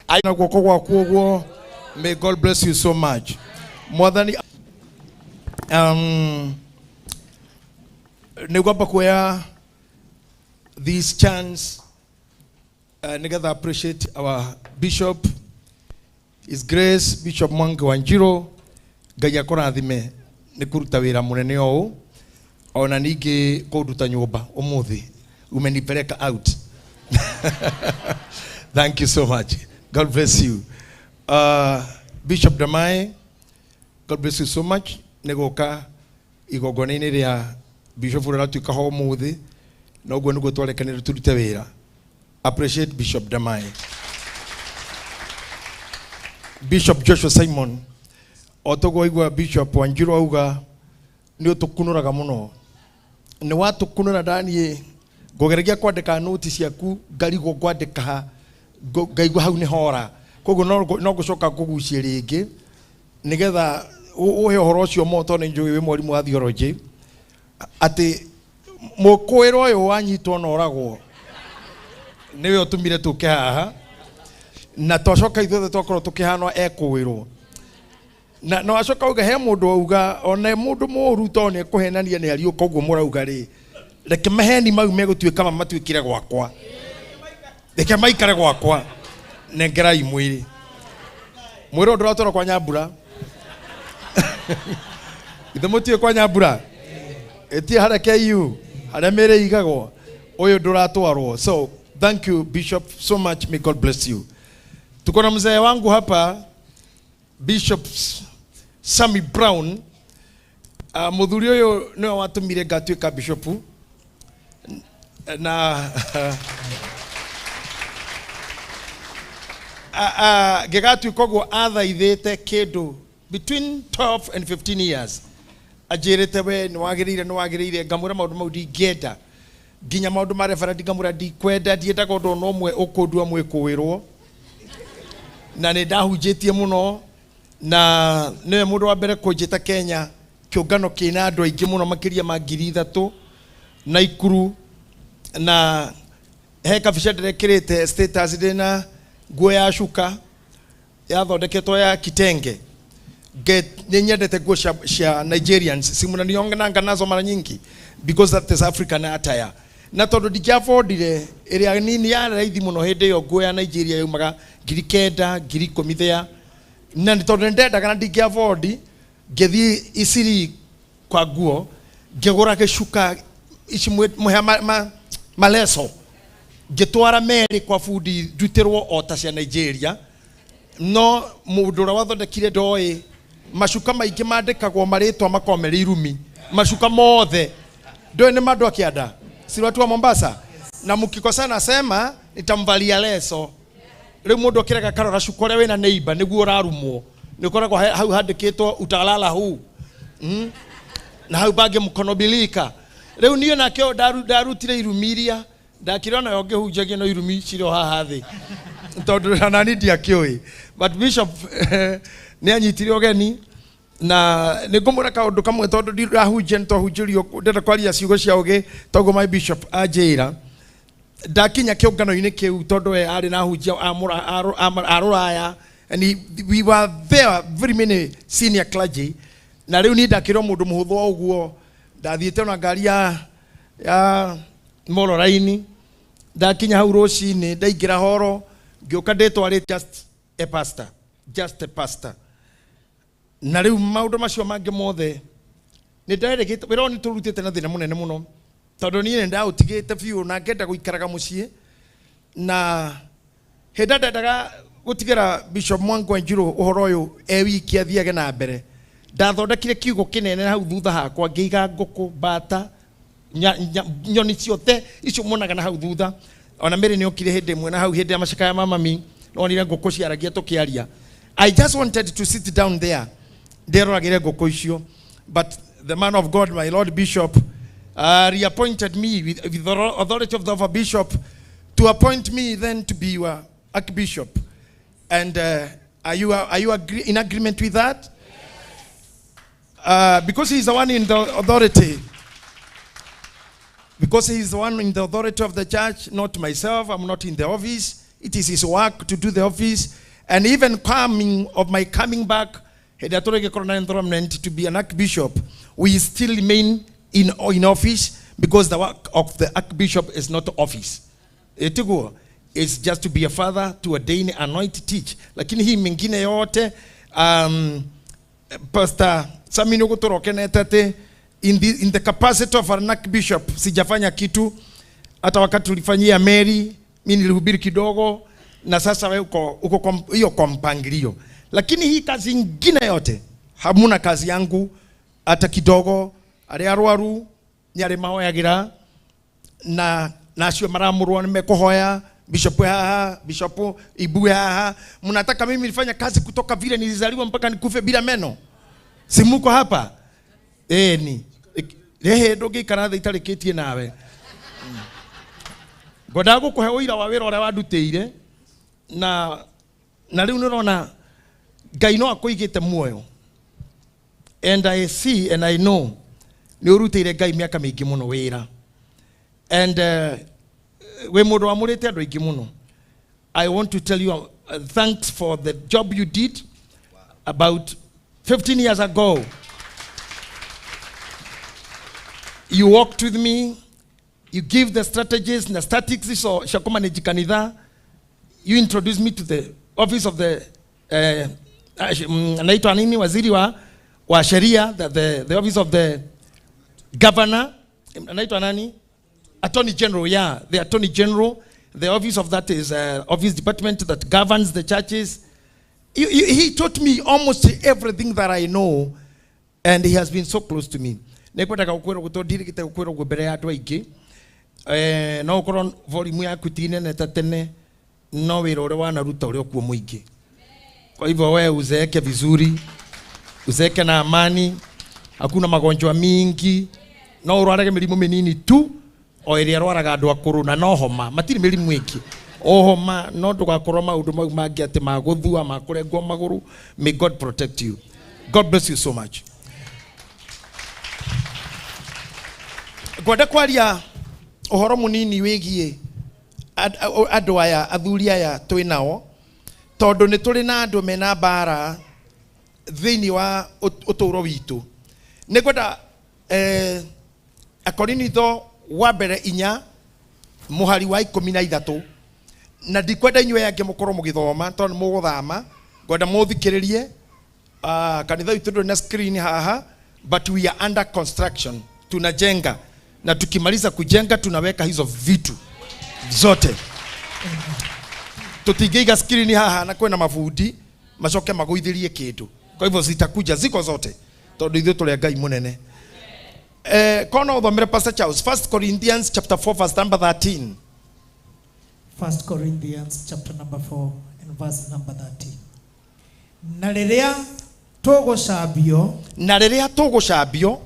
Na guoko gwaku ũguo. May God bless you so much. Mwathani nĩ ngwamba kuoya this chance nĩgetha appreciate our bishop, His Grace Bishop Mwangi Wanjiru. Ngai akũrathime nĩ kũruta wĩra mũnene ũũ, ona ningĩ kũnduta nyũmba ũmũthĩ, umenipeleka out. Thank you so much. God bless you. Bishop Damai, God bless you so much nĩ gũka igongona-inĩ rĩa bishop ũrĩa ũratuĩka ho ũmũthĩ, na ũguo nĩguo twarekanire tũrute wĩra. Appreciate Bishop Damai. Bishop Joshua Simon, o toguo igua Bishop Wanjiru auga nĩ ũtũkunũraga mũno, nĩ watũkunũra. Ndaniĩ ngũgeragia kwandĩka noti ciaku, ngarigwo ngwandĩka ha, ngaigua hau nĩ hora, koguo no ngũcoka ngũgucie rĩngĩ nĩgetha ũhe ũhoro ũcio mo, tondũ nĩ njũĩ wĩ mwarimũ wa theology, atĩ mũkũĩro ũyũ wanyitwo na ũragwo nĩwe ũtũmire tũke haha, na twacoka ithuothe twakorwo tũkĩhanwo ekũĩrwo, na na wacoka uga he mũndũ auga ona mũndũ mũũru tondũ nĩ ekũhenania nĩ ariũka. Ũguo mũrauga rĩ, reke maheni mau megũtuĩka ma matuĩkire gwakwa, reke maikare gwakwa. Nengerai mwĩrĩ, mwĩrĩ ũyũ ndũratwarwo kwa Nyambura. Ithe mũtiũĩ kwa Nyambura ĩtie harĩa KU harĩa mĩrĩ igagwo, ũyũ ndũratwarwo. So thank you, Bishop, so much. May God bless you. Tuko na mzee wangu hapa, Bishop Sammy Brown. Mũthuri ũyũ nĩwe watũmire ngatuĩka bishop, na ngĩgatuĩka ũguo athaithĩte kĩndũ between 12 and 15 years, anjĩrĩte we nĩ wagĩrĩire, nĩ wagĩrĩire. Ngamwĩra maũndũ mau ndingĩenda, nginya maũndũ ma reverend ngamwĩra ndikwenda, ndiendaga ũndũ ona ũmwe ũkũndua mwĩkũĩrwo, na nĩ ndahunjĩtie mũno, na nĩwe mũndũ wa mbere kũnjĩta Kenya kĩũngano kĩna andũ aingĩ mũno makĩria ma 3000 na Ikuru. Na he kabica ndĩrekĩrĩte status ndĩna nguo ya cuka yathondeketwo ya kitenge. Nĩ nyendete nguo cia Nigerians, si mnanionanga nazo mara nyingi, because that is African attire. Na tondũ ndingĩabondire ĩrĩa nini ya raithi mũno hĩndĩ ĩyo, nguo ya Nigeria yaumaga 9000, 10,000 thea, na nĩ tondũ nĩndendaga na ndingĩabondi, ngĩthiĩ Isiri kwa nguo, ngĩgũra gĩcuka ici mũhea maleso, ngĩtwara merĩ kwa bundi ndutĩrwo o ta cia Nigeria. No mũndũ ũrĩa wathondekire ndoĩ macuka maingĩ mandĩkagwo marĩtwa makorwo merĩ irumi, macuka mothe ndoĩ nĩ mandũ akĩanda si watu wa Mombasa, na mkikosana sema nitamvalia leso. Rĩu mũndũ akĩrega karora cuka ũrĩa wĩna neighbor nĩguo ũrarumwo, nĩ ũkoragwo hau handĩkĩtwo utalala huu, Na hau bangĩ mkono bilika. Rĩu niĩ nakĩo ndarutire irumi iria ndakĩrĩ onayo ngĩhunjagia, no irumi cirĩ o haha thĩ tondũ nani ndiakĩũĩ. But Bishop nĩ anyitire ũgeni, na nĩ ngũmwĩra kaũndũ kamwe, tondũ ndirahunjia, nĩ twahunjĩrio, ndĩrenda kwaria ciugo cia ũgĩ toguo my bishop anjĩra. Ndakinya kĩũngano-inĩ kĩu, tondũ we arĩ na ahunjia a rũraya, and we were there very many senior clergy, na rĩu niĩ ndakĩrwo mũndũ mũhũthũ o ũguo, ndathiĩte ona ngari ya mororaini. Ndakinya hau rũcinĩ, ndaingĩra horo, ngĩũka ndĩtwarĩte just a pastor, just a pastor. Na rĩu maũndũ macio mangĩ mothe nĩ nderegete. Wĩra ũyũ nĩ tũrutĩte na thĩna mũnene mũno, tondũ niĩ nĩ ndaũtigĩte biũ na ngenda gũikaraga mũciĩ, na hĩndĩ ĩrĩa ndendaga gũtigĩra Bishop Mwangi Wanjiru ũhoro ũyũ e wiki athiage na mbere, ndathondekire kiugo kĩnene hau thutha hakwa, ngĩiga ngũkũ, mbata, nyoni ciothe icio muonaga na hau thutha. Ona Mary nĩ okire hĩndĩ ĩmwe na hau hĩndĩ ya macakaya ma mami, nonire ngũkũ ciaragia tũkĩaria. I just wanted to sit down there ndĩroragĩre ngũkũ icio, but the man of God, my Lord Bishop, reappointed me with the authority of the of a bishop to appoint me then to be your archbishop. And are you in agreement with that? Because he's the one in the authority, because he's the one in the authority of the church, not myself. I'm not in the office. It is his work to do the office. And even coming of my coming back, hĩndĩ ĩrĩa tũrĩgĩkorwo na enthronement to be an archbishop, we still remain in office because the work of the archbishop is not office. Ĩtiguo, it's just to be a father, to ordain, anoint, teach. Lakini hii mingine yote, Pastor Sami nĩ ũgũtũra ũkenete atĩ in the capacity of an archbishop sijafanya kitu. Hata wakati tulifanyia Mary, mi nilihubiri kidogo, na sasa wewe uko hiyo kwa mpangilio, lakini hii kazi ingine yote hamuna kazi yangu hata kidogo. Arĩa arwaru nĩ arĩ mahoyagĩra na acio maramũrwo nĩ mekũhoya. Bishop haha, Bishop Ibue haha, mnataka mimi nifanye kazi kutoka vile nilizaliwa mpaka nikufe bila meno? Si muko hapa? Ĩni rĩhĩ ndũngĩikara thĩ itarĩkĩtie nawe. Ngwendaga gũkũhe ũira wa wĩra ũrĩa wandutĩire na rĩu nĩũrona Ngai no akũigĩte muoyo, and I see and I know nĩ ũrutĩire Ngai mĩaka mĩingĩ mũno wĩra, and wĩ mũndũ wamũrĩte andũ aingĩ mũno. I want to tell you thanks for the job you did about 15 years ago. You walked with me, you give the strategies na statistics cia kũmanage kanitha. You introduced me to the office of the anaitwa nini, waziri wa sheria, the office of the governor, anaitwa nani, attorney general. Yeah, the attorney general. The office of that is office department that governs the churches. He taught me almost everything that I know, and he has been so close to me. Nĩngwendaga gũkwĩra ũguo tondũ ndirĩgĩte gũkwĩra ũguo mbere ya andũ aingĩ. No ũkorwo volume yaku ti nene ta tene, no wĩra ũrĩa wanaruta ũrĩa ũkuo mũingĩ. Kwa hivyo wewe uzeeke vizuri, uzeeke na amani, hakuna magonjwa mingi, no ũrwarage mĩrimũ mĩnini tu o ĩrĩa ĩrwaraga andũ akũrũ, na no homa, matirĩ mĩrimũ ĩngĩ, o homa, no ndũgakorwo maũndũ mau mangĩ atĩ ma gũthua, ma kũrengwo magũrũ. May God protect you. God bless you so much. Ngwenda kwaria ũhoro mũnini wĩgiĩ andũ aya, athuri aya twĩ nao, tondũ nĩ tũrĩ na andũ mena mbara thĩinĩ wa ũtũũro witũ. Nĩ ngwenda Akorinitho wa mbere 4 mũhari wa 13, na ndikwenda inyuĩ angĩ mũkorwo mũgĩthoma tondũ nĩ mũgũthama. Ngwenda mũthikĩrĩrie. Kanitha witũ ndũrĩ na screen haha, but we are under construction, tunajenga, na tukimaliza kujenga tunaweka hizo vitu zote. Tutingĩiga screen haha na kwĩna mabundi macoke magũithĩrie kĩndũ. Kwa hivyo zitakuja, ziko zote, tondũ ithuĩ tũrĩ a Ngai mũnene. Kono ũthomere, Pastor Charles, 1 Corinthians chapter 4 verse number 13. First Corinthians chapter number 4 and verse number 13. Na rĩrĩa tũgũcambio, Na rĩrĩa tũgũcambio,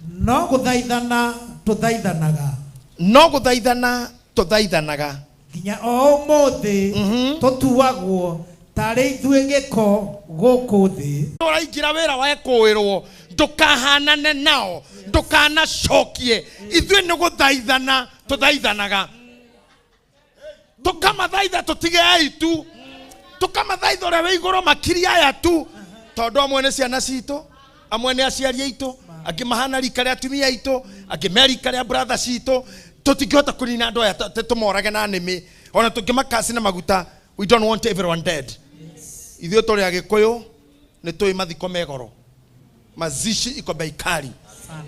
no gũthaithana tũthaithanaga, no gũthaithana tũthaithanaga, nginya o ũmũthĩ tũtuagwo tarĩ ithuĩ gĩko gũkũ thĩ. Ũraingĩra wĩra wa kũĩrwo, ndũkahanane nao, ndũkanacokie. Ithuĩ nĩ gũthaithana tũthaithanaga, tũkamathaitha tũtige aitu, tũkamathaitha ũrĩa wĩ igũrũ makiri aya tu, tondũ amwe nĩ ciana citũ, amwe nĩ aciari aitũ, angĩ mahana rika rĩa atumia aitũ, angĩ me rika rĩa brother citũ. Tũtingĩhota kũnina andũ aya tũmorage na nĩmĩ, ona tũngĩmakasi na maguta. We don't want everyone dead. Ithuĩ tũrĩ Agĩkũyũ, nĩ tũĩ mathiko me goro, mazishi iko bei kali. Sana.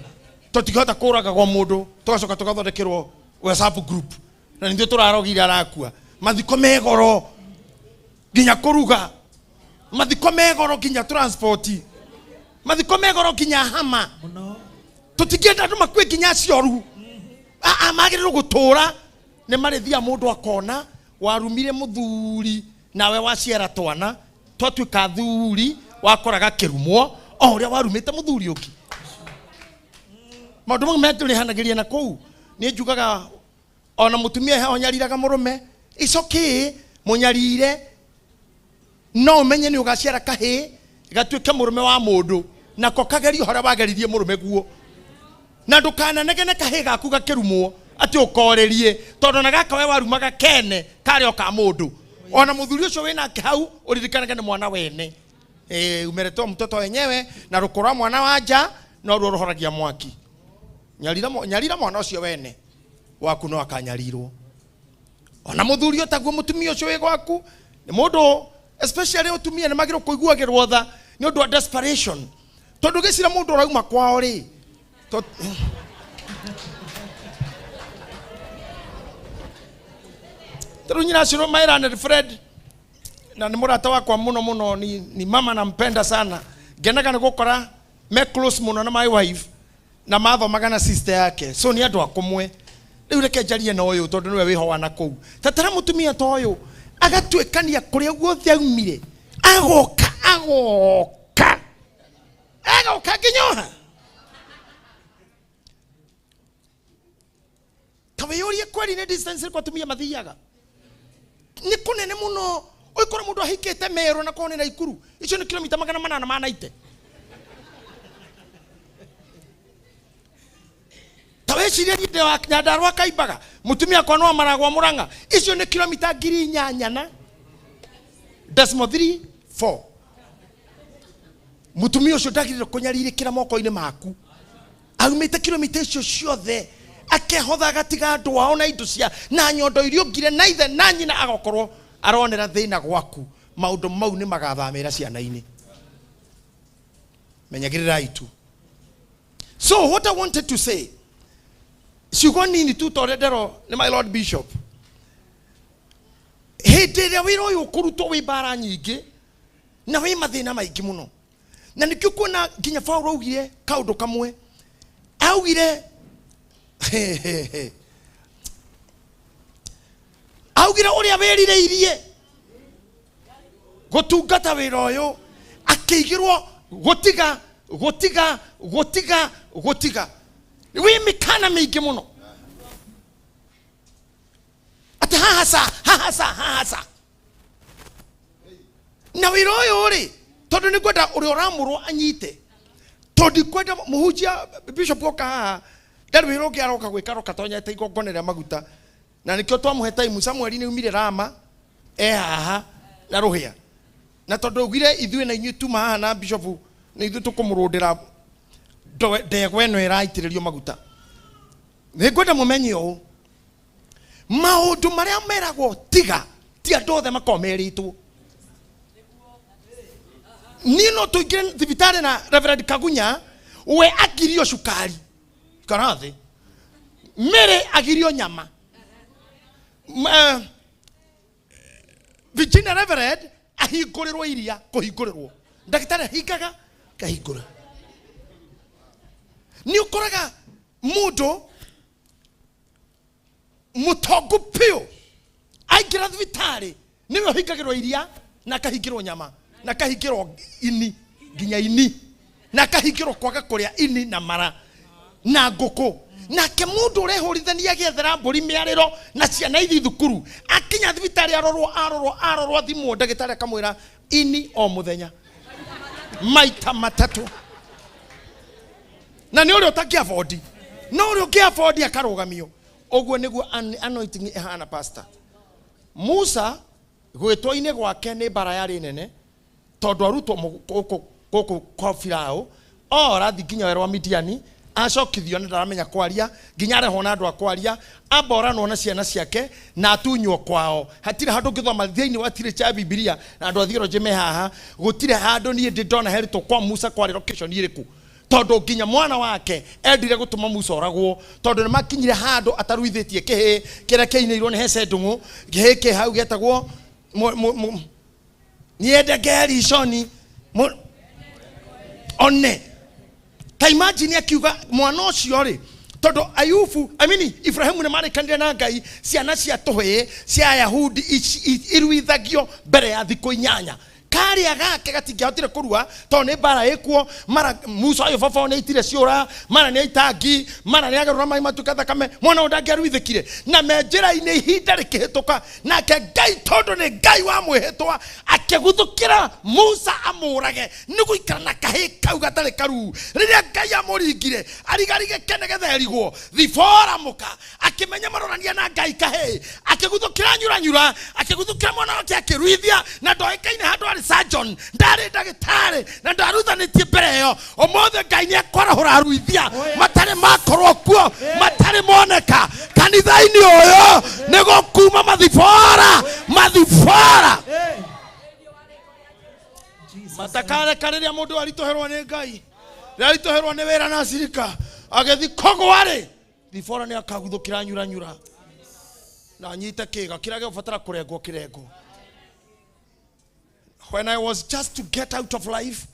Tũtingĩhota kũragagwo mũndũ tũgacoka tũgathondekerwo WhatsApp group na nithuĩ tũrarogire arakua. Mathiko me goro, nginya kũruga mathiko me goro, nginya transport mathiko me goro, nginya hama. Mũno. Tũtingĩenda andũ makue nginya acio aa magĩrĩirwo gũtũra nĩ marĩthia. Mũndũ akona warumire mũthuri nawe waciara twana twatuĩka thuri, wakoraga kĩrumwo o ũrĩa warumĩte mũthuri ũngĩ. Maũndũ mau metũrĩhanagĩria na kũu. Niĩ njugaga ona mũtumia heho nyariraga mũrũme, it's okay mũnyarire, no ũmenye nĩ ũgaciara kahĩĩ gatuĩke mũrũme wa mũndũ, nako kagerio harĩa wageririe mũrũme guo, na ndũkananegene kahĩĩ gaku gakĩrumwo atĩ ũkorĩrie, tondũ na gaka we warumaga kene karĩ o ka mũndũ. Ona muthuri ucio winake hau uririkanage ni mwana wene. Umeretewa mtoto wenyewe na rukura mwana wa nja no ruo ruhoragia mwaki. Nyarira mwana ucio wene waku no akanyarirwo. Ona muthuri utaguo mutumia ucio wi gwaku ni mundu, especially utumia ni magiro kuiguagirwo tha ni undu wa desperation, tondu gicira mundu urauma kwao ri tondu nyina ciro mairane Fred na ni murata wakwa muno muno, ni mama nampenda sana, ngenaga ni gukora me close muno na my wife na mathomaga na sister yake, so ni andu akumwe. Riu reke njarie na uyu tondu niwe wiho na kuu tatara mutumia ta uyu agatuikania kuria guothe aumire, agoka agoka agoka nginyoha. Ta wiyurie kweri ni distance kwa atumia mathiaga ni kunene muno. Uikora mundu ahikite Meru na kone na Ikuru, icio ni kilomita 890. Ta wecirie ni wa Nyandarua kaimbaga mutumia kwa no maragwa Murang'a, icio ni kilomita 8,000 na decimal 3 4. Mutumia ucio ndagirire kunyaririkira moko-ini maku, aumite kilomita icio ciothe akehotha agatiga andu ao na indo cia na nyondo iria ungire na ithe na nyina, agakorwo aronera thina gwaku. Maundu mau ni magathamira ciana-ini. Menyagirirai tu. So what I wanted to say, ciugo nini tu ta ũrĩa nderwo nĩ my Lord Bishop, hĩndĩ ĩrĩa wĩra ũyũ ũkũrutwo wĩ mbara nyingĩ na wĩ mathĩna maingĩ mũno, na nĩkĩo kuona nginya Paulo augire kaũndũ kamwe, augire augire ũrĩa wĩrirĩirie gũtungata wĩra ũyũ akĩigĩrwo gũtiga gũtiga gũtiga gũtiga. Wĩ mĩkana mĩingĩ mũno atĩ haha sa haha sa haha sa na wĩra ũyũ rĩ, tondũ nĩ ngwenda ũrĩa ũramũrwo anyite, tondũ ndikwenda mũhunjia bishop oka haha ndarĩ wĩra ũngĩ aroka gwĩka, aroka tonyete igongona rĩa maguta, na nĩkĩo twamũhe time. Samuel nĩ umire Rama e haha na rũhĩa, na tondũ augire ithuĩ na inyuĩ tuma haha na bishop nĩ ithuĩ tũkũmũrũndĩra ndegwa ĩno ĩraitĩrĩrio maguta. Nĩ ngwenda mũmenye ũũ, maũndũ marĩa meragwo tiga ti andũ othe makoragwo merĩtwo. Niĩ no tũingĩre thibitarĩ na Reverend Kagunya, we agirio cukari kana thĩ, Mary agirio nyama, Virginia Reverend ahingũrĩrwo iria, kũhingũrĩrwo ndagĩtarĩ ahingaga kahingũra. Nĩ ũkoraga mũndũ mũtongu piũ aingĩra thibitarĩ nĩwe ũhingagĩrwo iria na akahingĩrwo nyama na akahingĩrwo ini nginya ini na akahingĩrwo kwaga kũrĩa ini na mara na ngũkũ. Nake mũndũ ũrehũrithania agĩethera mbũri mĩarĩro na ciana ithi thukuru, akinya thibitarĩ arorwo arorwo arorwo athimwo, ndagĩtarĩ akamwĩra ini o mũthenya maita matatũ, na nĩ ũrĩa ũtangĩ afford, no ũrĩa ũngĩ afford akarũgamio. Ũguo nĩguo anointing ĩhana. Pastor Musa gwĩtwo-inĩ gwake nĩ mbara yarĩ nene, tondũ arutwo gũkũ gũkũ kwa Firaũ ora thi nginya werũ wa Midiani, acokithio na ndaramenya kwaria, nginya arehwo na andũ a kwaria, amba oranwo na ciana ciake na atunywo kwao. Hatirĩ handũ ũngĩthoma thĩinĩ wa tirĩ cha Bibilia na andũ a theology me haha, gũtirĩ handũ niĩ ndĩ ndona heritwo kwa Musa kwarĩ location ĩrĩkũ, tondũ nginya mwana wake endire gũtũma Musa oragwo, tondũ nĩ makinyire handũ ataruithĩtie kĩhĩ kĩrĩa kĩinĩirwo nĩ Hece Ndung'u, kĩhĩ kĩ hau gĩetagwo niende Gerishoni one. Ta imagine akiuga mwana ũcio rĩ, tondũ Ayubu, I mean Ibrahimu nĩ marĩkanire na Ngai ciana cia tũhĩĩ cia Ayahudi iruithagio mbere ya thikũ 8. Karĩa gake gatingĩahotire kũrua tondũ nĩ mbara ĩkuo, mara Musa ũyũ baba nĩ aitire ciũra, mara nĩ aita ngi, mara nĩ agarũra maĩ matuĩka thakame, mwana ũyũ ndangĩaruithĩkire. Na me njĩra-inĩ ihinda rĩkĩhĩtũka, nake Ngai tondũ nĩ Ngai wa mwĩhĩtwa akĩguthũkĩra Musa amũrage nĩ gũikara na kahĩĩ kau gatarĩ karuu. Rĩrĩa Ngai amũringire arigarigĩke nĩgetha erigwo, Thibora mũka akĩmenya marorania na Ngai kahĩĩ, akĩguthũkĩra nyuranyura, akĩguthũkĩra mwana wake akĩruithia, na ndoĩkaine handũ arĩ surgeon, ndarĩ ndagĩtarĩ na ndaruthanĩtie mbere ĩyo. Ũmũthĩ Ngai nĩ akwarahũra aruithia matarĩ makorwo kuo, matarĩ moneka kanitha-inĩ ũyũ, nĩ gũkuma mathibora, mathibora. Hey. Jesus. Matakareka rĩrĩa mũndũ aritũhĩrwo nĩ Ngai, rĩrĩa aritũhĩrwo nĩ wĩra na cirika, agĩthi kũgwa rĩ, thibora nĩ akaguthũkĩra nyuranyura na anyite kĩga kĩrĩa gĩgũbatara kũrengwo kĩrengwo. When I was just to get out of life,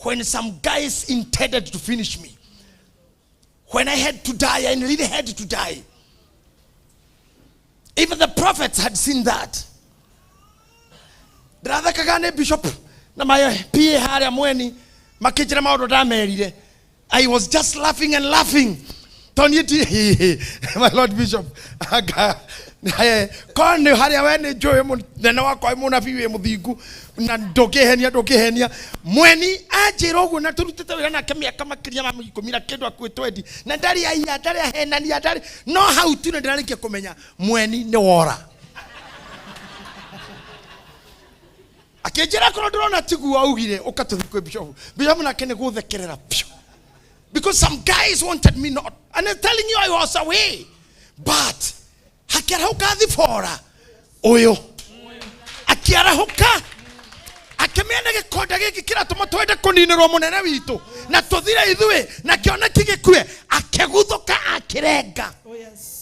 when some guys intended to finish me, when I had to die, I really had to die. Even the prophets had seen that. Ndĩrathekaga nĩ bishop na my PA harĩa mweni makĩnjĩra maũndũ ndamerire. I was just laughing and laughing. Tondũ niĩ ti my lord bishop anga korwo nĩ harĩa we nĩ njũĩ mũnene wakwa wĩ mũnabii wĩ mũthingu na ndũngĩhenia, ndũngĩhenia. Mweni anjĩra ũguo na tũrutĩte wĩra nake mĩaka makĩria ma ikũmi na kĩndũ akuĩ twendi, na ndarĩ aiya, ndarĩ ahenania, ndarĩ, no hau tu nĩ ndĩrarĩkia kũmenya mweni nĩ wora. Akĩnjĩra korwo ndĩrona tiguo augire, ũka tũthiĩ kwĩ bishop. Bishop nake nĩ gũthekerera piũ. Because some guys wanted me not. And I'm telling you I was away. But hakĩarahũka Thibora ũyũ. Akĩarahũka akĩmenya nĩ gĩkonde gĩkĩ kĩratũma twende kũninĩrwo mũnene witũ na tũthire ithuĩ na kĩoneki gĩkue, akĩguthũka akĩrenga. Oh yes.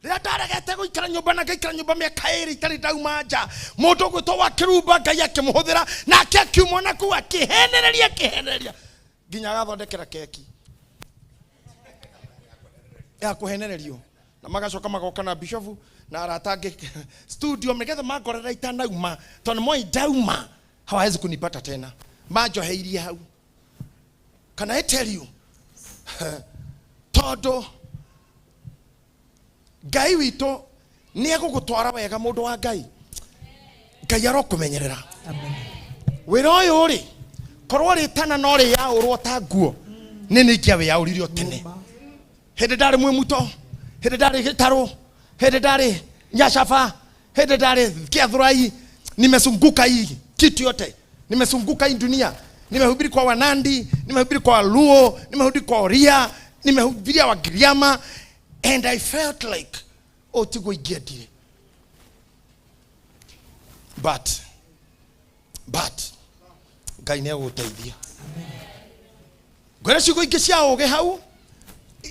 Rĩrĩa ndaregete gũikara nyũmba na ngaikara nyũmba mĩaka ĩrĩ itarĩ ndauma nja, mũndũ ũgwĩtwo wa kĩrumba Ngai akĩmũhũthĩra nake akiuma na kũu akĩhenereria, akĩhenereria nginya agathondekera keki ya kũhenererio, na magacoka magoka na bishofu na arata angĩ studio nĩgetha mangorera itanauma, tondũ moi ndauma hawawezi kunipata tena, manjoheirie hau. Can I tell you? Tondũ Ngai witũ nĩ egũgũtwara wega, mũndũ wa Ngai. Ngai arokũmenyerera. Amen. Wĩra ũyũ rĩ, korwo rĩtana no rĩyaũrwo ta nguo, nĩ nĩ ingĩawĩyaũrire o tene. Hĩndĩ ndarĩ mwĩmuto, hĩndĩ ndarĩ gĩtarũ, hĩndĩ ndarĩ Nyacaba, hĩndĩ ndarĩ Gĩathũrai, nimezunguka hii kitu yote, nimezunguka hii dunia, nimehubiri kwa Wanandi, nimehubiri kwa Waluo, nimehubiri kwa Oria, nimehubiria Wagiriama, and I felt like oh, tiguo ingĩendire, but Ngai nĩ egũgũteithia. Ngwĩra ciugo ingĩ cia ũũgĩ hau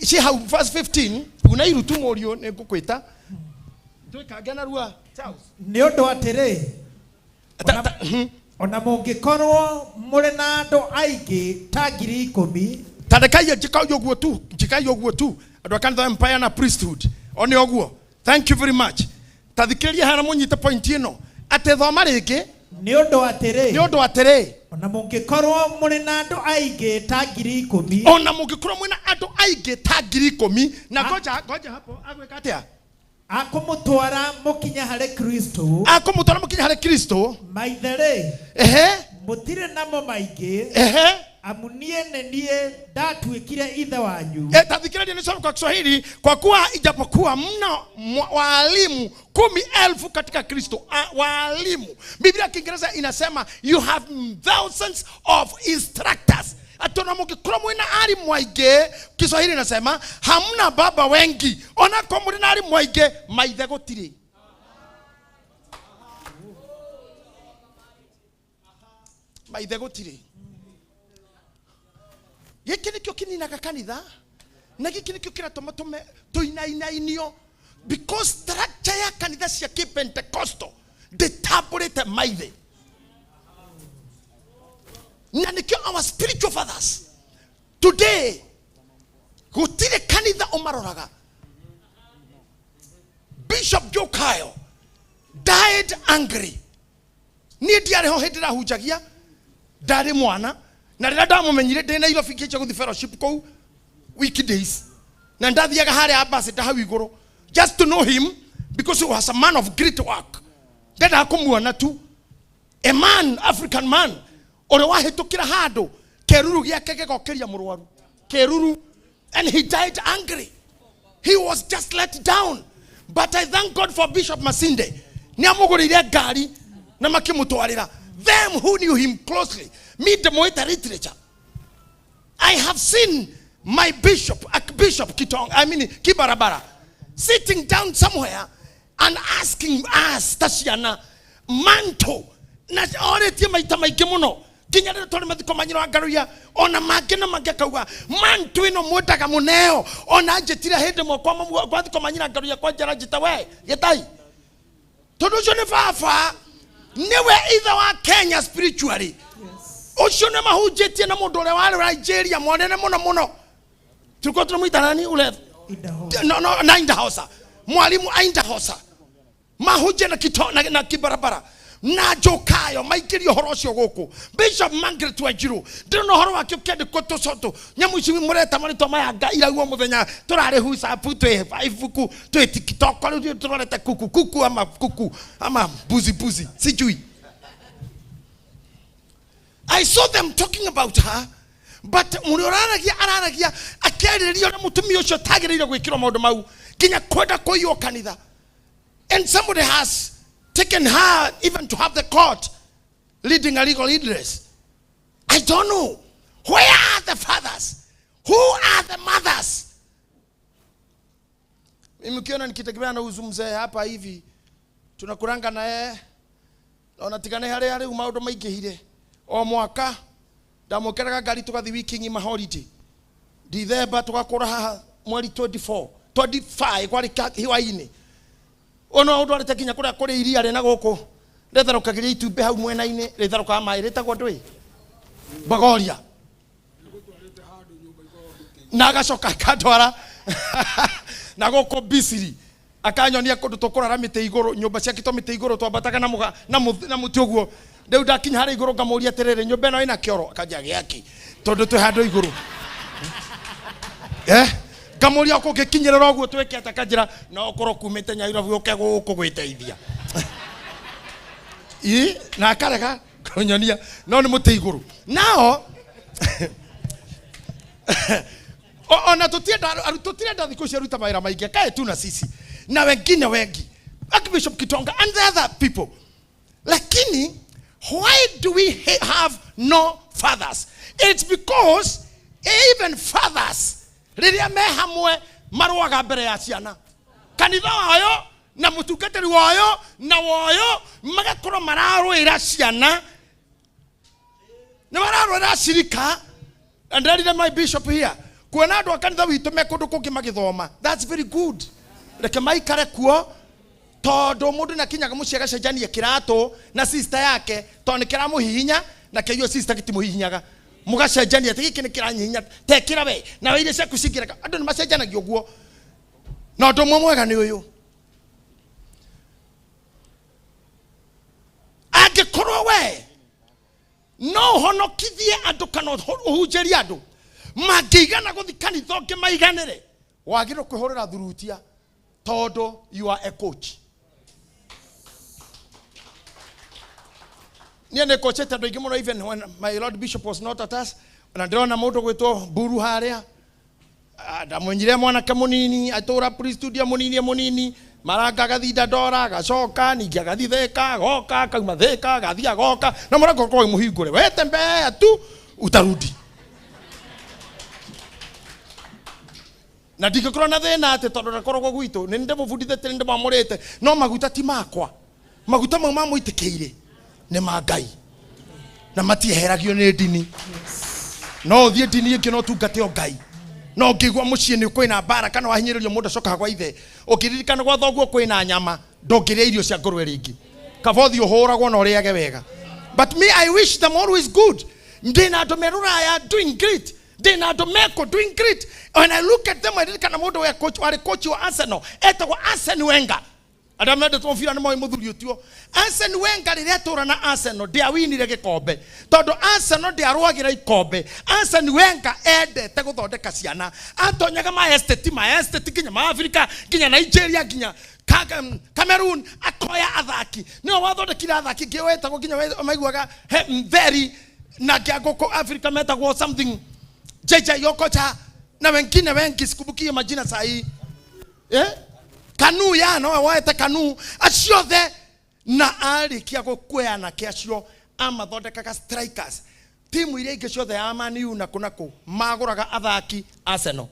ci hau verse 15 una irutu mũriũ nĩ ngũkwĩta twĩkange narua Charles. Nĩ ũndũ atĩrĩ, ona mũngĩkorwo mũrĩ na andũ aingĩ ta ngiri ikũmi, Tarekai njĩka ũguo tu, njĩkai ũguo tu andũ a kanitha wa Empire na priesthood one ũguo. Thank you very much. Tathikĩrĩria hana mũnyite point ĩno atĩ thoma rĩngĩ. Nĩ ũndũ atĩrĩ, nĩ ũndũ atĩrĩ, ona mũngĩkorwo mũrĩ na andũ aingĩ ta ngiri ikũmi, ona mũngĩkorwo mwĩna andũ aingĩ ta ngiri ikũmi, na ngoja, ngoja hapo, agwĩka atĩa? Akũmũtwara mũkinye harĩ Kristo, akũmũtwara mũkinye harĩ Kristo, maithe rĩ, ehe, mũtirĩ namo maingĩ, ehe, amu niĩ nĩ niĩ ndatuĩkire ithe wanyu. Tathikĩrĩria nisome kwa Kiswahili. Kwa kuwa ijapokuwa mna waalimu 10,000 katika Kristo, waalimu. Biblia ya Kiingereza inasema you have thousands of instructors. Atona mũngĩkorwo mwĩna arimũ aingĩ, Kiswahili inasema hamna baba wengi. Ona korwo mũrĩ na arimũ aingĩ, maithe gũtirĩ. Maithe gũtirĩ. Gĩkĩ nĩkĩo kĩninaga kanitha, na gĩkĩ nĩkĩo kĩratũma tũinainainio, because structure ya kanitha cia kĩpentecostal ndĩtambũrĩte maithe. Na nĩkĩo our spiritual fathers today gũtirĩ kanitha ũmaroraga. Bishop Joe Kyle died angry. Niĩ ndiarĩ ho hĩndĩ ndĩrahunjagia, ndarĩ mwana, na rĩrĩa ndamũmenyire ndĩ Nairobi ngĩanjia gũthiĩ fellowship kũu weekdays, na ndathiaga harĩa ambassador hau igũrũ just to know him because he was a man of great work. Ndendaga kũmuona tu, a man, African man ũrĩa wahĩtũkĩra handũ kĩruru gĩake gĩgokĩria mũrwaru kĩruru, and he died angry. He was just let down. But I thank God for Bishop Masinde, nĩ amũgũrĩire ngari na makĩmũtwarĩra. Them who knew him closely, me ndĩmũĩte literature. I have seen my bishop, Archbishop Kitong, I mean Kibarabara, sitting down somewhere and asking us ta ciana manto na orĩtie maita maingĩ mũno nginya rĩrĩa twarĩ mathiko ma nyina wa Ngaruiya, ona mangĩ na mangĩ, akauga manto ĩno mwendaga mũneo. Ona njĩtire hĩndĩ ĩmwe kwa thiko ma nyina Ngaruiya kwa njara njĩta we gĩtai, tondũ ũcio nĩ baba, nĩwe ithe wa Kenya spiritually. Ũcio nĩ mahunjĩtie na mũndũ ũrĩa warĩ Nigeria mwanene mũno mũno, tulikuwa tunamwita nani ule? Idaho. No, na Idahosa, mwalimu Idahosa, mahunjie na kito, na kibarabara na njukayo maingĩrie ũhoro ũcio gũkũ. Bishop Margaret Wanjiru, ndĩrona ũhoro wake ũkĩandĩkwo tũcoto nyamũ ici mũreta marĩtwa maya nga iraguo mũthenya tũrarĩ WhatsApp, twĩ Facebook, twĩ TikTok, rĩu tũrorete kuku kuku ama kuku ama mbuzi mbuzi, sijui. I saw them talking about her, but mũrĩa ũraragia araragia akĩarĩrĩria ũrĩa mũtumia ũcio tagĩrĩire gwĩkĩrwo maũndũ mau nginya kwenda kũiywo kanitha, and somebody has taken her even to have the court leading a legal redress. I don't know. Where are the fathers? Who are the mothers? Mimi ukiona nikitegemea na uzu mzee hapa hivi tunakuranga na yeye, ona tigane harĩa rĩu maũndũ maingĩhire, o mwaka ndamũkĩraga ngari tũgathiĩ wiki ng'ima holiday, December tũgakũra haha mweri 24 25 kwarĩ hwainĩ, ona ũndwarĩte nginya kũrĩa kũrĩ iria rĩna gũkũ rĩtherũkagĩria itumbĩ hau mwena-inĩ rĩtherũkaga maĩ rĩtagwo ndũĩ Bogoria, na agacoka akandwara na gũkũ Misiri, akanyonia kũndũ tũkũrara mĩtĩ igũrũ, nyũmba ciakĩtwo mĩtĩ igũrũ, twambataga na mũga na mũtĩ ũguo. Rĩu ndakinya harĩa igũrũ ngamũria atĩrĩrĩ, nyũmba ĩno ĩna kĩoro? Akanjia gĩaki tondũ twĩ handũ igũrũ, eh ngamũria kũngĩkinyĩrĩra ũguo twĩke atĩa? Akanjĩra no ũkorwo kumĩte Nyairobi ũke gũkũ gwĩteithia ĩ, na akarega kũnyonia no nĩ mũtĩ igũrũ nao. Ona tũtirenda thikũ ici aruta mawĩra maingĩ, kae tu na sisi na wengine wengi, Archbishop Kitonga and the other people. Lakini why do we have no fathers? It's because even fathers rĩrĩa me hamwe marũaga mbere ya ciana, kanitha wayo na mũtungatĩri wayo na woyo magakorwo mararũĩra ciana, nĩ mararũĩra cirika. And nderire my bishop here, kuona andũ a kanitha witũ me kũndũ kũngĩ magĩthoma, that's very good, reke maikare kuo, tondũ mũndũ nĩ akinyaga mũciĩ agacenjania kĩratũ na sister yake tondũ nĩ kĩramũhihinya na kĩo sister gĩtimũhihinyaga, mũgacenjania atĩ gĩkĩ nĩ kĩranyihinya, tekĩra we nawe iria ciaku cingĩreka. Andũ nĩ macenjanagia ũguo. Na ũndũ ũmwe mwega nĩ ũyũ, angĩkorwo we no ũhonokithie andũ kana ũhunjĩrie andũ mangĩigana gũthi kanitha ũngĩ maiganĩre, wagĩrĩirwo kwĩhũrĩra thurutia tondũ you are a coach. Niĩ nĩ coachete andũ aingĩ mũno even when my lord bishop was not at us. Na ndĩrona mũndũ gwĩtwo Mburu harĩa. Ah, ndamũnyire mwanake mũnini atũra pre-studio mũnini mũnini maranga, agathiĩ Dandora, agacoka ningĩ agathiĩ Thĩka, agoka, akauma Thĩka, agathiĩ, agoka na mũrango ũkorwo wĩ mũhingũre, we tembea tu utarudi, na ndingĩkorwo na thĩna atĩ tondũ ndakoragwo gwitũ nĩ ndĩmũbundithĩtie, nĩ ndĩmwamũrĩte, no maguta ti makwa, maguta mau mamũitĩkĩire nĩ ma Ngai na matieheragio nĩ ndini. No ũthiĩ ndini ĩngĩ no tungate o Ngai. No ũngĩigua mũciĩ nĩ kwĩna mbara kana wahinyĩrĩrio mũndũ acokaga gwa ithe, ũngĩririkana gwa thoguo kwĩna nyama, ndũngĩrĩa irio cia ngũrwe rĩngĩ, kaba ũthiĩ ũhũragwo na ũrĩage wega. But me, I wish them always good. Ndĩna andũ me rũraya doing great, ndĩna andũ meko doing great. When I look at them, I ririkana mũndũ wa coach, warĩ coach wa Arsenal etagwo Arsene Wenger. Arĩa mendete mũbira nĩ moĩ mũthuri ũtio. Arsene Wenger rĩrĩa atũra na Arsenal ndĩawinire gĩkombe tondũ Arsenal ndĩarũagĩra ikombe. Arsene Wenger endete gũthondeka ciana, atonyaga ma estate, ma estate nginya ma Africa, nginya Nigeria, nginya Cameroon, akoya athaki. Nĩwe wathondekire athaki nginya wetagwo nginya maiguaga Mveri na ngĩangũkũ Africa metagwo something JJ Okocha na wengine wengi, sikumbuki majina sahi. Kanu ya no woete Kanu acio othe, na arĩkia gũkuoya anake acio amathondekaga strikers. Timu iria ingĩ ciothe ya Man U na kũ na kũ magũraga athaki Arsenal,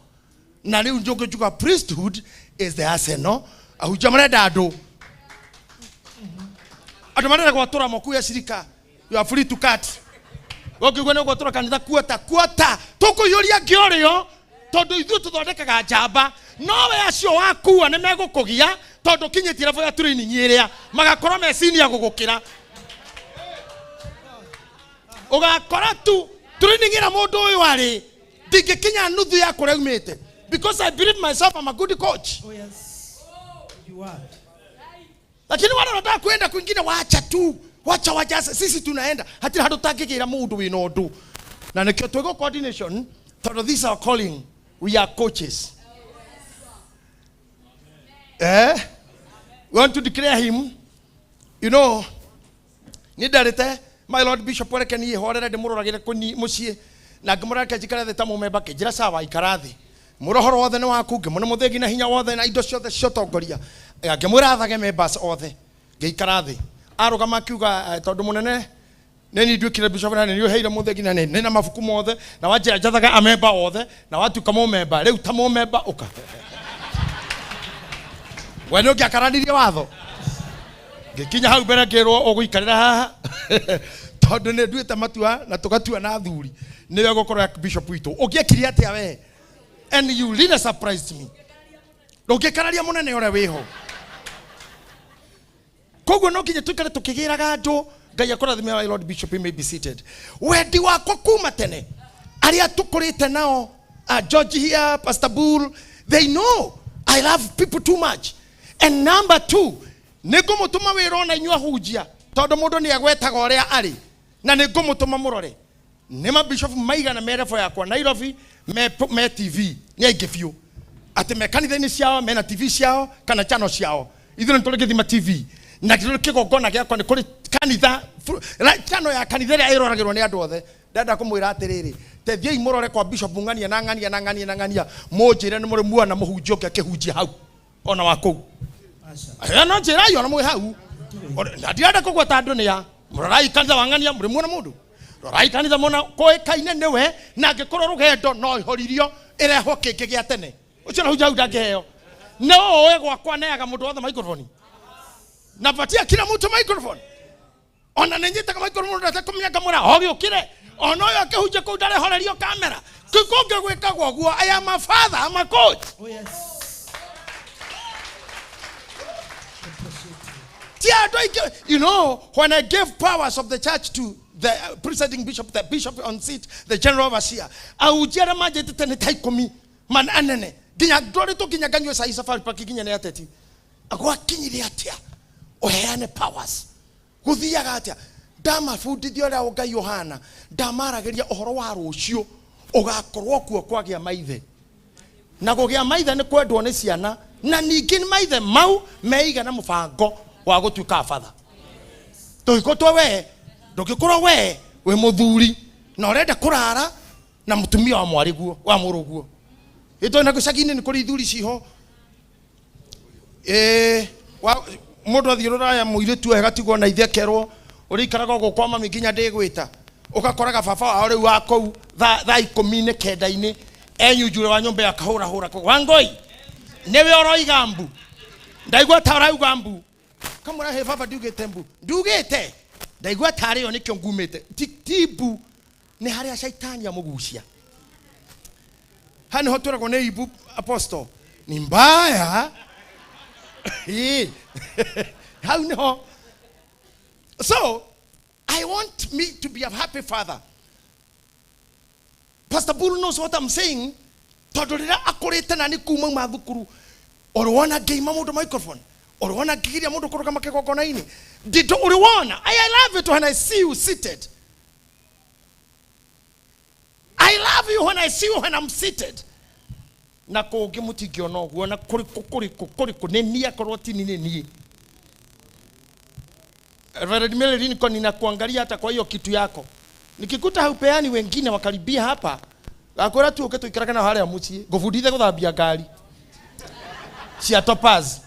na rĩu njũngĩnjuga priesthood is the Arsenal. Ahunjia marenda andũ, andũ marenda gwatũra moku ya cirika. You are free to cut. Ũngĩigua nĩ gwatũra kanitha kuota kuota tũkũiyũria ngĩorĩo tondũ ithuĩ tũthondekaga njamba, nowe acio wakua nĩ megũkũgia tondũ ũkinyĩtie level ya training ĩrĩa magakorwo me senior gũgũkĩra. Ũgakora tu training ĩrĩa mũndũ ũyũ arĩ ndingĩkinya nuthu ya kũrĩa aumĩte, because I believe myself I'm a good coach. Oh yes, you are. Lakini wale wanataka kuenda kwingine, wacha tu, wacha wajaze, sisi tunaenda. Hatirĩ handũ tangĩgĩra mũndũ wĩna ũndũ, na nĩkĩo twĩgwo coordination, tondũ this is our calling. We are coaches. We want to declare him. You know, nĩ ndarĩte my lord bishop reke niĩ horere ndĩmũroragĩre kũni mũciĩ, na ngĩmũra reke njikare thĩ ta mũmemba, kĩnjĩra sawa, ikara thĩ, mũra ũhoro wothe nĩ waku, ngĩmũne mũthĩgi na hinya wothe na indo ciothe cia ũtongoria. Ngĩmwĩra athage members othe, ngĩikara thĩ, arũgama akiuga, tondũ mũnene nĩ niĩ nduĩkire bishop na nĩ niĩ ũheire mũthĩgi na nĩ na mabuku mothe na wanjĩra njathaga amemba othe na watuĩka mũmemba rĩu ta mũmemba ũka we nĩ ũngĩakaranirie watho. Ngĩkinya hau mbere ngĩrwo ũgũikarĩra haha tondũ nĩ nduĩte matua na tũgatua na athuri nĩwe gũkorwo bishop witũ. Ũngĩekire atĩa we? And you really surprised me. Ndũngĩkararia mũnene ũrĩa wĩho. Koguo no nginya tũikare tũkĩgĩraga andũ. Ngai akũrathime, my lord bishop. You may be seated. Wendi wakwa kuma tene, arĩa tũkũrĩte nao, George here, Pastor Bull, they know I love people too much. And number two, nĩ ngũmũtũma wĩra ona inyuĩ ahunjia, tondũ mũndũ nĩ agwetaga ũrĩa arĩ, na nĩ ngũmũtũma mũrore nĩ mabishop maigana me level yakwa Nairobi me TV nĩ aingĩ biũ, atĩ me kanitha-inĩ ciao mena TV ciao kana channel ciao. Ithuĩ nĩ tũrĩ Gĩthima TV na kĩrĩ kĩgongona gĩakwa nĩ kũrĩ kanitha channel ya kanitha ĩrĩa ĩroragĩrwo nĩ andũ othe. Ndenda kũmwĩra atĩrĩrĩ, tethiĩi mũrore kwa bishop ng'ania na ng'ania na ng'ania na ng'ania, mũnjĩre nĩ mũrĩ muona mũhunjia ũngĩ akĩhunjia hau ona wa kũu. Aca. No njĩrai ona mwĩ hau. Na ndirenda kũgweta andũ nĩ a mũrorai kanitha wa ng'ania, mũrĩ muona mũndũ rorai kanitha mona kũĩkaine nĩwe, na angĩkorwo rũgendo no ĩhoririo ĩrehwo kĩngĩ gĩa tene ũcio na hunja hau ndangĩheo. No ũĩ gwakwa neaga mũndũ wothe microphone, napatia kila mtu microphone, ona nĩ nyitaga microphone ndatekũmenya, ngamwĩra o gĩũkĩre ona ũyũ akĩhunjia kũu ndarehorerio kamera kũngĩ gwĩkagwo ũguo. I am a father, I'm a coach. Oh yes. Appreciate you. Ti andũ aingĩ. You know, when I gave powers of the church to the presiding bishop, the bishop on seat, the general overseer, ahunjia arĩa manjĩtĩte nĩ ta 10 man anene nginya ndwarĩtwo nginya nganyue cai Safari Park nginya nĩ ateti. Gwakinyire atĩa ũheane powers? Gũthiaga atĩa? Ndamabundithia ũrĩa Ngai ũhana, ndamaragĩria ũhoro wa rũciũ ũgakorwo kuo kwagĩa maithe, na kũgĩa maithe nĩ kwendwo nĩ ciana, na ningĩ maithe mau meiga na mũbango wa gũtuĩka batha. Tũngĩkorwo we ndũngĩkorwo we wĩ mũthuri na ũrenda kũrara na mũtumia wa mwarĩguo wa mũrũguo ĩtũ na gĩcagi-inĩ nĩ kũrĩ ithuri ciho. Ĩĩ, mũndũ athiĩ rũraya mũirĩtu agatigwo na ithe akerwo ũrĩikaraga ũguo kwa mami nginya ndĩgwĩta, ũgakoraga baba wao rĩu wa kũu thaa 19-inĩ enyunjure wa nyũmba akahũrahũra kũu wangoi nĩwe ũroiga mbu, ndaigua ta ũrauga mbu, kamwĩra he baba, ndiugĩte mbu, ndiugĩte, ndaigua tarĩ yo nĩkĩo ngumĩte. Ti mbu, nĩ harĩa caitani amũgucia. Haha nĩho twĩragwo nĩ ibu apostle ni mbaya. Ĩĩ. Hau nĩho. So I want me to be a happy father. Pastor Bull knows what I'm saying, tondũ rĩrĩa akũrĩte na nĩ kuma uma thukuru ũrĩ wona ngĩima mũndũ microphone. Ũrĩ wona ngĩgiria mũndũ kũrũgama kĩgongona-inĩ? Nditũ ũrĩ wona? I love it when I see you seated. I love you when I see you when I'm seated. Na kũngĩ mũtingĩona ũguo na kũrĩkũ kũrĩkũ kũrĩkũ nĩ niĩ akorwo ti niĩ nĩ niĩ. Reverend Mary Lincoln, ninakuangalia hata kwa hiyo kitu yako. Nikikuta haupeani wengine wakaribia hapa, akwĩra tu ũke tũikarage nao harĩa mũciĩ, ngũbundithie gũthambia ngari cia Topaz.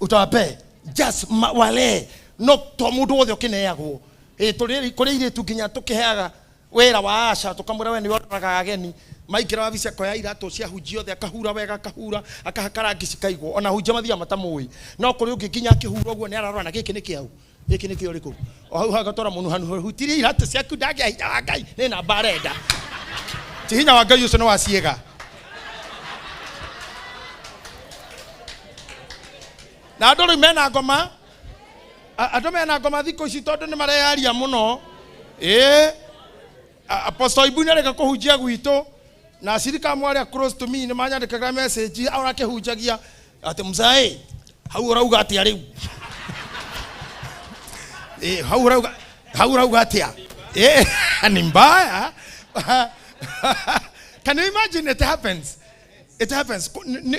Utawape just wale no to mũndũ wothe ũkĩneagwo. Ĩ tũrĩ kũrĩ airĩtu nginya tũkĩheaga wĩra wa aca tũkamwĩra we nĩwe ũroraga ageni maingĩra wabici akoya iratũ cia hunjia othe akahura wega akahura akahaka rangi cikaigwo ona hunjia mathiaga matamũĩ no kũrĩ ũngĩ nginya akĩhura ũguo nĩ ararora na gĩkĩ nĩ kĩau gĩkĩ nĩ kĩa ũrĩkũ o hau hagatwara mũnuhanu hutirie iratũ ciaku ndagĩa hinya wa Ngai nĩ namba arenda ti hinya wa Ngai ũcio nĩ wa ciĩga. Na andũ rĩu mena ngoma andũ mena ngoma thikũ ici tondũ nĩ mareyaria mũno. Ĩĩ Apostle Ibu nĩareka kũhunjia gwitũ na acirika amwe arĩa close to me nĩ manyandĩkaga message aũ akĩhunjagia atĩ mzae hau ũrauga atĩa rĩu? Ĩĩ hau ũrauga hau ũrauga atĩa? Ĩĩ ni mbaya. Can you imagine it happens? It happens.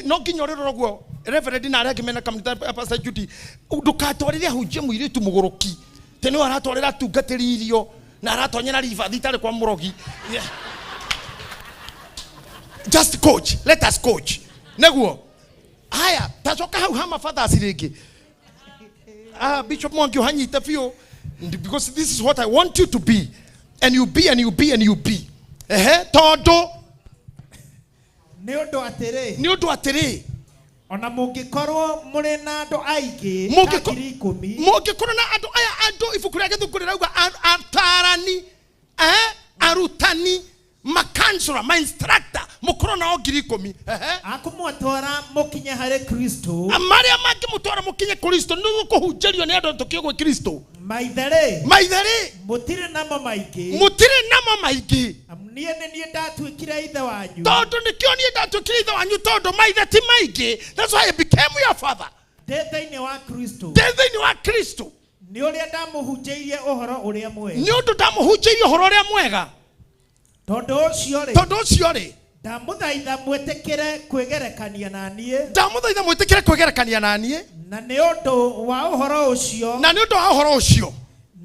No nginya ũrĩrora ũguo Reverend na arĩa angĩ mena kanitha ya Pastor Judy ndũgatwarĩre ahunjia mũirĩtu mũgũrũki tĩ nĩwe aratwarĩra atungatĩri irio na aratonyera ribathi itarĩ kwa mũrogi. Yeah. Just coach, let us coach. Nĩguo haya tacoka hau hama fathers rĩngĩ. Bishop Mwangi ũhanyite biũ because this is what I want you to be and you be and you be and you be. Ehe tondũ nĩ ũndũ atĩrĩ nĩ ũndũ atĩrĩ ona mũngĩkorwo mũrĩ na andũ aingĩ ta 10,000 mũngĩkorwo na andũ aya andũ ibuku rĩa gĩthũngũ rĩrauga atarani arutani makansula ma instructor mũkorwo nao 10,000. Ehe akũmũtwara mũkinye harĩ Kristo marĩa mangĩmũtwara mũkinye Kristo nĩ kũhunjĩrio nĩ andũ tũkĩũĩ gwĩ Kristo. Maithe-rĩ maithe-rĩ mũtirĩ namo maingĩ mũtirĩ namo maingĩ amu niĩ nĩ niĩ ndatuĩkire ithe wanyu tondũ nĩkĩo niĩ ndatuĩkire ithe wanyu tondũ maithe ti maingĩ. That's why I became your father. Ndĩ thĩinĩ wa Kristo ndĩ thĩinĩ wa Kristo nĩ ũrĩa ndamũhunjĩirie ũhoro ũrĩa mwega nĩ ũndũ ndamũhunjĩirie ũhoro ũrĩa mwega tondũ ũcio rĩ tondũ ũcio rĩ ndamũthaitha mwĩtĩkĩre kwĩgerekania na niĩ ndamũthaitha mwĩtĩkĩre kwĩgerekania na niĩ na nĩ ũndũ wa ũhoro ũcio na nĩ ũndũ wa ũhoro ũcio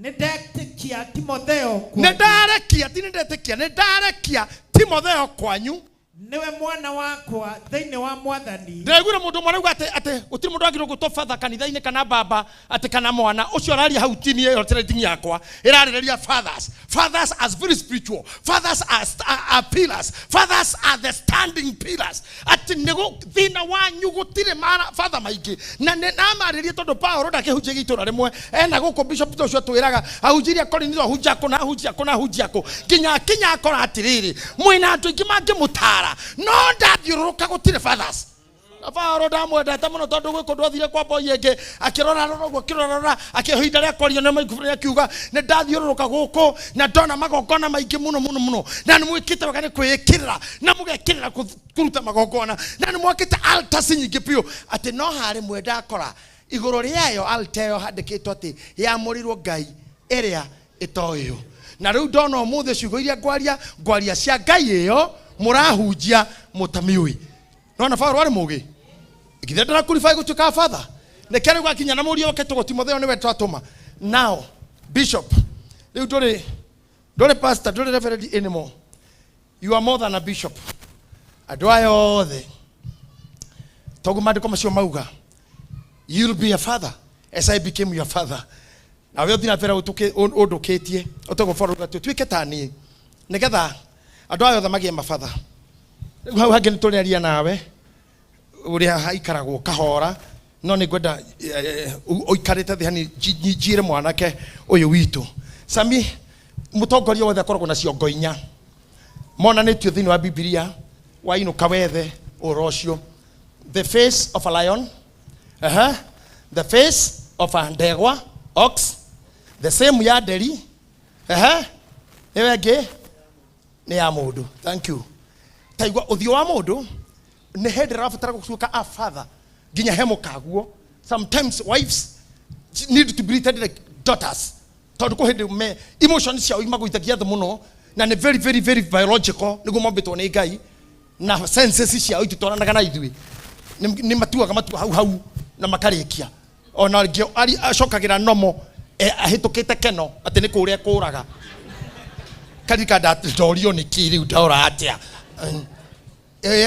nĩ ndetĩkia Timotheo nĩ kwanyu ndarekia ti nĩ ndetĩkia nĩ ndarekia Timotheo kwanyu nĩwe mwana wakwa thĩinĩ wa Mwathani. Ndĩraiguire mũndũ ũmwe arauga atĩ atĩ gũtirĩ mũndũ wagĩrĩirwo gwĩtwo father kanitha-inĩ kana baba atĩ kana mwana ũcio araria hau tini ĩyo trading yakwa ĩrarĩrĩria fathers. Fathers are very spiritual. Fathers are pillars. Fathers are the standing pillars. Atĩ nĩ thĩna wanyu gũtirĩ mara father maingĩ na nĩ namarĩrie tondũ Paul ndakĩhunjagia itũra rĩmwe ena gũkũ bishop ũcio twĩraga ahunjirie Korinitho ahunjia kũ na ahunjia kũ na ahunjia kũ nginya akinya akora atĩrĩrĩ mwĩna andũ aingĩ mangĩmũtara no ndathiũrũrũka gũtirĩ fathers. Na Paul ndamwendete mũno tondũ gwĩ kũndũ athire kwa boy ĩngĩ akĩrora rora ũguo akĩrora rora akĩhinda rĩa kwaria na microphone akiuga nĩ ndathiũrũrũka gũkũ na ndona magongona maingĩ mũno mũno mũno na nĩ mwĩkĩte wega nĩ kwĩĩkĩrĩra na mũgekĩrĩra kũruta magongona na nĩ mwakĩte altars nyingĩ biũ atĩ no harĩ mwe ndakora igũrũ rĩayo altar ĩyo handĩkĩtwo atĩ yamũrĩirwo Ngai ĩrĩa ĩtoĩyo na rĩu ndona ũmũthĩ ciugo iria ngwaria ngwaria cia Ngai ĩyo mũrahunjia mũtamiũĩ. Nona Paul arĩ mũgĩ githĩ ndarakurify gũtuĩka father nĩkĩo rĩu gakinya na mũriũ wake tũgũ Timotheo nĩwe twatũma. Now bishop rĩu ndũrĩ ndũrĩ pastor ndũrĩ reverend anymore. You are more than a bishop. Andũ aya othe toguo maandĩko macio mauga you'll be a father as I became your father. Nawe ũthiĩ na mbere ũndũkĩtie ũtegwo Paul auga tuĩke ta niĩ nĩgetha andũ aya othe magĩe mabatha. Rĩu hau hangĩ nĩtũrĩaria nawe ũrĩa haikaragwo kahora no nĩ ngwenda ũikarĩte thĩ hani njire mwanake ũyũ witũ Sami mũtongoria wothe akoragwo na ciongo inya monanĩtio thĩinĩ wa Bibilia wainũka wethe ũhoro ũcio the face of a lion, the face of a ndegwa ox, the same ya nderi, ĩyo ĩngĩ nĩ ya mũndũ. Thank you. Taigua ũthiũ wa mũndũ nĩ hĩndĩ ĩrabatara gũtuĩka a father nginya he mũkaguo Sometimes wives need to be treated like daughters. Tondũ kũ hĩndĩ me emotions ciao imagũithagia thĩ mũno na nĩ very very very biological nĩguo mombĩtwo nĩ Ngai na senses ciao ititwaranaga na ithuĩ. Nĩ matuaga matua hau hau na makarĩkia. Ona rĩngĩ acokagĩra nomo ahĩtũkĩte keno atĩ nĩ kũrĩa kũraga. Karika ndorio nĩ kĩ rĩu ndora atĩa.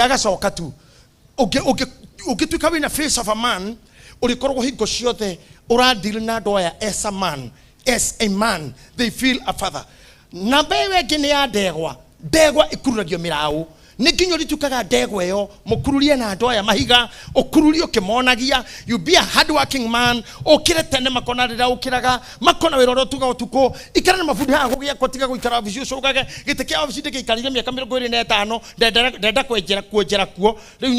Agacoka tu. Ũngĩtuĩka wĩna face of a man ũrĩkoragwo hingo ciothe ũradeal na andũ aya as a man, as a man they feel a father. Namba ĩyo ĩngĩ nĩ ya ndegwa. Ndegwa ĩkururagio mĩraũ. Nĩ nginya ũrĩtuĩkaga ndegwa ĩyo mũkururie na andũ aya mahiga, ũkururie ũkĩmonagia. You be a hard working man, ũkĩre tene makona rĩrĩa ũkĩraga, makona wĩra ũrĩa ũtuga ũtukũ. Ikara na mabundi haha gũgĩakwo, tiga gũikara obici ũcũgage. Gĩtĩ kĩa obici ndĩgĩikarire mĩaka 25, ndenda kwenjera kuo. Rĩu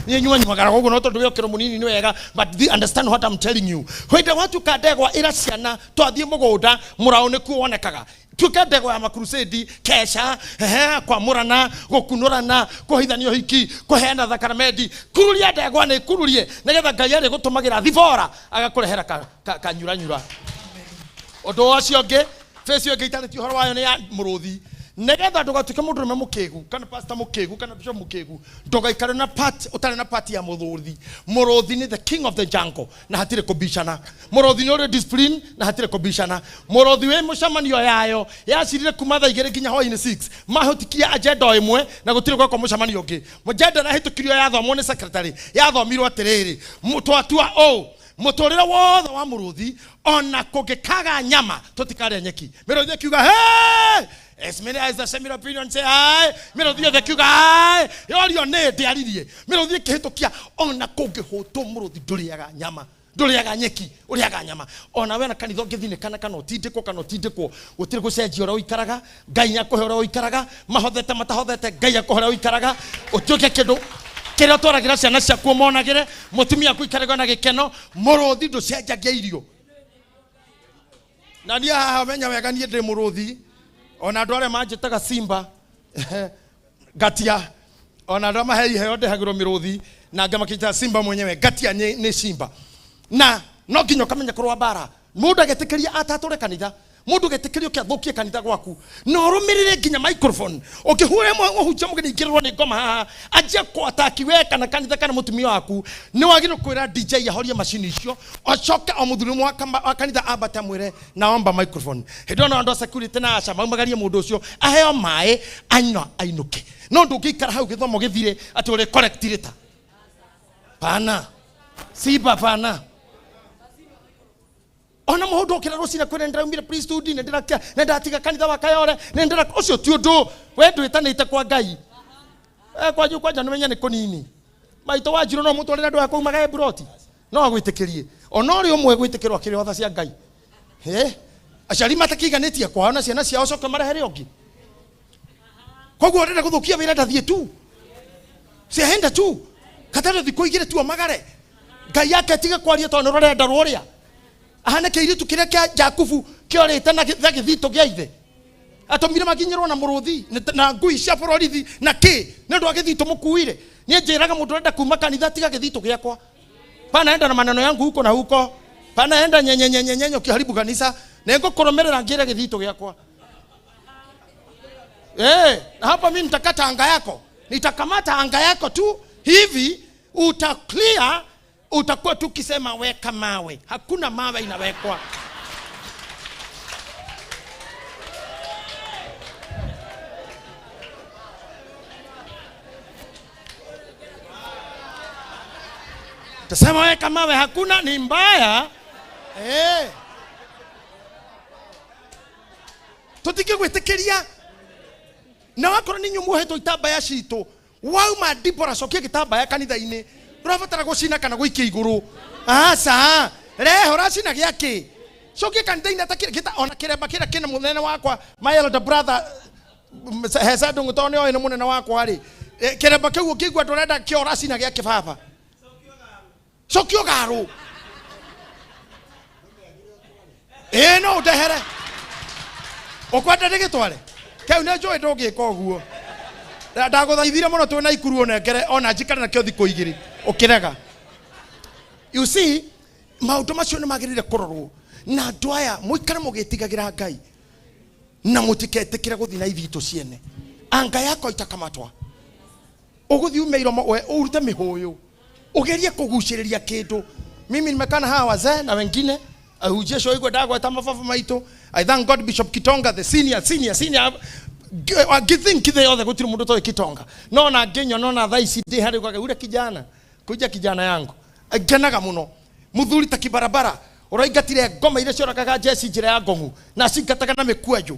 niĩ nyuanyuagara ũguo no tondũ wĩ ũkĩro mũnini nĩ wega, but understand what I'm telling you. Hĩndĩ watuĩka ndegwa ĩra ciana twathiĩ mũgũnda, mũraũ nĩkuo wonekaga. Tuĩka ndegwa ya makrusedi, kesha, kwamũrana, gũkunũrana, kũhithania ũhiki, kũheana thakramenti. Kururia ndegwa nĩ kururie nĩgetha Ngai arĩgũtũmagĩra thibora agakũrehera kanyuranyura. Ũndũ ũcio ũngĩ, face ĩyo ĩngĩ itarĩtie ũhoro wayo nĩ ya mũrũthi. Nĩgetha ndũgatuĩke mũndũrũme mũkĩgu kana pastor mũkĩgu kana bishop mũkĩgu, ndũgaikare na part ũtarĩ na part ya mũrũthi. Mũrũthi nĩ the king of the jungle na hatirĩ kũbicana. Mũrũthi nĩ ũrĩ discipline na hatirĩ kũbicana. Mũrũthi wĩ mũcemanio yayo yacirire kuma thaa igĩrĩ nginya hwaĩ-inĩ 6, mahĩtũkia agenda o ĩmwe na gũtirĩ gwekwo mũcemanio ũngĩ. Agenda ĩrĩa yahĩtũkirio yathomwo nĩ secretary, yathomirwo atĩrĩrĩ, twatua ũũ, mũtũrĩre wothe wa mũrũthi ona kũngĩkaga nyama tũtikarĩa nyeki. Mĩrũthi ĩkiuga hey! As many as the same opinion say aye. Mĩrũthi yothe ĩkiuga aye. Yorio nĩ ndĩaririe. Mĩrũthi ĩkĩhĩtũkia ona kũngĩhũtwo mũrũthi ndũrĩaga nyama, ndũrĩaga nyeki, ũrĩaga nyama. Ona we na kanitha ũngĩthinĩkana kana ũtindĩkwo kana ũtindĩkwo, gũtirĩ gũcenjia ũrĩa ũikaraga. Ngai nĩakũhe ũrĩa ũikaraga, mahothete matahothete, Ngai akũhe ũrĩa ũikaraga. Ũtuĩke kĩndũ kĩrĩa ũtwaragĩra ciana ciaku ũmonagĩre, mũtumia aku aikarage na gĩkeno. Mũrũthi ndũcenjagia irio. Na niĩ haha menya wega niĩ ndĩ mũrũthi. Ona andũ arĩa manjĩtaga Simba, ngatia. Ona andũ arĩa mahe iheo ndehagĩrwo mĩrũthi, na angĩ makĩnjĩtaga Simba mwenyewe, ngatia nĩ Simba. Na no nginya ũkamenya kũrũa mbara. Mũndũ agetĩkĩria atatũre kanitha, mũndũ agetĩkĩria ũke athũkie kanitha gwaku, na ũrũmĩrĩre nginya microphone. Ũngĩhũra mũhunjia mũgeni ingĩrĩrwo nĩ ngoma haha, anjie kũ-attack we kana kanitha kana mũtumia waku, nĩ wagĩrĩirwo kwĩra DJ ahorie macini icio, acoke o mũthuri ũmwe wa kanitha ambate amwĩre naomba microphone. Hĩndĩ ĩyo no andũ a security na aca maumagarie mũndũ ũcio, aheo maĩ, anyua ainũke. No ndũngĩikara hau gĩthomo gĩthire atĩ ũrĩ correct rĩta. Pana. Simba pana. Ona mũndũ okĩra rũcinĩ kwĩra nĩndĩraumire priesthood, nĩndatiga kanitha wa Kayole, nĩndĩra ũcio ti ũndũ, we ndwĩtanĩte kwa Ngai. Kwanyu kwanja nĩmenya nĩ kũnini. Maitũ wa Njirũ no mũtwarĩre andũ a kũu magae mburoti. No agwĩtĩkĩrie. Ona ũrĩ ũmwe gwĩtĩkĩrwo akĩrĩ otha cia Ngai. Aciari matakĩiganĩtie kwao na ciana ciao coke marehere ũngĩ. Koguo ũrenda gũthũkia wĩra ndathiĩ tu. Ciahenda tu. Katarĩ thikũ igĩrĩ tu omagare. Ngai ake atige kwaria tondũ nĩ ũrenda rũrĩa. Ahane kĩirĩtu kĩrĩa kĩa Jakubu kĩorĩte na gĩthitũ gĩa ithe. Atũmire makinyĩrwo na mũrũthi na ngui cia borithi na kĩ nĩ ũndũ wa gĩthitũ mũkuire. Niĩ njĩraga mũndũ ũrenda kuma kanitha tiga gĩthitũ gĩakwa. Panaenda na maneno yangu huko na huko. Panaenda nyenye nyenye nyenye ukiharibu kanisa. Nĩngũkũrũmĩrĩra ngĩre gĩthitũ gĩakwa. Na hapa mimi nitakata anga yako. Nitakamata anga yako tu hivi uta clear, utakuwa tu ukisema weka mawe. Hakuna mawe inawekwa. Tasema weka mawe hakuna, ni mbaya. Tutingĩgwĩtĩkĩria. Na wakorwo nĩ inyuĩ muohetwo itambaya citũ, wauma Dibora cokia gĩtambaya kanitha-inĩ, ndũrabatara gũcina kana gũikia igũrũ. Aca, rehe ũracina gĩakĩ? Cokia kanitha-inĩ ata ona kĩremba kĩrĩa kĩna mũnene wakwa, my elder brother, Hesa Ndung'u, tondũ nĩoĩ nĩ mũnene wakwa rĩ. Kĩremba kĩu ũkĩigua ndũrenda kĩo ũracina gĩakĩ baba? Cokia ũgarũ. No ũndehere. Ũkwenda ndĩgĩtware? Kĩu nĩ njũĩ ndũngĩka ũguo. Ndagũthaithire mũno twĩ na ikuru ũnengere ona njikare nakĩo thikũ igĩrĩ, ũkĩrega. You see, maũndũ macio nĩ magĩrĩire kũrorwo na andũ aya mũikare mũgĩtigagĩra Ngai na mũtiketĩkĩre gũthiĩ na ithitũ ciene. Anga yako itakamatwa. Ũgũthiĩ ume iromo we ũrute mĩhũyũ ũgerie kũgucĩrĩria kĩndũ. Mimi nimekaa na hawa wazee na wengine ahunjia cio igua ndagweta mababa maitũ. I thank God Bishop Kitonga, the senior senior senior ngithink thĩ yothe gũtirĩ mũndũ ũtoĩ Kitonga, no na ngĩnyona ona thaa ici ndĩ harĩ gwake ule kijana kuja kijana yangu ngenaga mũno. Mũthuri ta kibarabara ũraingatire ngoma iria cioragaga njeci njĩra ya ngong'u na cingataga na mĩkwanjũ,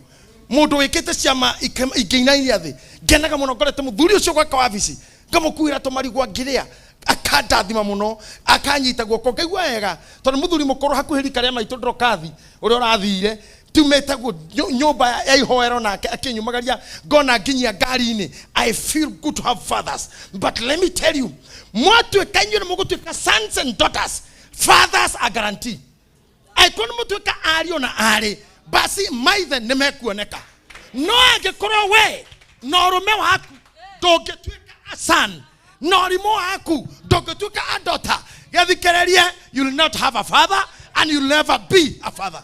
mũndũ wĩkĩte ciama ingĩinainia thĩ. Ngenaga mũno ngorete mũthuri ũcio gwaka wabici, ngamũkuĩra tũmarigũ ngĩrĩa, akandathima mũno, akanyita guoko ngaigua wega tondũ mũthuri mũkũrũ hakuhĩ rika rĩa maitũ ndrokathi ũrĩa ũrathire tumĩte guo nyũmba ya ihoero nake akĩnyumagaria ngona nginyia ngari-inĩ. I feel good to have fathers, but let me tell you, mwatuĩka inyuĩ nĩ mũgũtuĩka sons and daughters, fathers are guarantee. Angĩkorwo nĩ mũtuĩka ariũ na arĩ, basi maithe nĩ mekuoneka. No angĩkorwo we na ũrũme waku ndũngĩtuĩka a son na ũrimũ waku ndũngĩtuĩka a daughter, gĩthikĩrĩrie, you will not have a father and you will never be a father.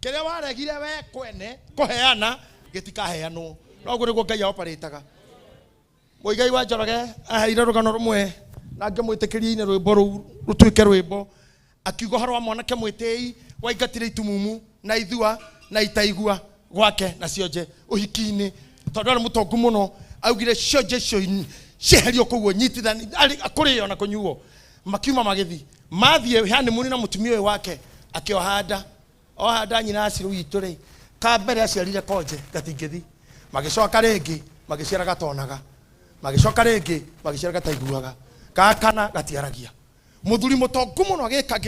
Kĩrĩa waregire we kwene kũheana gĩtikaheanwo. Noguo nĩguo Ngai aoparĩtaga. Mũigai wa Njoroge aheire rũgano rũmwe na ngĩmwĩtĩkĩria-inĩ rwĩmbo rũu rũtuĩke rwĩmbo, akiuga ũhoro wa mwanake mwĩtĩi waingatire itumumu na ithua na itaigua gwake na cionje ũhiki-inĩ, tondũ arĩ mũtongu mũno. Augire cionje icio cieherio kũguo nyitithani kũrĩo na kũnyuo. Makiuma magĩthi mathiĩ honeymoon na mũtumia ũyũ wake akĩoha nda. Oha nda nyina acirũ witũ rĩ, ka mbere aciarire konje gatingĩthi. Magĩcoka rĩngĩ magĩciara gatonaga, magĩcoka rĩngĩ magĩciara gataiguaga, gakana gatiaragia. Mũthuri mũtongu mũno agĩka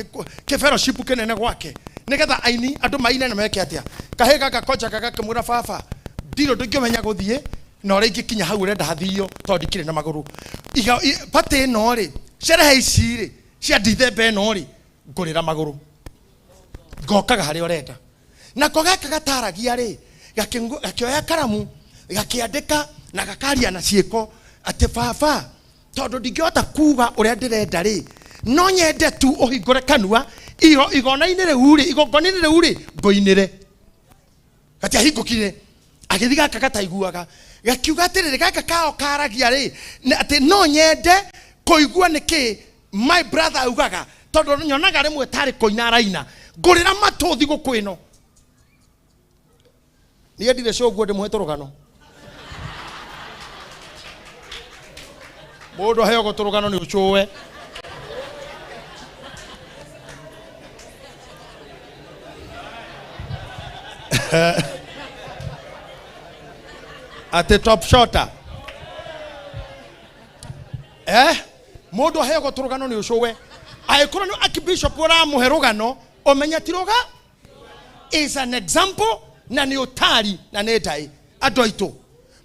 kĩ fellowship kĩnene gwake nĩgetha aini andũ maine na meke atĩa. Kahĩ gaka konjaga gakĩmwĩra, baba, ndirĩ ũndũ ingĩmenya gũthiĩ na ũrĩa ingĩkinya hau ũrenda hathio tondũ ndikĩrĩ na magũrũ. Party ĩno rĩ, sherehe ici rĩ cia Dithemba ĩno rĩ, ngũrĩra magũrũ ngokaga harĩa ũrenda. Nako gaka gataragia rĩ, gakĩoya karamu gakĩandĩka na gakaria na ciĩko atĩ baba, tondũ ndingĩhota kuga ũrĩa ndĩrenda rĩ, no nyende tu ũhingũre kanua igona-inĩ rĩu rĩ, igongona-inĩ rĩu rĩ, ngũinĩre. Gatiahingũkire. Agĩthiĩ gaka gataiguaga gakiuga atĩrĩrĩ, gaka kao karagia rĩ, atĩ no nyende kũigua nĩkĩ my brother augaga, tondũ nyonaga rĩmwe tarĩ kũina araina, ngũrĩra matũ thigũkũ ĩno. Niĩ ndirĩ sure ũguo ndĩmũhe tũrũgano. Mũndũ aheagwo tũrũgano nĩ ũcũwe. Atĩ top shotter. Mũndũ aheagwo tũrũgano nĩ ũcũwe. Angĩkorwo nĩ archbishop ũramũhe rũgano, ũmenye ti rũga is an example na nĩ ũtari na nĩ ndaĩ. Andũ aitũ,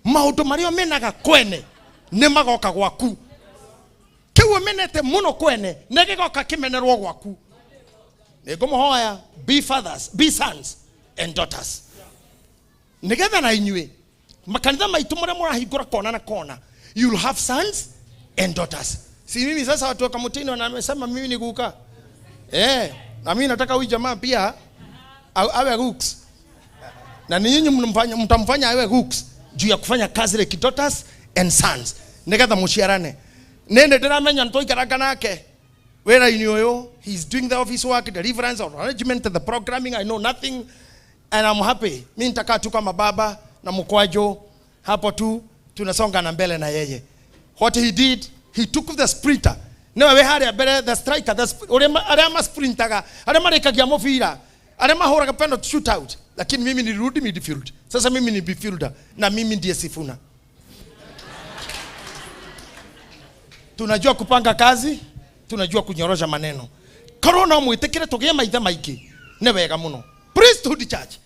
maũndũ marĩa ũmenaga kwene nĩ magoka gwaku. Kĩu ũmenete mũno kwene nĩ gĩgoka kĩmenerwo gwaku. Nĩ ngũmũhoya, be fathers, be sons and daughters, nĩgetha na inyuĩ makanitha maitũ marĩa mũrahingũra kona na kona, you'll have sons and daughters. Si mimi sasa watu wa Kamutini wanasema mimi ni guka, na mimi nataka huyu jamaa pia awe guks, na ni nyinyi mtamfanya awe guks juu ya kufanya kazi like daughters and sons, nĩgetha mũciarane. Nĩndĩ ndĩramenya nĩtwaikaraga nake wĩra-inĩ ũyũ. He is doing the office work, deliverance or management, the programming. I know nothing and I'm happy. Mimi nitakaa tu kama baba na mkwajo hapo tu, tunasonga na mbele na yeye. What he did, he took the sprinter, niwe wĩ harĩa mbere, the striker, the ũrĩa arĩa masprintaga, arĩa marĩkagia mũbira, arĩa mahũraga penalty shootout, lakini mimi nilirudi midfield. Sasa mimi ni midfielder na mimi ndiye Sifuna. Tunajua kupanga kazi, tunajua kunyorosha maneno. Korwo no mwĩtĩkĩre tũgĩe maithe maingĩ nĩ wega mũno. Priesthood church,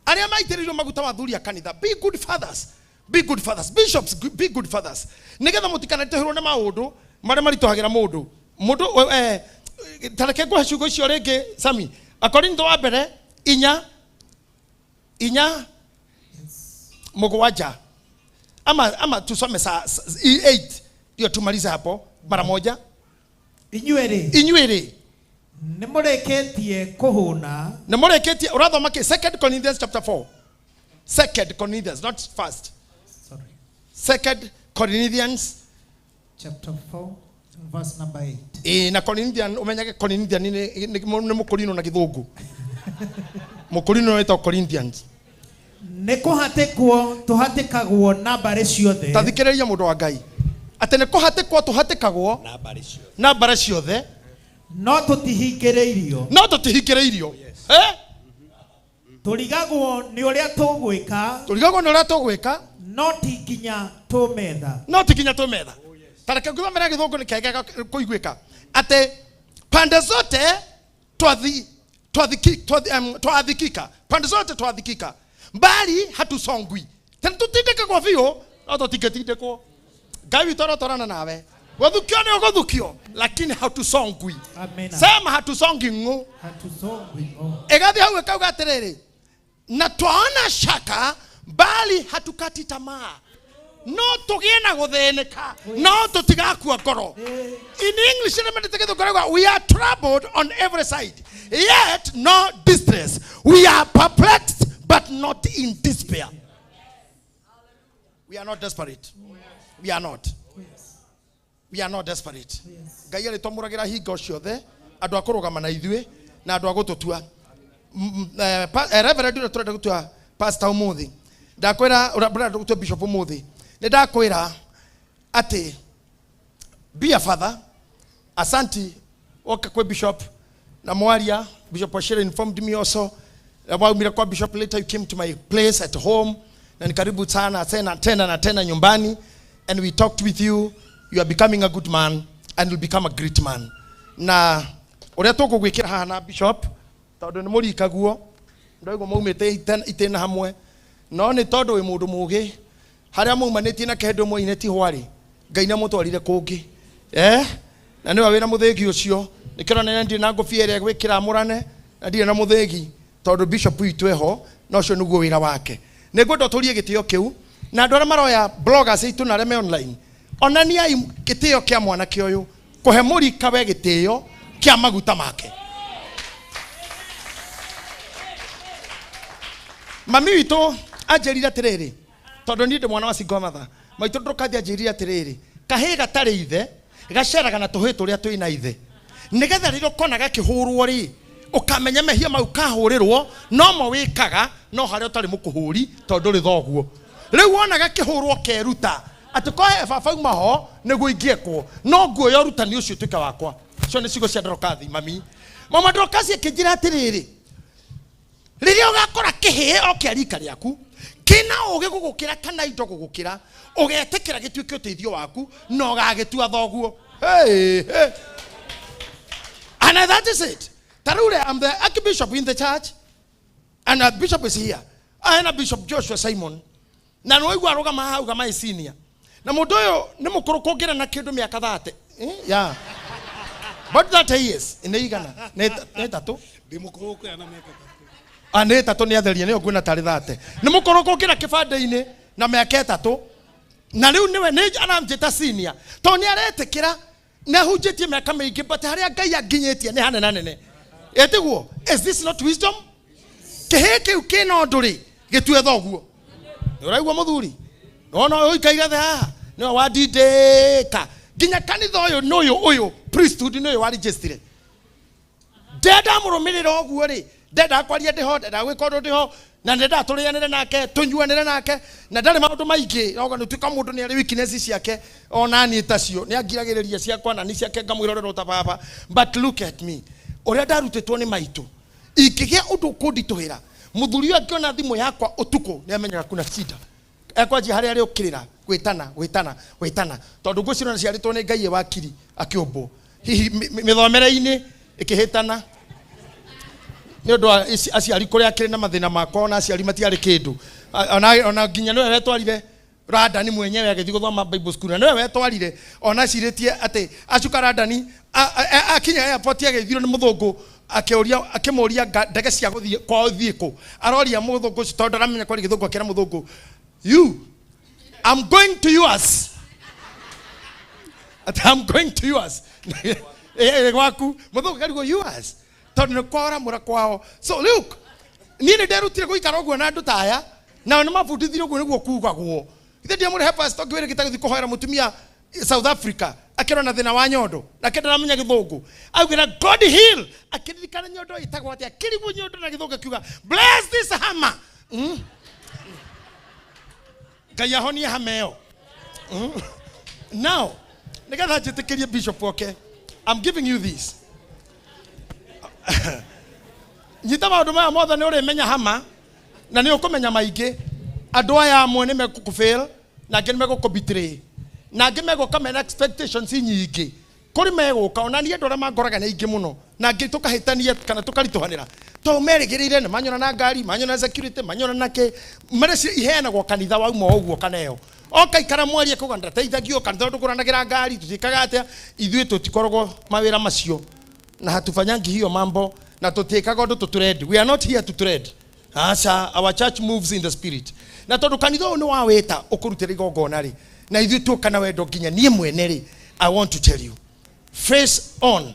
arĩa maitĩrĩirio maguta wa a kanitha, be good fathers, be good fathers. Bishops, be good fathers, nĩgetha mũtikanatĩhĩrwo nĩ maũndũ marĩa maritũhagĩra mũndũ. Mũndũ tareke ngũhe ciugo icio rĩngĩ. Sami, Akorintho wa mbere inya inya mũgwanja ama tusome saa 8 ndio tumalize hapo mara moja. Inyuĩ rĩ, Inyuĩ rĩ, nĩ mũrĩkĩtie kũhũna. Nĩ mũrĩkĩtie. Ũrathoma kĩ? Second Corinthians chapter 4. Second Corinthians, not first. Sorry. Second Corinthians chapter 4 verse number 8. Ĩĩ, na Corinthian, ũmenyage Corinthian nĩ mũkũrinũ na gĩthũngũ. Mũkũrinũ wĩtagwo Corinthians. Nĩ kũhatĩkwo tũhatĩkagwo na mbarĩ ciothe. Ta thikĩrĩria, mũndũ wa Ngai, atĩ nĩ kũhatĩkwo tũhatĩkagwo na mbarĩ ciothe, na mbarĩ ciothe, no tũtihingĩrĩirio. No tũtihingĩrĩirio. Eh? Tũrigagwo nĩ ũrĩa tũgwĩka, Tũrigagwo nĩ ũrĩa tũgwĩka, no ti nginya tũmetha. No ti nginya twĩmetha. Ta reke ngũthomere gĩthũngũ nĩ kega kũiguĩka, atĩ pande zote twathikika, pande zote twathikika, mbali hatusongwi. Tena tutindĩkagwo biũ, no tũtingĩtindĩkwo. Ngai witũ arotwarana nawe. Gũthukio nĩ ũgũthukio, lakini hatusongwi. Amina. Sema, hatusongi ng'u. Hatusongwi ng'o. Ĩgathiĩ hau ĩkauga atĩrĩrĩ, na twaona shaka bali hatukati tamaa. No tũgĩe na gũthĩnĩka, no tũtigakua ngoro. In English nĩ mendete gĩthũngũ, rauga, "We are troubled on every side, yet no distress. We are perplexed, but not in despair." We are not desperate. We are not, we are not desperate. Ngai arĩtwamũragĩra hingo ciothe andũ a kũrũgama na ithuĩ na andũ a gũtũtua. Reverend ũrĩa tũrenda gũtua pastor ũmũthĩ, ndakwĩra, ũrĩa ũrenda gũtua bishop ũmũthĩ, nĩ ndakwĩra atĩ be a father. Asanti woka kwĩ bishop na mwaria. Bishop Wachira informed me also na waumire kwa bishop. Later you came to my place at home na ni karibu sana tena tena na tena nyumbani, and we talked with you. You are becoming a good man and will become a great man. Na ũrĩa tũkũgwĩkĩra haha na bishop, tondũ nĩ mũrikaguo, ndaigua maumĩte itĩna hamwe, no nĩ tondũ wĩ mũndũ mũgĩ, harĩa maumanĩtie na kĩndũ mwaine ti hwarĩ, Ngai nĩ amũtwarire kũngĩ, eh? Na nĩwe wĩna mũthĩgi ũcio. Nĩkĩo nene ndirĩ na ngũbia ĩrĩa gwĩkĩra amũrane na ndirĩ na mũthĩgi, tondũ bishop witũ eho na ũcio nĩguo wĩra wake. Nĩ ngwenda ũtũrie gĩtĩo kĩu na andũ arĩa maroya bloggers aitũ na arĩa me online. Onaniai gĩtĩo kĩa mwanake ũyũ, kũhe mũrika we gĩtĩo kĩa maguta make. Mami witũ anjĩrire atĩrĩrĩ, tondũ niĩ ndĩ mwana wa single mother, maitũ ndũkathi anjĩrire atĩrĩrĩ, kahĩĩ gatarĩ ithe gaceraga na tũhĩĩ tũrĩa twĩna ithe, nĩgetha rĩrĩa ũkona gakĩhũrwo rĩ, ũkamenya mehia mau kahũrĩrwo nomo wĩkaga, no harĩa ũtarĩ mũkũhũri tondũ ndũrĩ thoguo. Rĩu wona gakĩhũrwo keruta atĩ kohe baba uma ho nĩguo ingĩekwo, no nguoya ũrutani ũcio ũtuĩke wakwa. Icio nĩ ciugo cia Ndorokathi. Mami, mama Ndorokathi akĩnjĩra atĩrĩrĩ, rĩrĩa ũgakora kĩhĩĩ o kĩa rika rĩaku kĩna ũgĩ gũgũkĩra kana indo gũgũkĩra, ũgetĩkĩra gĩtuĩke ũteithio waku na ũgagĩtua thoguo. Hey, hey. And that is it. Tarure, I'm the archbishop in the church and a bishop is here. Ahena Bishop Joshua Simon na nĩwaigua arũgama haha auga my senior, na mũndũ ũyũ nĩ mũkũrũ kũngĩra na kĩndũ mĩaka 30. Eh, yeah. But 30 years nĩ igana nĩ ĩtatũ. Ndĩ mũkũrũ gũkĩra na mĩaka 3. Ah, nĩ ĩtatũ, nĩ atheria nĩyo nguona tarĩ 30. Nĩ mũkũrũ gũkĩra kĩbandĩ-inĩ na mĩaka 3, na rĩu nĩwe nĩ aranjĩta senior tondũ nĩ aretĩkĩra nĩ ahunjĩtie mĩaka mĩingĩ, but harĩa Ngai anginyĩtie nĩ hanene nene. Ĩtiguo? Is this not wisdom? Kĩhĩ kĩu kĩna ũndũ rĩ, gĩtue thoguo. Nĩ ũraigua, mũthuri? Nona ũyũ ũikaire thĩ haha nĩwe wandindĩka nginya kanitha ũyũ, nĩ ũyũ ũyũ priesthood nĩ ũyũ warijĩstire. Ndenda mũrũmĩrĩra ũguo rĩ, ndendaga kwaria ndĩho, ndendaga gwĩka ũndũ ndĩho, na ndendaga tũrĩanĩre nake, tũnyuanĩre nake, na ndarĩ maũndũ maingĩ. Noga nĩ tuĩka mũndũ nĩ arĩ weakness ciake, ona niĩ tacio nĩ angiragĩrĩria ciakwa na ni ciake ngamwĩrorera ta baba. But look at me, ũrĩa ndarutĩtwo nĩ maitũ, ingĩgĩa ũndũ ũkũnditũhĩra, mũthuri ũyũ angĩona thimũ yakwa ũtukũ nĩ amenyaga kuna shida, ekwanjia harĩa arĩ ũkĩrĩra gwĩtana gwĩtana gwĩtana, tondũ ngwĩciria ona ciarĩtwo nĩ Ngai wakiri akĩũmbwo, hihi mĩthomere-inĩ ĩkĩhĩtana nĩ ũndũ wa aciari kũrĩa akĩrĩ na mathĩna makwa, ona aciari matiarĩ kĩndũ. Ona nginya nĩwe wetwarire Randani mwenyewe agĩthiĩ gũthoma Bible school, na nĩwe wetwarire, ona acirĩtie atĩ acuka Randani akinya airport agĩthirwo nĩ mũthũngũ, akĩũria, akĩmũria ndege cia gũthiĩ kwao thiĩ kũ. Aroria mũthũngũ ũcio tondũ ndaramenya kwaria gĩthũngũ, akĩra mũthũngũ, "You, I'm going to yours." Ati, "I'm going to yours." Gwaku mũthũngũ karigwo yours tondũ nĩ kwao ramũra kwao. So look, niĩ nĩ nderutire gũikara ũguo na andũ ta aya, nao nĩ mabundithirie ũguo nĩguo kugagwo. Ithe ndiamũrehe pastor ngĩwĩrĩ gĩtagũthiĩ kũhoera mũtumia South Africa akĩrwo na thĩna wa nyondo nake ndaramenya gĩthũngũ, augĩra God heal, akĩririkana nyondo ĩtagwo atĩa, akĩrigwo nyondo na gĩthũngũ akiuga bless this hammer. Ngai ahonie hama ĩyo. Now nĩgetha njĩtĩkĩrie bishop oke, I'm giving you this. Nyita maũndũ maya mothe nĩ ũrĩmenya hama na nĩ ũkũmenya maingĩ. Andũ aya amwe nĩ megũkũfail na angĩ nĩ megũkũbetray na angĩ megũka mena expectations nyingĩ. Kũrĩ megũka ona niĩ andũ arĩa mangoraga nĩ aingĩ mũno na angĩ tũkahĩtania kana tũkaritũhanĩra tondũ merĩgĩrĩire nĩ manyona na ngari, manyona na security, manyona na kĩ, marĩa iheanagwo kanitha wauma ũguo kana ĩyo okaikara mwaria kuga ndateithagio kanitha ndũkũranagĩra ngari tũtiĩkaga atĩa. Ithuĩ tũtikoragwo mawĩra macio na hatufanyangi hiyo mambo na tũtiĩkaga ũndũ tũtrend. We are not here to trend. Aca, our church moves in the spirit. Na tondũ kanitha ũyũ nĩ wa wĩta ũkũrutĩra igongona rĩ, na ithuĩ tuoka na wendo nginya niĩ mwene rĩ, I want to tell you, face on,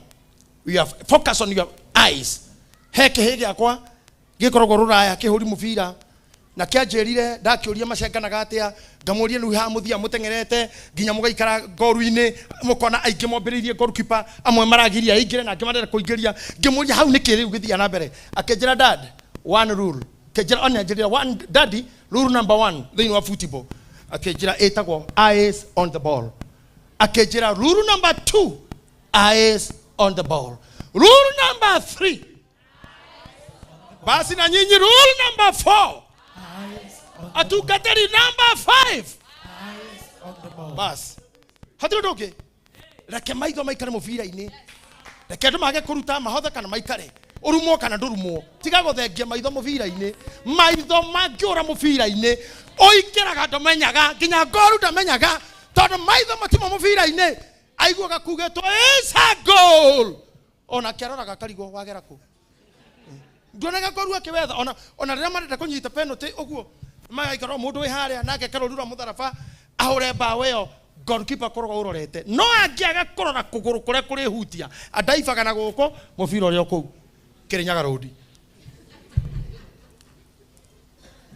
you have focus on your eyes. He kĩhĩ gĩakwa gĩkoragwo rũraya kĩhũri mũbira na kĩanjĩrire ndakĩũria macenganaga atĩa, ngamũria rĩu haha mũthia mũteng'erete nginya mũgaikara ngoru-inĩ mũkona aingĩ mombĩrĩirie goalkeeper, amwe maragiria aingĩre na angĩ marenda kũingĩria. Ngĩmũria hau nĩkĩ rĩu gĩthiaga na mbere, akĩnjĩra dad one rule, akĩnjĩra ona anjĩrire one daddy rule number one thĩinĩ wa football, akĩnjĩra ĩtagwo eyes on the ball, akĩnjĩra rule number 2 eyes on the ball, rule number 3 basi na nyinyi rule number 4 atungatĩri number 5 basi hatirĩ ũndũ ũngĩ. Reke maitho maikare mũbira-inĩ, reke andũ mage kũruta mahothe kana maikare ũrumwo kana ndũrumwo, tiga gũthengia maitho mũbira-inĩ. Maitho mangĩũra mũbira-inĩ ũingĩraga ndũmenyaga, nginya ngoru ndamenyaga tondũ maitho matimo mũbira-inĩ. Aiguaga kugĩtwo it's a goal, ona kĩaroraga karigwo wagera kũ, nduonaga ngoru akĩwetha. Ona rĩrĩa marenda kũnyita penalty ũguo magaikara mũndũ wĩ harĩa nake karũri rwa mũtharaba ahũre mbaũ ĩyo, goalkeeper koragwo ũrorete, no angĩaga kũrora kũgũrũ kũrĩa kũrĩhutia andaibaga na gũkũ mũbira ũrĩa kũu Kĩrĩnyaga road.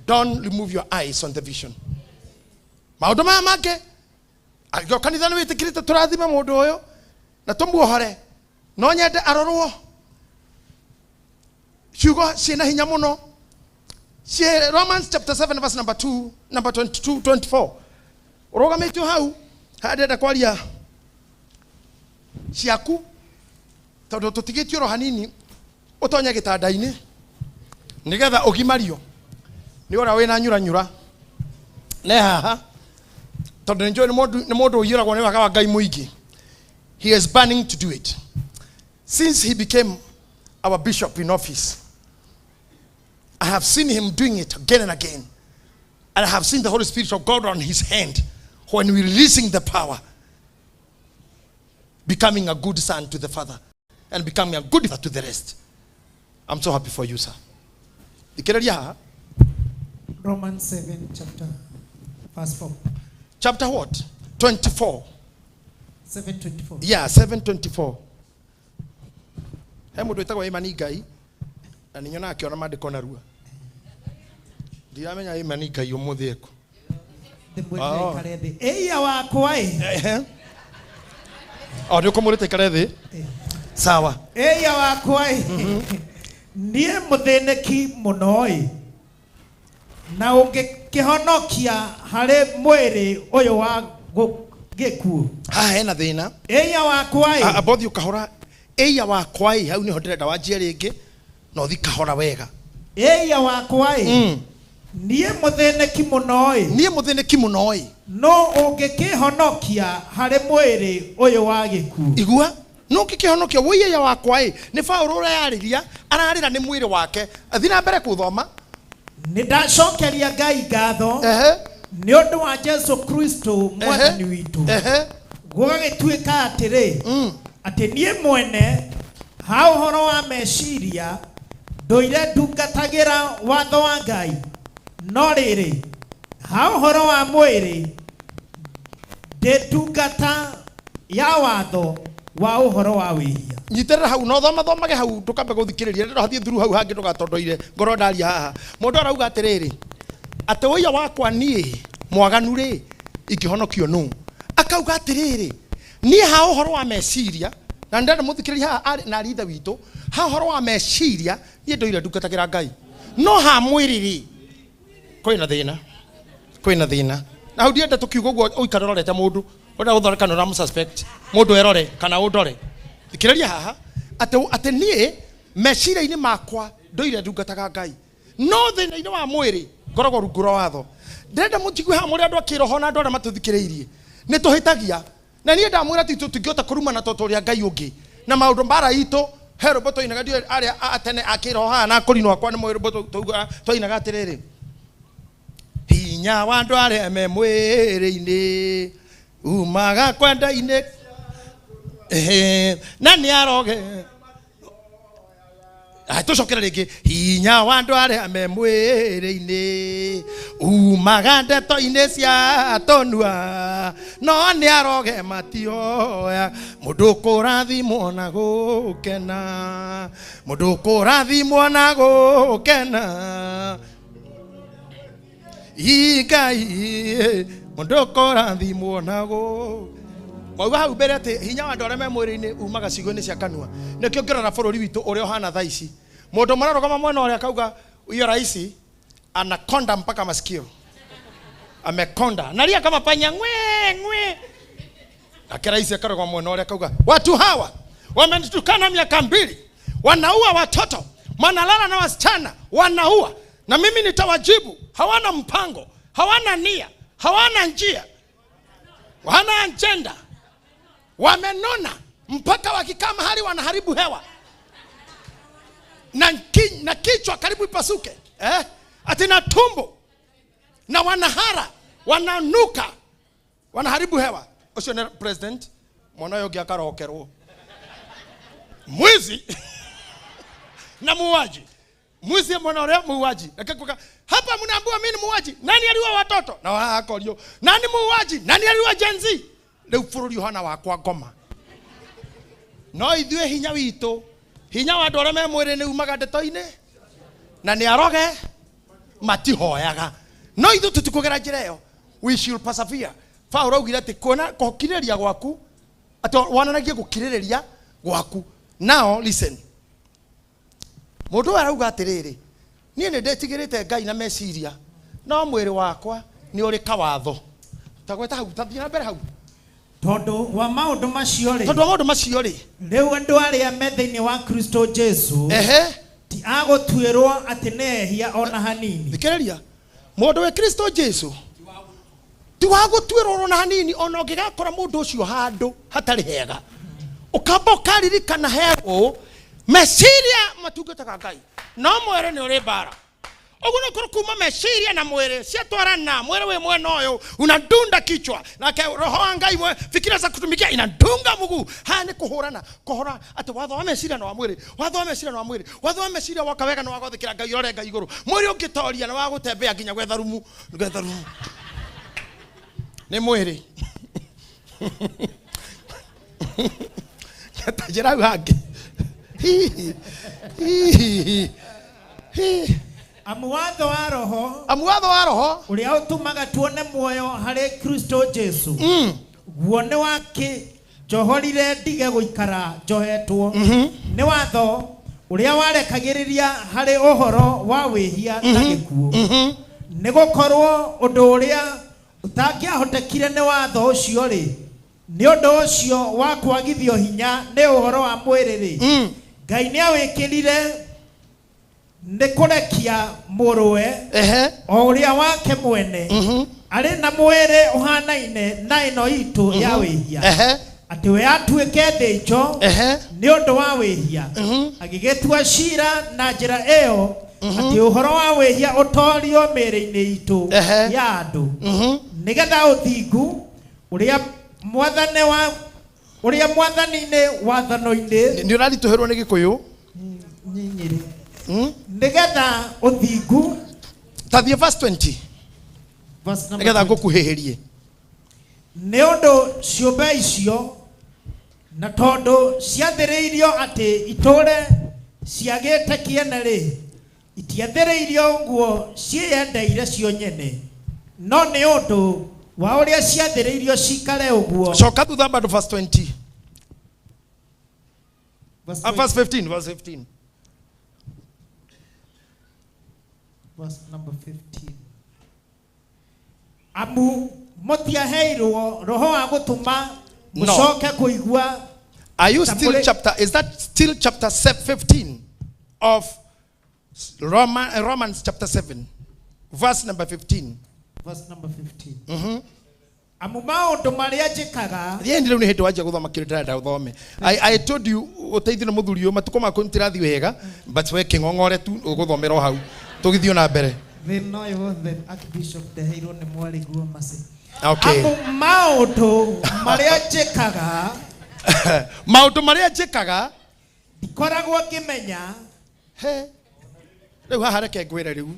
Don't remove your eyes on the vision. Maũndũ maya mangĩ angĩkorwo kanitha nĩ wĩtĩkĩrĩte tũrathime mũndũ ũyũ na tũmuohore, no nyende arorwo ciugo ciĩna hinya mũno. Ciĩ Romans chapter 7 verse number 2, number 22, 24. Ũrũgamĩtio hau haha ndĩrenda kwaria ciaku tondũ tũtigĩtio oro hanini ũtonye gĩtanda-inĩ nĩgetha ũgimario nĩ ũrĩa wĩna nyuranyura ne haha tondũ nĩ njũĩ nĩ mũndũ ũiyũragwo nĩ wega wa Ngai mũingĩ. He is burning to do it. Since he became our bishop in office, I have seen him doing it again and again. And I have seen the Holy Spirit of God on his hand when releasing the power, becoming a good son to the Father and becoming a good father to the rest. I'm so happy for you, sir. Ikĩrĩria haha. Romans 7 chapter verse 4. Chapter what? 24. 7:24. Yeah, 7:24. He mũndũ wĩtagwo Imani Ngai na nĩ nyonaga akĩona maandĩko narua. Ndiramenya Imani Ngai ũmũthĩ ekũ. Ndĩmwĩrire ikare thĩ. Ĩiya wakwa ĩ. Ehe. O nĩ ũkũmũrĩte ikare thĩ? Sawa. Ĩiya wakwa ĩ. Niĩ mũthĩnĩki mũno ĩ. Na ũngĩkĩhonokia harĩ mwĩrĩ ũyũ wa gĩkuũ. Haha hena thĩna. Ĩiya wakwa ĩ. Abothi ũkahora. Ĩiya wakwa ĩ, hau nĩho ndĩrenda wanjie rĩngĩ na ũthi kahora wega. Ĩiya wakwa ĩ. Niĩ mũthĩnĩki mũno ĩ. Niĩ mũthĩnĩki mũno ĩ. No ũngĩkĩhonokia harĩ mwĩrĩ ũyũ wa gĩkuũ. Igua, no ũngĩkĩhonokia wũiya wakwa ĩ, nĩ Paũlũ ũrayarĩria, ararĩra nĩ mwĩrĩ wake. Thiĩ na mbere kũthoma. Nĩ ndacokeria Ngai ngatho nĩ ũndũ wa Jesũ Kristo mwathani witũ. Gũgagĩtuĩka atĩrĩ, atĩ niĩ mwene ha ũhoro wa meciria ndũire ndungatagĩra watho wa Ngai, no rĩrĩ ha ũhoro wa mwĩrĩ ndĩ ndungata ya watho Wa ũhoro wa wĩhia. Nyitĩrĩra hau no thoma thomage hau ndũkambe gũthikĩrĩria rĩrĩa hathiĩ through hau hangĩ ndũgatondoire ngorwo ndaria haha. Mũndũ arauga atĩrĩrĩ, atĩ ũiya wakwa niĩ mwaganu rĩ, ingĩhonokio nũ? Akauga atĩrĩrĩ, niĩ ha ũhoro wa meciria, na ndĩrenda mũthikĩrĩrie haha arĩ na arĩ ithe witũ, ha ũhoro wa meciria niĩ ndũire ndungatagĩra Ngai, no ha mwĩrĩ rĩ, kwĩna thĩna, kwĩna thĩna. Na hau ndienda tũkiuga ũguo ũikare ũrorete mũndũ ũrenda gũthondeka nĩ ũramũ suspect mũndũ erore kana ũndore. Thikĩrĩria haha atĩ atĩ niĩ meciria-inĩ makwa ndũire ndungataga Ngai, no thĩna-inĩ wa mwĩrĩ ngoragwo rungu rwa watho. Ndĩrenda mũnjigue haha mũrĩ andũ a kĩroho na andũ arĩa matũthikĩrĩirie, nĩ tũhĩtagia na niĩ ndamwĩra atĩ tũtingĩhota kũrumana tondũ tũrĩ a Ngai ũngĩ na maũndũ mbara itũ. He rwĩmbo twainaga ndiũĩ arĩa a tene a kĩroho haha na akũrinũ akwa nĩ moĩ rwĩmbo twainaga atĩrĩrĩ, hinya wa andũ arĩa me mwĩrĩ-inĩ umaga kwenda-inĩ, na nĩ aroge. Tũcokere rĩngĩ, hinya wa andũ arĩa me mwĩrĩ-inĩ umaga ndeto-inĩ cia tũnua, no nĩ aroge matioya. Mũndũ kũrathimwo na gũkena, mũndũ kũrathimwo na gũkena, Ngai, mũndũ kũrathimwo na gũ wauga hau mbere atĩ hinya wa andũ arĩa me mwĩrĩ-inĩ umaga ciugo-inĩ cia kanua. Nĩkĩo ngĩrora bũrũri witũ ũrĩa ũhana thaa ici, mũndũ mararũgama mwena ũrĩa akauga huyo raisi anakonda mpaka masikio amekonda, nalia kama panya ngwe ngwe. Nake raisi akarũgama mwena ũrĩa akauga watu hawa wamenitukana miaka 2, wanaua watoto, wanalala na wasichana, wanaua, na mimi nitawajibu. Hawana mpango, hawana nia, hawana njia, hawana agenda, wamenona mpaka wakikaa mahali wanaharibu hewa na kichwa karibu ipasuke, ati na tumbo, na wanahara, wananuka, wanaharibu hewa. Ucio ni president mwana ũyũ ũngĩ akarokerwo mwizi na muuaji. Mwizi mwana ũrĩa muuaji. Reke kuka, hapa mnaambiwa mimi ni muuaji. Nani aliua watoto? Na wakorio. Nani muuaji? Nani aliua Gen Z? Rĩu bũrũri ũhana wakwa ngoma. No ithuĩ hinya witũ, hinya wa andũ arĩa me mwĩrĩ nĩ umaga ndeto-inĩ, na nĩ aroge matihoyaga. No ithuĩ tũtikũgera njĩra ĩyo. We should persevere. Paul augire atĩ kuona gũkirĩrĩria gwaku, atĩ wonanagie gũkirĩrĩria gwaku. Now listen. Mũndũ ũyũ arauga atĩrĩrĩ, niĩ nĩ ndĩtigĩrĩte Ngai na meciria, no mwĩrĩ wakwa nĩ ũrĩ kawatho. Ta gweta hau, ta thiĩ na mbere hau. Tondũ wa maũndũ macio rĩ, Tondũ wa maũndũ macio rĩ, rĩu andũ arĩa me thĩinĩ wa Kristo Jesu, ti agũtuĩrwo atĩ nĩ ehia ona hanini. Thikĩrĩria, mũndũ wĩ Kristo Jesu ti wa gũtuĩrwo ona hanini, ona ũngĩgakora mũndũ ũcio handũ hatarĩ hega, ũkamba ũkaririkana he ũũ, meciria matungataga Ngai, no mwĩrĩ nĩ ũrĩ mbara. Ũguo nĩ kũrĩ kuma meciria na mwĩrĩ ciatwarana, mwĩrĩ wĩ mwena ũyũ unadunda kichwa, nake roho wa Ngai mwe fikira za kutumikia inadunga mguu. Haya nĩ kũhũrana, kũhũra atĩ watho wa meciria na wa mwĩrĩ, watho wa meciria na wa mwĩrĩ, watho wa meciria woka wega nĩ wa gwathĩkĩra Ngai ũrore Ngai igũrũ, mwĩrĩ ũngĩtoria nĩ wa gũtembea nginya gwetha rumu, gwetha rumu nĩ mwĩrĩ. Ta njĩra hau hangĩ. Hihi, hihi, hihi. Amu watho wa roho, Amu watho wa roho, ũrĩa ũtũmaga tuone muoyo harĩ Kristo Jesu, guo nĩ wakĩnjohorire ndige gũikara njohetwo nĩ watho ũrĩa warekagĩrĩria harĩ ũhoro wa wĩhia na gĩkuũ. Nĩ gũkorwo ũndũ ũrĩa ũtangĩahotekire nĩ watho ũcio rĩ, nĩ ũndũ ũcio wa kwagithio hinya nĩ ũhoro wa mwĩrĩ rĩ, Ngai nĩawĩkĩrire nĩ kũrekia mũrũwe o ũrĩa wake mwene, arĩ na mwĩrĩ ũhanaine na ĩno itũ ya wĩhia, atĩ we atuĩke thĩnjo nĩ ũndũ wa wĩhia, agĩgĩtua cira na njĩra ĩyo atĩ ũhoro wa wĩhia ũtorio mĩĩrĩ-inĩ itũ ya andũ, nĩgetha ũthingu ũrĩa mwathane wa ũrĩa mwathani-inĩ wathano-inĩ. Nĩ ũraritũhĩrwo nĩ Gĩkũyũ? Nyinyĩrĩ. Nĩgetha ũthingu. Ta thiĩ verse 20. Verse number Nĩgetha 20. ngũkuhĩhĩrie. Nĩ ũndũ ciũmbe icio Na tondũ ciathĩrĩirio atĩ itũũre ciagĩte kĩene rĩ, itiathĩrĩirio ũguo ciĩyendeire cio nyene, no nĩ ũndũ wa ũrĩa ciathĩrĩirio cikare ũguo. Coka thutha bado verse 20. Verse Verse 15, verse 15. Verse number 15. Amu mũtiaheirwo roho wa gũtũma No. mũcoke kũigua. Are you still Tambule- chapter, is that still chapter 15 of Romans chapter 7, verse number 15? Verse number 15. Amu maũndũ marĩa njĩkaga. Thiĩ rĩu nĩ hĩndĩ wanjia gũthoma kĩrĩa ndĩrenda ũthome. I told you ũteithio nĩ mũthuri ũyũ matukũ maku nĩtĩrathiĩ wega, but we kĩng'ong'ore tu ũgũthomera o hau tũgĩthiĩ na mbere. Thĩna ũyũ wothe Archbishop ndeheirwo nĩ mwarĩguo Mercy. Okay. Amu maũndũ marĩa njĩkaga Maũndũ marĩa njĩkaga ndikoragwo ngĩmenya. He rĩu haha reke ngwĩre rĩu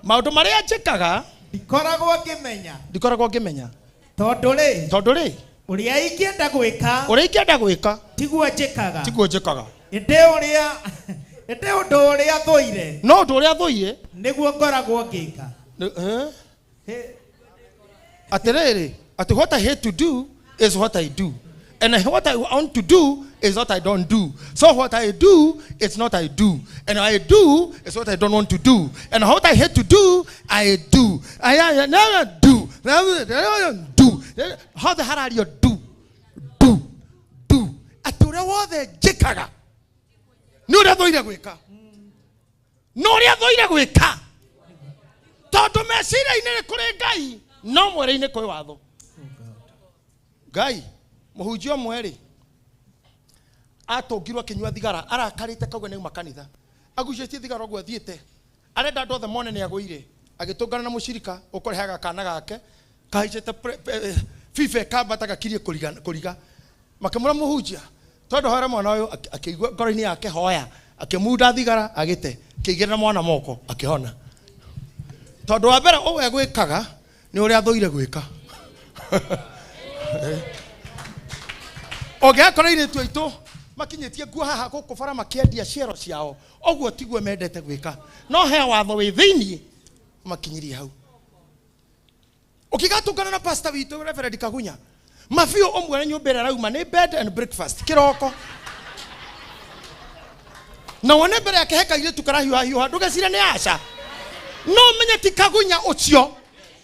maũndũ marĩa njĩkaga ndikoragwo ngĩmenya. Ndikoragwo ngĩmenya. Tondũ rĩ, Tondũ rĩ, ũrĩa ingĩenda gwĩka ũrĩa ingĩenda gwĩka tiguo njĩkaga. Tiguo njĩkaga. Ĩndĩ ũrĩa, ĩndĩ ũndũ ũrĩa thũire No ũndũ ũrĩa thũire nĩguo ngoragwo ngĩka. Nĩ, eh? He. Atĩrĩrĩ, atĩ what I hate to do is what I do, and what I want to do is what I don't do. So what I do is not I do, and I do is what I don't want to do, and what I hate to do I do. I never do. Never do. How the hell are you do? Do. Do. Atĩ ũrĩa wothe njĩkaga nĩ ũrĩa thũire gwĩka. Nĩ ũrĩa thũire gwĩka. Tondũ meciria-inĩ nĩ kũrĩ Ngai, no mwĩrĩ-inĩ kwĩ watho. Ngai, mũhunjia ũmwe rĩ, atũngirwo akĩnyua thigara, arakarĩte kauga nĩ auma kanitha. Agucĩtie thigara ũguo athiĩte. Arenda andũ othe mone nĩ agũire. Agĩtũngana na mũcirika ũkũrehaga kana gake, kahaicĩte biba ĩkambata gakirie kũriga. Makĩmwĩra mũhunjia, tondũ hoera mwana ũyũ, akĩigua ngoro-inĩ yake hoya, akĩmunda thigara, agĩte, akĩigĩrĩra mwana moko, akĩhona. Tondũ wa mbere ũũ egwĩkaga nĩ ũrĩa athũire gwĩka. Ũngĩgakora airĩtu aitũ makinyĩtie nguo haha gũkũ bara makĩendia ciero ciao, ũguo tiguo mendete gwĩka. No he watho wĩ thĩiniĩ makinyirie hau. Ũkĩgatũngana na pastor witũ Reverend Kagunya, mabiũ ũmwe na nyũmba ĩrĩa arauma nĩ bed and breakfast kĩroko. Na wone mbere yake he kairĩtu karahiũhahiũha, ndũgecirie nĩ aca. No menye ti Kagunya ũcio.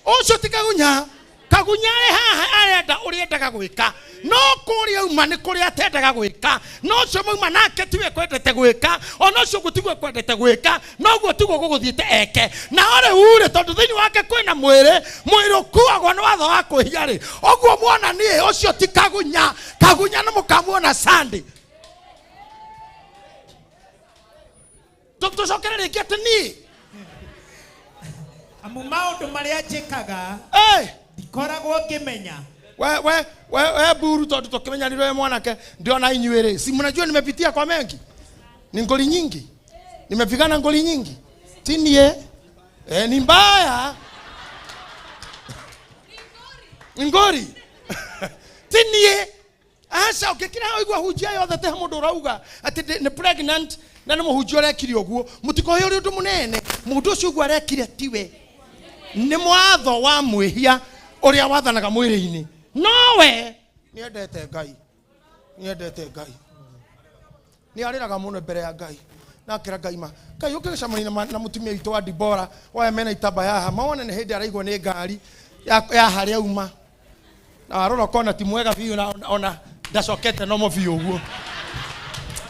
Ũcio ti Kagunya. Kagunya arĩ haha arenda ũrĩa endaga gwĩka. No kũrĩa auma nĩ kũrĩa atendaga gwĩka. No ũcio mauma nake tiwe kwendete gwĩka. Ona ũcio ũguo tiguo kwendete gwĩka. No ũguo tiguo gũgũthiĩte eke. Na ore ure tondũ thĩinĩ wake kwĩna mwĩrĩ, mwĩrĩ ũkuagwo nĩ watho wa kwĩhia rĩ. Ũguo muona niĩ ũcio ti Kagunya. Kagunya nĩ mũkamuona Sunday. Tũcokere rĩngĩ atĩ niĩ. Amu maũndũ marĩa njĩkaga Hey! ndikoragwo ngĩmenya. We, we, we, we buru tondũ tũkĩmenyanire we mwanake ndiona inyuĩ rĩ. Si mnajua nimepitia kwa mengi. Ni ngoli nyingi. Nimepigana ngoli nyingi. Si nie. Ni mbaya. Ni ngori. Si nie. Aca ũngĩkira hau igua hunjia yothe te mũndũ ũrauga atĩ nĩ pregnant na nĩ mũhunjia ũrekire ũguo. Mũtikohe ũrĩ ũndũ mũnene. Mũndũ ũcio ũguo arekire tiwe. Nĩ mwatho wa mwĩhia ũrĩa wathanaga mwĩrĩ-inĩ. Nowe nĩendete Ngai. Nĩendete Ngai. Nĩarĩraga mũno mbere ya Ngai. Na akĩra Ngai ma, Ngai ũngĩgĩcemania na mũtumia witũ wa Dibora, waya mena itamba haha, mawone nĩ hĩndĩ araigwo nĩ ngari ya harĩa auma. Na warora ũkona ti mwega biũ na ona ndacokete nomo biũ ũguo.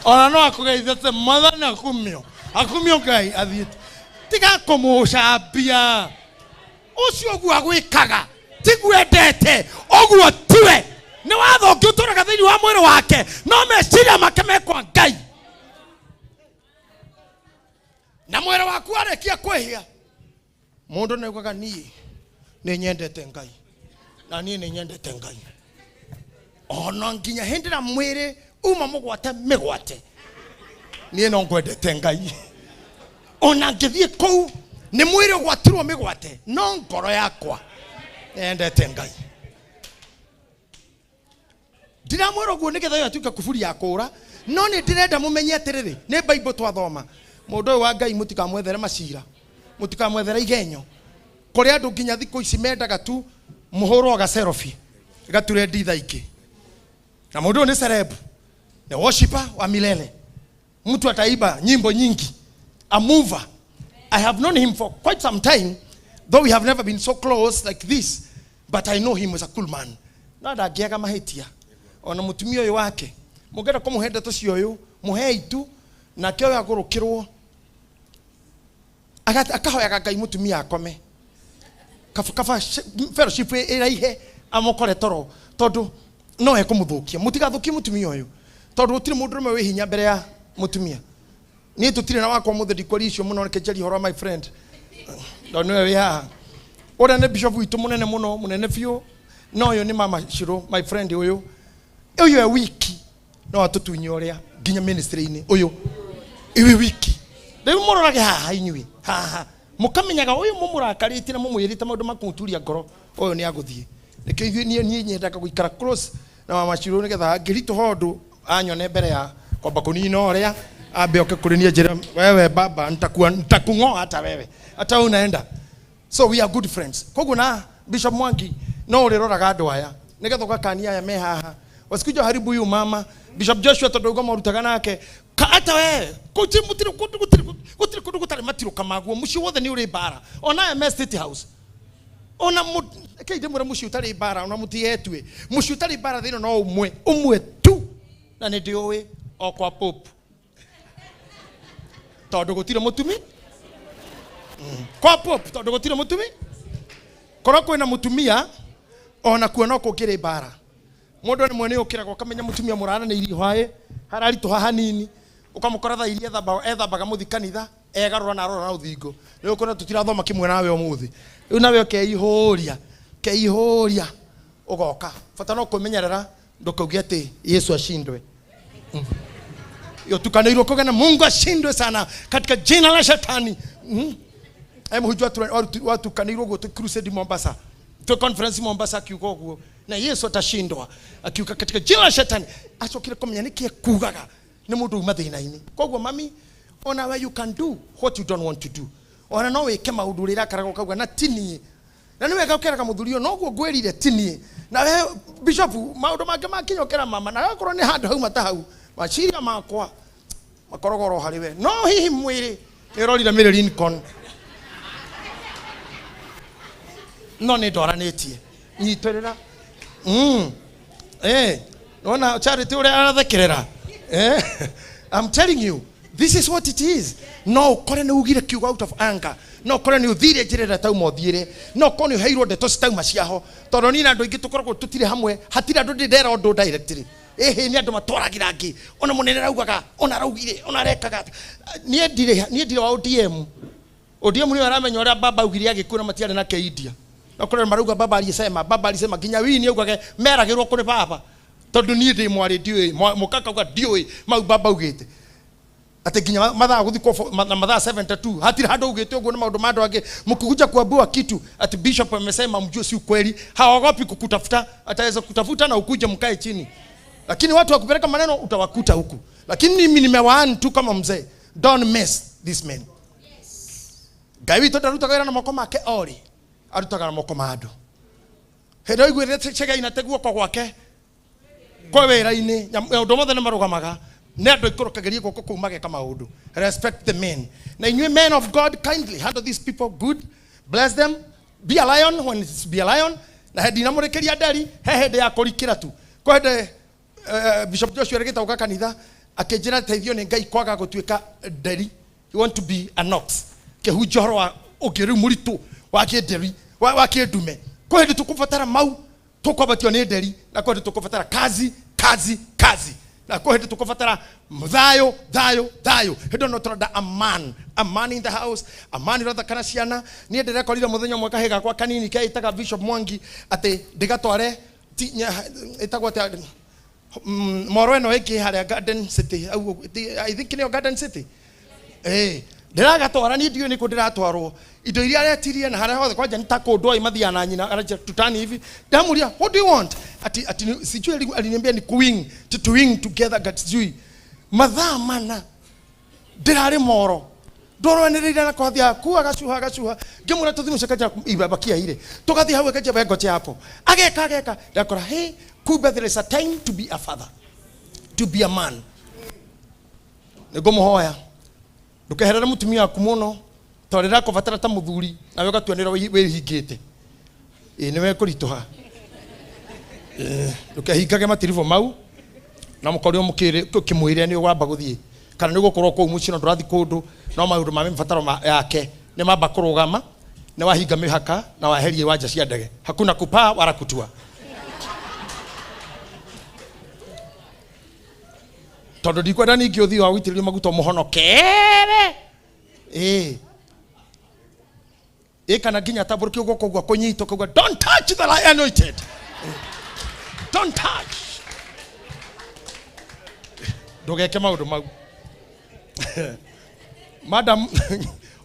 Ona no akũgeithie Mwathani akumio. Akumio Ngai athiĩte. Tiga kũmũcambia. Ũcio ũguo agwĩkaga tiguo endete, ũguo tiwe. Nĩ watho ũngĩ ũtũraga thĩinĩ wa mwĩrĩ wake, no meciria make me kwa Ngai. Na mwĩrĩ waku warĩkia kwĩhia, mũndũ nĩ augaga niĩ nĩ nyendete Ngai, na niĩ nĩ nyendete Ngai. Ona nginya hĩndĩ ĩrĩa mwĩrĩ uma mũgwate mĩgwate, niĩ no ngwendete Ngai. Ona ngĩthiĩ kũu nĩ mwĩrĩ ũgwatirwo mĩgwate, no ngoro yakwa nĩyendete Ngai. Ndiramwĩra ũguo nĩgetha ĩyo atuĩke kuburi ya kũũra, no nĩ ndĩrenda mũmenye atĩrĩrĩ, nĩ Bible twathoma. Mũndũ ũyũ wa Ngai mũtikamwethere macira, mũtikamwethere igenyo. Kũrĩ andũ nginya thikũ ici mendaga tu mũhũrwo gacerobi gature nditha ingĩ. Na mũndũ ũyũ nĩ celeb, ni worshiper wa milele. Mtu ataiba nyimbo nyingi, a mover. I have known him for quite some time, though we have never been so close like this, but I know him as a cool man. No ndangĩaga mahĩtia. Ona mũtumia ũyũ wake, mũngĩenda kũmũhe ndeto cia ũyũ, mũhei tu, nake ũyũ agũrũkĩrwo, akahoyaga Ngai mũtumia akome. Kaba fellowship ĩraihe amũkore toro, tondũ no ekũmũthũkia. Mũtigathũkie mũtumia ũyũ, tondũ gũtirĩ mũndũ ũrũme wĩ hinya mbere ya mũtumia. Niĩ tũtirĩ na wakwa mũthĩ, ndikwaria icio mũno, reke njarie ũhoro wa my friend. Tondũ nĩwe wĩ haha. Ũrĩa nĩ bishop witũ mũnene mũno, mũnene biũ. No ũyũ nĩ mama Shiro, my friend ũyũ. Ũyũ e wiki no atũtunye ũrĩa nginya ministry-inĩ ũyũ. Iwi wiki. Rĩu mũrorage haha inyuĩ, haha. Mũkamenyaga ũyũ mũmũrakarĩtie na mũmwĩrĩte maũndũ ma kũmũturia ngoro, ũyũ nĩ agũthiĩ. Nĩkĩo ithuĩ niĩ nyendaga gũikara close na mama Shiro nĩgetha angĩritũha ũndũ anyone mbere ya kwamba kũnina ũrĩa, ambe oke kũrĩ niĩ anjĩre, wewe baba, nitakung'oa hata wewe. Hata wewe unaenda. So we are good friends. Koguo na Bishop Mwangi no ũrĩroraga andũ aya nĩgetha ũgakania aya me haha wasikuja haribu huyu mama. Bishop Joshua tondũ uga marutaga nake ka hata wewe gũtirĩ gũtirĩ kũndũ gũtirĩ gũtirĩ kũndũ gũtarĩ matirũka maguo, mũciĩ wothe nĩ ũrĩ mbara, ona aya me State House, ona reke ndĩmwĩre mũciĩ ũtarĩ mbara, ona mũtigetue mũciĩ ũtarĩ mbara thĩinĩ no ũmwe, ũmwe tu, na nĩ ndĩũĩ o kwa Pope, tondũ gũtirĩ mũtumi kwa Pope, tondũ gũtirĩ mũtumi. Korwo kwĩna mũtumia ona kuo no kũngĩrĩ mbara. Mũndũ rĩmwe nĩ ũkĩraga ũkamenya mũtumia mũraranĩirie hwaĩ hararitũha hanini, ũkamũkora thaa iria ethambaga mũthi kanitha, egarũra na arora na rũthingo. Rĩu ũkona tũtirathoma kĩmwe nawe ũmũthĩ. Rĩu nawe ũkeihũria, ũkeihũria, ũgoka. Bata no kwĩmenyerera ndũkauge atĩ Yesu ashindwe. Yotukanĩirwo kuga na Mungu ashindwe sana katika jina la shetani. Mũhunjia watukanĩirwo ũguo tũ crusade Mombasa, tũ conference Mombasa, akiuga ũguo na Yesu atashindwa, akiuga katika jina la shetani. Acokire kũmenya nĩkĩ ekugaga nĩ mũndũ uma thĩna-inĩ. Koguo mami, ona we you can do what you don't want to do. Ona no wĩke maũndũ ũrĩa ũrakaraga ũkauga na ti niĩ. Na nĩ wega ũkeraga mũthuri ũyũ, noguo ngwĩrire ti niĩ. Na we bishop, maũndũ mangĩ makinya ũkera mama, na akorwo nĩ handũ hauma ta hau, maciria makwa makoragwo oro harĩ we. No hihi mwĩrĩ nĩ ũrorire Mary Lincoln. No nĩ ndoranĩtie. Nyitĩrĩra. Nona Charity ũrĩa arathekerera. I'm telling you, this is what it is. No ũkore nĩ ugire kiugo out of anger. No ũkore nĩ ũthire njĩra ĩrĩa tauma ũthiĩre. No ũkorwo nĩ ũheirwo ndeto citauma ciaho. Tondũ niĩ na andũ aingĩ tũkoragwo tũtirĩ hamwe, hatirĩ andũ ndĩ ndera ũndũ directly. Ĩhĩ nĩ andũ matwaragĩra angĩ. Ona mũnene araugaga, ona araugire, ona arekaga. Niĩ ndirĩ wa ODM. ODM nĩyo aramenya ũrĩa baba augire agĩkua na matiarĩ na India. No kũrĩ marauga baba alisema, baba alisema, nginya wini augage meragĩrwo kũrĩ baba. Tondũ niĩ ndĩ mwarĩ ndiũĩ, mũka akauga ndiũĩ mau baba augĩte. Atĩ nginya mathaa gũthikwo na mathaa 72, hatirĩ handũ augĩte ũguo nĩ maũndũ ma andũ angĩ. Mkikuja kuambiwa kitu ati bishop amesema, mjue si ukweli. Haogopi kukutafuta, ataweza kutafuta na ukuje mkae chini. Lakini watu wa kupeleka maneno utawakuta huku. Lakini mimi nimewaani tu kama mzee. Don't mess this man. Ngai witũ ndarutaga wĩra na moko make orĩ, arutaga na moko ma andũ. Hĩndĩ ĩyo aiguĩrĩte Chege ainate guoko gwake kwa wĩra-inĩ, maũndũ mothe nĩ marũgamaga. Nĩ andũ aikũrũkagĩria guoko kũu mageka maũndũ. Respect the men. Na inyuĩ men of God, kindly handle these people good. Bless them. Be a lion when it's be a lion. Na hĩndĩ inamũrĩkĩria nderi, he hĩndĩ ya kũrikĩra tu. Kwa hĩndĩ, Bishop Joshua rĩgĩta gũka kanitha, akĩnjĩra teithio nĩ Ngai kwaga gũtuĩka nderi. You want to be an ox. Kĩhunjia ũhoro wa ũngĩ rĩu mũritũ wa kĩnderi, wa kĩndume. Kwa hĩndĩ tũkũbatara mau, tũkwambatio nĩ nderi, na kwa hĩndĩ tũkũbatara kazi, kazi, kazi. Na kwa hĩndĩ tũkũbatara thayũ, thayũ, thayũ. Hĩndĩ ĩno tũrenda a man, a man in the house, a man ũrathaka na ciana. Niĩ ndĩrekorire mũthenya ũmwe kahĩĩ gakwa kanini keĩtaga Bishop Mwangi atĩ ndĩgatware ti, nya, ĩtagwo atĩa, moro ĩno ĩngĩ harĩa Garden City, au, I think nĩyo Garden City. Ndĩragatwara niĩ ndiũĩ nĩkũ ndĩratwarwo. Indo iria aretirie na harĩa hothe kwanja nĩ ta kũndũ ai mathiaga na nyina aranjĩra tutani hivi. Ndamuria, what do you want? Ati ati sijui aliniambia ni kuwing, to wing together gat sijui. Mathaa mana ndĩrarĩ moro. Ndorwanĩrĩire na kwathia aku agacuha agacuha. Ngĩmwĩra tũthiĩ mũciĩ akanja ibabakia ile. Tũgathiĩ hau akanja we hapo. Ageka ageka. Ndakora hey, kumbe there is a time to be a father. To be a man. Nĩngũmũhoya. Ndũkeherere mũtumia waku mũno tondũ rĩrĩa akũbatara ta mũthuri nawe ũgatuanĩra wĩhingĩte. Ĩĩ nĩwe kũritũha. Ndũkehingage matiribũ mau na mũkorirwo ũkĩmwĩre nĩ ũgwamba gũthiĩ kana nĩ ũgũkorwo kũu mũciĩ no ndũrathiĩ kũndũ no maũndũ ma mĩbataro yake nĩ mamba kũrũgama nĩ wahinga mĩhaka na waheria iwanja cia ndege. Hakuna kupaa wala kutua. Tondũ ndikwenda ningĩ ũthiĩ wa gũitĩrĩrio maguta mũhonokere. Ĩĩ. Ĩ kana nginya tambũrũkio guoko ũguo kũnyitwo kauga don't touch the anointed. Don't touch. Ndũgeke maũndũ mau. Madam,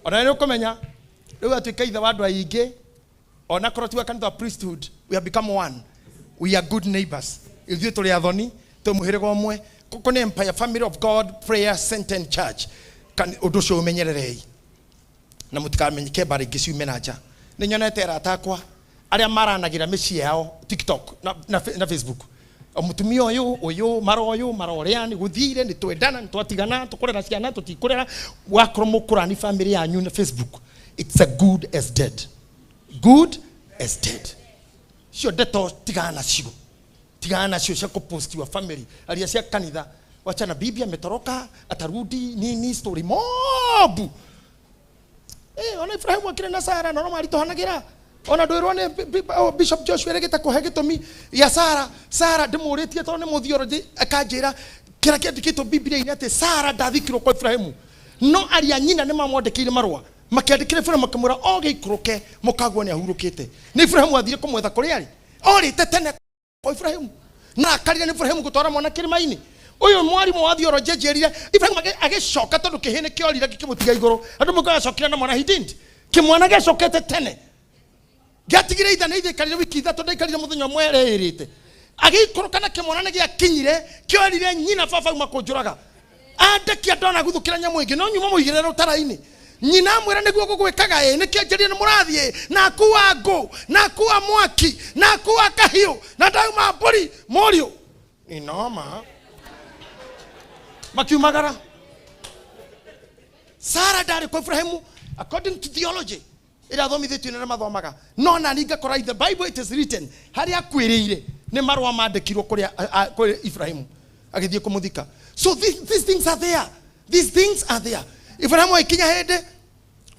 ona nĩ ũkũmenya rĩu atuĩka ithe wa andũ aingĩ ona korwo ti wa kanitha wa priesthood, we have become one. We are good neighbors. Ithuĩ tũrĩ athoni, twĩ mũhĩrĩga ũmwe. Kũkũ nĩ Empire Family of God Prayer Center Church. Ũndũ ũcio ũmenyererei na mũtikamenyeke mbara ingĩ ciume na nja. Nĩ nyonete arata akwa arĩa maranagĩra mĩciĩ yao TikTok na Facebook. Mũtumia ũyũ ũyũ mara ũyũ mara ũrĩa nĩ gũthire nĩ twendana nĩ twatigana tũkũrera ciana tũtikũrera wakorwo mũkũrani family yanyu na Facebook. It's a good as dead. Good as dead. Cio ndeto tigana nacio. Tigana nacio cia kũpost your family aria cia kanitha wachana bibi ametoroka atarudi nini story mobu. Ona Ibrahimu akire na Sara na no maritũhanagĩra. Ona ndwĩrwo nĩ Bishop Joshua erĩgĩte kũhe gĩtũmi ya Sara. Sara ndĩmũrĩtie tondũ nĩ mũthiorojĩ akanjĩra kĩrĩa kĩandĩkĩtwo Biblia-inĩ atĩ Sara ndathikirwo kwa Ibrahimu. No aria nyina nĩ mamwandĩkĩire marũa. Makĩandĩkĩra Ibrahimu makĩmwĩra o gĩikũrũke mũkaguo nĩ ahurũkĩte. Nĩ Ibrahimu athire kũmwetha kũrĩa arĩ. Orĩte tene kwa Ibrahimu. Na akarire nĩ Ibrahimu gũtwara mwana kĩrĩma-inĩ. Ũyũ mwarimũ wa theology anjĩrire Ibrahimu agĩcoka tondũ kĩhĩ nĩ kĩorire gĩkĩmũtiga igũrũ. Andũ mũka acokire na mwana he didn't. Kĩmwana gĩacokete tene. Gĩatigire ithe nĩ ithe ikarire wiki ithatũ ndaikarire mũthenya ũmwe ereĩrĩte. Agĩikũrũka na kĩmwana nĩ gĩakinyire kĩorire nyina baba auma kũnjũraga. Andekia ndona guthukĩra nyamũ ĩngĩ no nyuma mũigĩrĩre rũtara-inĩ. Nyina amwĩra nĩguo gũgwĩkaga ĩ nĩkĩo njĩrire nĩ mũrathiĩ na akua ngũ na akua mwaki na akua kahiũ na ndauma mbũri mũriũ. Inoma. Makiumagara. Sara ndarĩ kwa Ibrahimu according to theology ĩrĩa athomithĩtio nĩ arĩa mathomaga. No na niĩ ngakora in the Bible it is written harĩa akuĩrĩire nĩ marũa mandĩkirwo kũrĩa kũrĩ Ibrahimu agĩthiĩ kũmũthika. So these things are there. These things are there. Ibrahimu agĩkinya hĩndĩ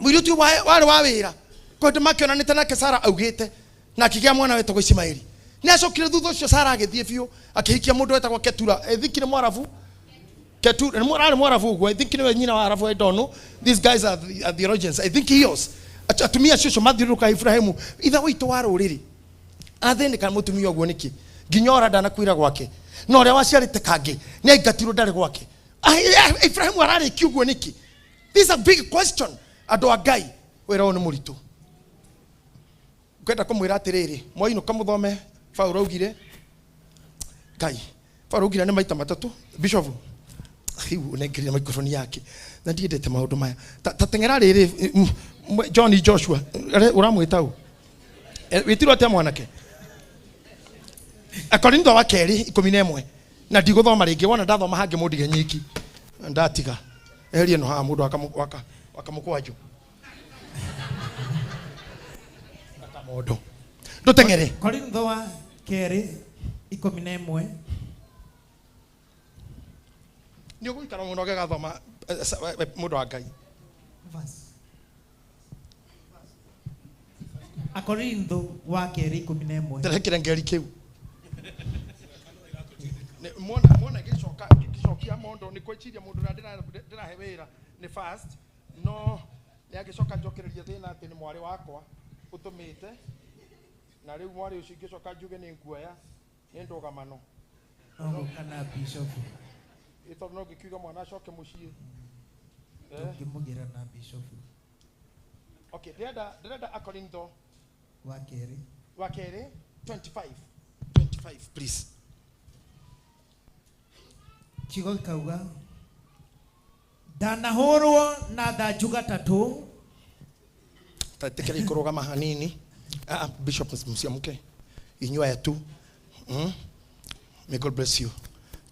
mũirĩtu warĩ wa wĩra kwenda makĩonanĩte nake Sara augĩte na akĩgĩa mwana wetagwo Ismaeli. Nĩ acokire thutha ũcio Sara agĩthiĩ biũ akĩhikia mũndũ wetagwo Ketura. I think nĩ Mwarabu. Ketura nĩ arĩ Mwarabu ũguo. I think nĩwe nyina wa Arabu. I don't know. These guys are theologians. I think he was. Atumia acio mathiũrũrũka Ibrahimu ithe witũ wa rũrĩrĩ athĩnĩka mũtumia ũguo nĩkĩ nginya ora ndanakuĩra gwake na ũrĩa waciarĩte kangĩ nĩ aingatirwo ndarĩ gwake. Ibrahimu ararĩkia ũguo nĩkĩ? This is a big question. Andũ a Ngai wĩra ũyũ nĩ mũritũ. Ngwenda kũmwĩra atĩrĩrĩ mwainũka mũthome Paulo augire Ngai Paulo augire nĩ maita matatũ Bishop hiu ũnengerire microphone yake na ndiendete maũndũ maya ta teng'era rĩrĩ Johnny Joshua ũramwĩta ũ wĩtirwo atĩa mwanake Akorintho wa kerĩ 11 na ndigũthoma rĩngĩ wona ndathoma hangĩ mũndige nyiki ndatiga eherie no haha mũndũ akamũkwanjũ akamondo ndũteng'ere Korintho wa kerĩ 11 nĩ ũgũikara mũno ũgĩgathoma mũndũ wa Ngai. Akorintho wa kerĩ 11 Nderekire ngeri kĩu. Mwona gĩcoka gĩcokia mondo nĩ gwĩciria mũndũ ũrĩa ndĩrahe wĩra nĩ fast no nĩ angĩcoka njokererie thĩna atĩ nĩ mwarĩ wakwa ũtũmĩte na rĩu mwarĩ ũcio ingĩcoka njuge nĩ nguoya nĩ ndũgamano. Kana bishop. Ĩ tondũ no ngĩkiuga mwana acoke mũciĩ. Tũngĩmũgĩra na bishop. Okay, ndĩrenda Akorintho wa kerĩ. Wa kerĩ 25. 25, please. Kiugo gĩkauga ndanahũrwo na thanju gatatũ. Tatikiri kũrũgama hanini. Ah, Bishop, msiamke. Inyuĩ aya tu. May God bless you.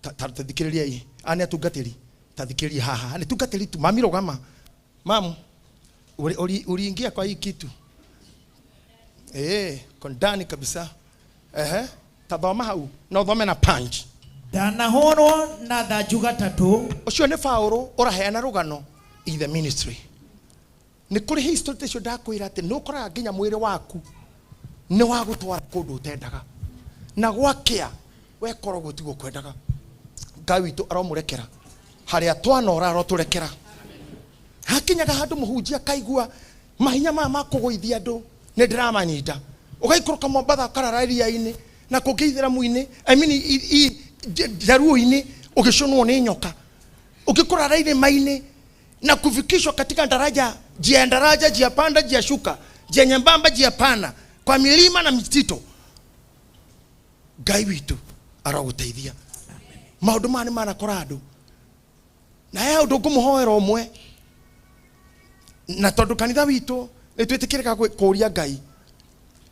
Tathikĩrĩria i. Aya nĩ atungatĩri. Tathikĩrĩria haha. Nĩ tungatĩri tu. Mami rũgama. Mamu, uliingia kwa hii kitu. Kwa ndani kabisa. Tathoma hau. Na uthome na punch. Ndanahũrwo na thanju gatatũ. Ũcio nĩ Paũlũ ũraheana rũgano in the ministry. Nĩ kũrĩ history icio ndakwĩra atĩ nĩ ũkoraga nginya mwĩrĩ waku nĩ wa gũtwara kũndũ ũtendaga. Na gwakĩa wekora ũguo tiguo kwendaga. Ngai witũ aromũrekera. Harĩa twanora arotũrekera. Hakinyaga handũ mũhunjia akaigua mahinya maya ma kũgũithia andũ nĩ ndĩramanyita. Ũgaikũrũka Mombatha ũkarara iria-inĩ na kũngĩ ithĩramu-inĩ, I mean, njaruo-inĩ ũgĩcũnwo nĩ nyoka. Ũngĩkũrara irĩma-inĩ na kufikishwa katika daraja, njia ya daraja, njia panda, njia shuka, njia nyembamba, njia pana, kwa milima na mitito. Ngai witũ arogũteithia. Maũndũ maya nĩ manakora andũ. Na he ũndũ ngũmũhoera ũmwe. Na tondũ kanitha witũ nĩ twĩtĩkĩrĩkaga kũũria Ngai.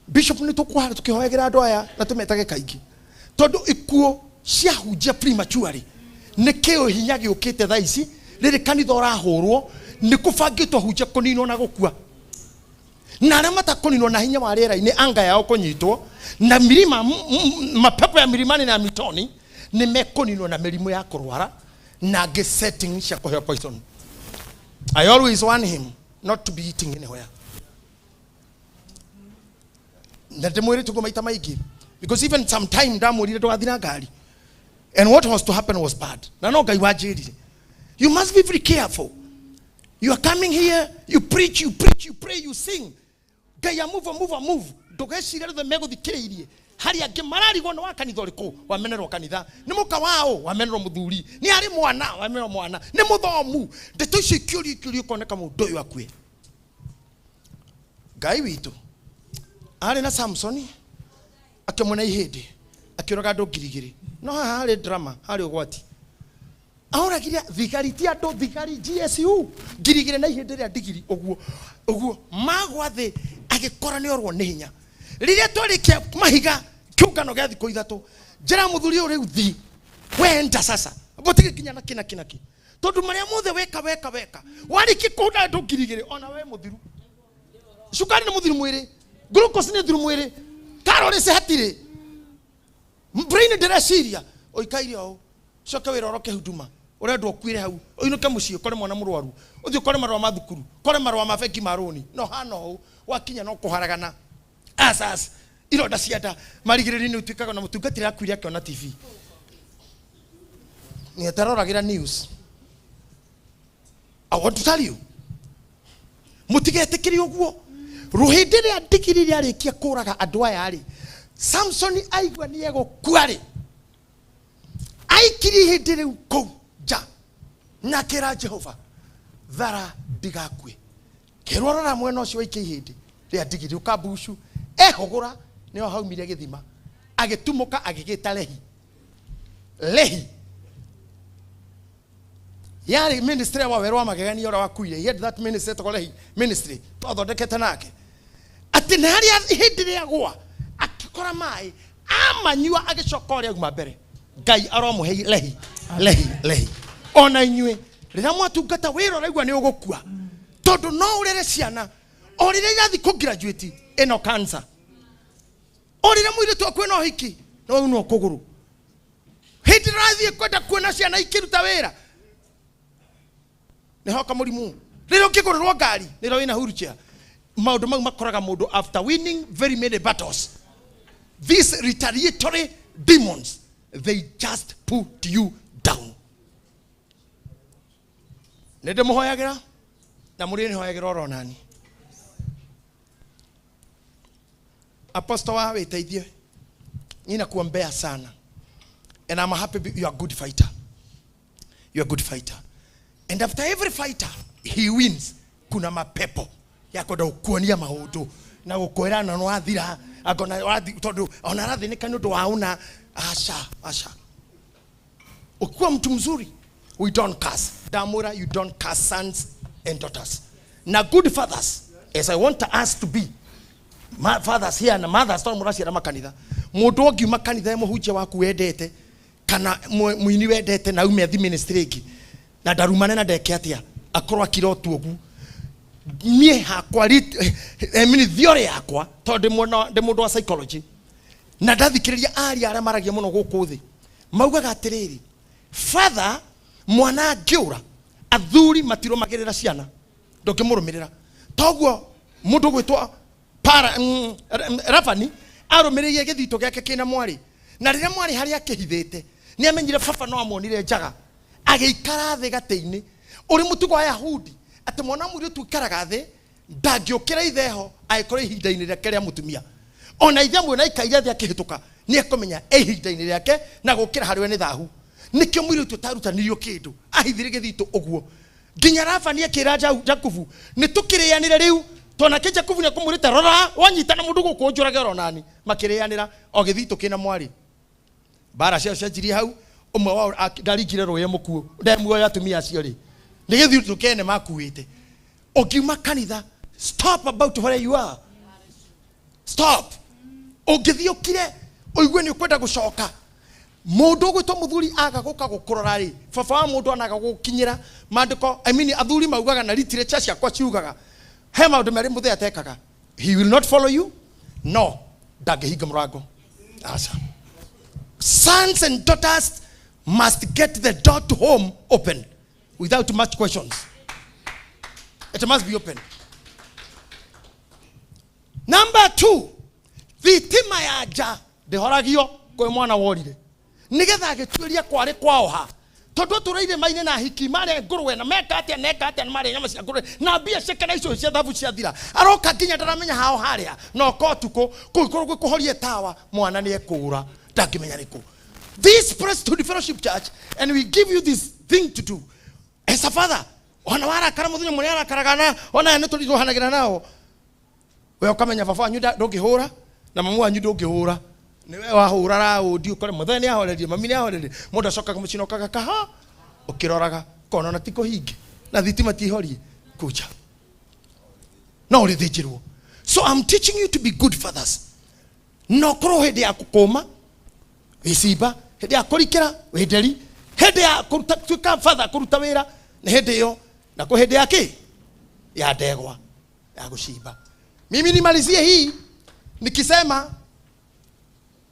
Bishop nĩ tũkũhara tũkĩhoyagĩra andũ aya na tũmetage kaingĩ. Tondũ ikuũ ciahunjia prematurely. Nĩ kĩo hinya gĩũkĩte thaa ici, rĩrĩ kanitha ũrahũrwo, nĩ kũbangĩtwo hunjia kũninwo na gũkua. Na arĩa matakũninwo na hinya wa rĩera-inĩ, anga yao kũnyitwo, na milima, mapepo ya milimani na mitoni, nĩ mekũninwo na mĩrimũ ya kũrwara, na angĩ setting cia kũheo poison. I always warn him not to be eating anywhere. Na ndĩmwĩrĩte ũguo maita maingĩ. Because even sometime ndamwĩrire ndũgathiĩ na ngari. And what was to happen was bad. Na no Ngai wanjĩrire. You must be very careful. You are coming here, you preach, you preach, you pray, you sing. Ngai a move, a move, a move. Ndũgecirie rĩothe megũthikĩrĩirie. Harĩ angĩ mararigwo nĩ wa kanitha ũrĩkũ, wamenerwo kanitha. Nĩ mũka wao, wamenerwo mũthuri. Nĩ arĩ mwana, wamenerwo mwana. Nĩ mũthomu. Ndeto icio ikĩũrio, ikĩũrio, ũkoneka mũndũ ũyũ akue. Ngai witũ arĩ na Samsoni, akĩmuona ihĩndĩ, akĩũraga andũ ngiri igĩrĩ. No haha harĩ drama, harĩ ũgwati. Ahũragire thigari, ti andũ, thigari GSU ngiri igĩrĩ na ihĩndĩ rĩa ndigiri ũguo. Ũguo magwa thĩ agĩkora nĩ orwo nĩ hinya. Rĩrĩa twarĩkia mahiga kĩũngano gĩa thikũ ithatũ, njĩra mũthuri ũyũ rĩu thi, wenda sasa. Gũtirĩ nginya na kĩ na kĩ na kĩ. Tondũ marĩa mothe weka, weka, weka. Warĩkia kũhũra andũ ngiri igĩrĩ, ona we mũthiru. Cukari nĩ mũthiru mwĩrĩ, glucose nĩ thiru mwĩrĩ, calories hatirĩ. Brain ndĩreciria, ũikaire ũũ. Coka wĩra ũroke huduma. Ũrendwo ũkuire hau, ũinũke mũciĩ ũkore mwana mũrwaru, ũthiĩ ũkore marũa ma thukuru, ũkore marũa ma bengi ma rũni. No hana ũũ, wakinya no kũharagana. Asas, ironda cia nda, marigĩrĩrio-inĩ ũtuĩkaga na mũtungatĩri akuire akĩona TV. Nĩ ataroragĩra news. I want to tell you. Mũtigetĩkĩre ũguo. Rũhĩndĩ rĩa ndigiri rĩarĩkia kũraga andũ aya rĩ, Samsoni aigua nĩ egũkua rĩ, aikirie ihĩndĩ rĩu kũu nja na akĩra Jehova, thara ndigakue. Kĩrwo rora mwena ũcio waikia ihĩndĩ rĩa ndigiri ũkambucu, ehũgũra nĩho haumire gĩthima, agĩtumũka agĩgĩta Lehi. Lehi yarĩ ministry wa werũ wa magegania ũrĩa wakuire. He had that ministry etagwo Lehi ministry, twathondekete nake. Atĩ nĩ harĩa ihĩndĩ rĩagũa, akĩkora maĩ, amanyua agĩcoka ũrĩa auma mbere. Ngai aromũhe Lehi, Lehi, Lehi. Ona inyuĩ rĩrĩa mwatungata wĩra ũraigua nĩ ũgũkua, tondũ no ũrere ciana o rĩrĩa irathiĩ kũ-graduate ĩno cancer, o rĩrĩa mũirĩtu waku ena ũhiki no unwo kũgũrũ, hĩndĩ ĩrĩa ũrathiĩ kwenda kuona ciana ikĩruta wĩra nĩ hoka mũrimũ, rĩrĩa ũngĩgũrĩrwo ngari nĩrĩo wĩna wheelchair. Maũndũ mau makoraga mũndũ after winning very many battles. These retaliatory demons, they just put you down. Nĩ ndĩmũhoyagĩra na mũrĩ nĩhoyagĩra oro nani. Apostle wa wĩteithie, niĩ nakuombea sana and I'm happy you are a good fighter. You are a good fighter. And after every fighter, He wins. Kuna mapepo ya kwenda gukuonia maundu na gukwira na no athira akona tondu ona arathinika ni undu wa una. Asha asha, ukiwa mtu mzuri, we don't curse. Damura, you don't curse sons and daughters. Na good fathers, as I want us to be, ma fathers here na mothers, tondu muraciara makanitha, mundu ungiuma kanitha e muhunjia waku wendete kana muini wendete na ume athi ministry ingi na ndarumane na ndeke atia, akorwo akira o tu uguo. Niĩ hakwa mini theory yakwa, tondũ ndĩ mũndũ wa psychology na ndathikĩrĩria aria arĩa maragia mũno gũkũ thĩ, maugaga atĩrĩrĩ, father mwana angĩũra, athuri matirũmagĩrĩra ciana, ndũngĩmũrũmĩrĩra. Toguo mũndũ ũgwĩtwo Rabani arũmĩrĩire gĩthitũ gĩake kĩna mwarĩ, na rĩrĩa mwarĩ harĩa akĩhithĩte nĩ amenyire baba no amuonire njaga, agĩikara thĩ gatĩ-inĩ. Ũrĩ mũtugo wa Yahudi atĩ mwana mũirĩtu ũikaraga thĩ ndangĩũkĩra itheho angĩkorwo ihinda-inĩ rĩake rĩa mũtumia. Ona ithe amwe aikaire thĩ akĩhĩtũka nĩ ekũmenya e ihinda-inĩ rĩake na gũkĩra harĩ we nĩ thahu. Nĩkĩo mũirĩtu ũtarutanirio kĩndũ ahithire gĩthitũ ũguo nginya Rabani akĩra Jakubu, nĩ tũkĩrĩanĩre rĩu, tondũ nake Jakubu nĩ ekũmwĩrĩte, rora wanyitana mũndũ gũkũ njũrage oro nani. Makĩrĩanĩra o gĩthitũ kĩna mwarĩ. Mbara ciao cianjirie hau, ũmwe wao ndaringire rũĩ mũkuũ, nde muoyo atumia acio rĩ, nĩ gĩthitũ kene makuĩte. Ũngiuma kanitha, stop about where you are, stop. Ũngĩthiĩ ũkire ũigue nĩ ũkwenda gũcoka, mũndũ ũgwĩtwo mũthuri aga gũka gũkũrora rĩ, baba wa mũndũ anaga gũkinyĩra maandĩko. I mean, athuri maugaga na literature ciakwa ciugaga he maũndũ merĩ mũthee atekaga. He will not follow you, no ndangĩhinga mũrango. Aca. Sons and daughters must get the door to home open without much questions. It must be open. Number 2, thitima ya nja ndĩhoragio kwĩ mwana worire, nĩgetha agĩtuĩria kwarĩ kwaoha, tondũ atũrĩire maine na hiki marĩa ngũrwe na meka atĩa neka atĩa, marĩa nyama cia ngũrwe na mbia ciake na icio cia thabu ciathira, aroka nginya ndaramenya hao harĩa, na oka ũtukũ kũu kũrũ gwĩ kũhoria tawa, mwana nĩ ekũra ndangĩmenya nĩkũ. This Priesthood Fellowship Church, and we give you this thing to do as a father. Ona warakara mũthenya mũrĩa arakaraga na ona nĩ tũritũhanagĩra nao, we ũkamenya baba wanyu ndũngĩhũra na mamu wanyu ndũngĩhũra, nĩwe wahũra raũndi ũkore mũthenya nĩ ahorerie, mami nĩ ahorerie, mũndũ acokaga mũciĩ na ũkaga kaha ũkĩroraga kona na ti kũhinge na thitima tihorie kuja no ũrĩthĩnjĩrwo. So I'm teaching you to be good fathers. No korwo hĩndĩ ya kũkũma wĩcimba, hĩndĩ ya kũrikĩra wĩ nderi, hĩndĩ ya kũruta tuĩka father kũruta wĩra nĩ hĩndĩ ĩyo, na kwĩ hĩndĩ ya kĩ ya ndegwa ya gũcimba. Mimi nimalizie hii nikisema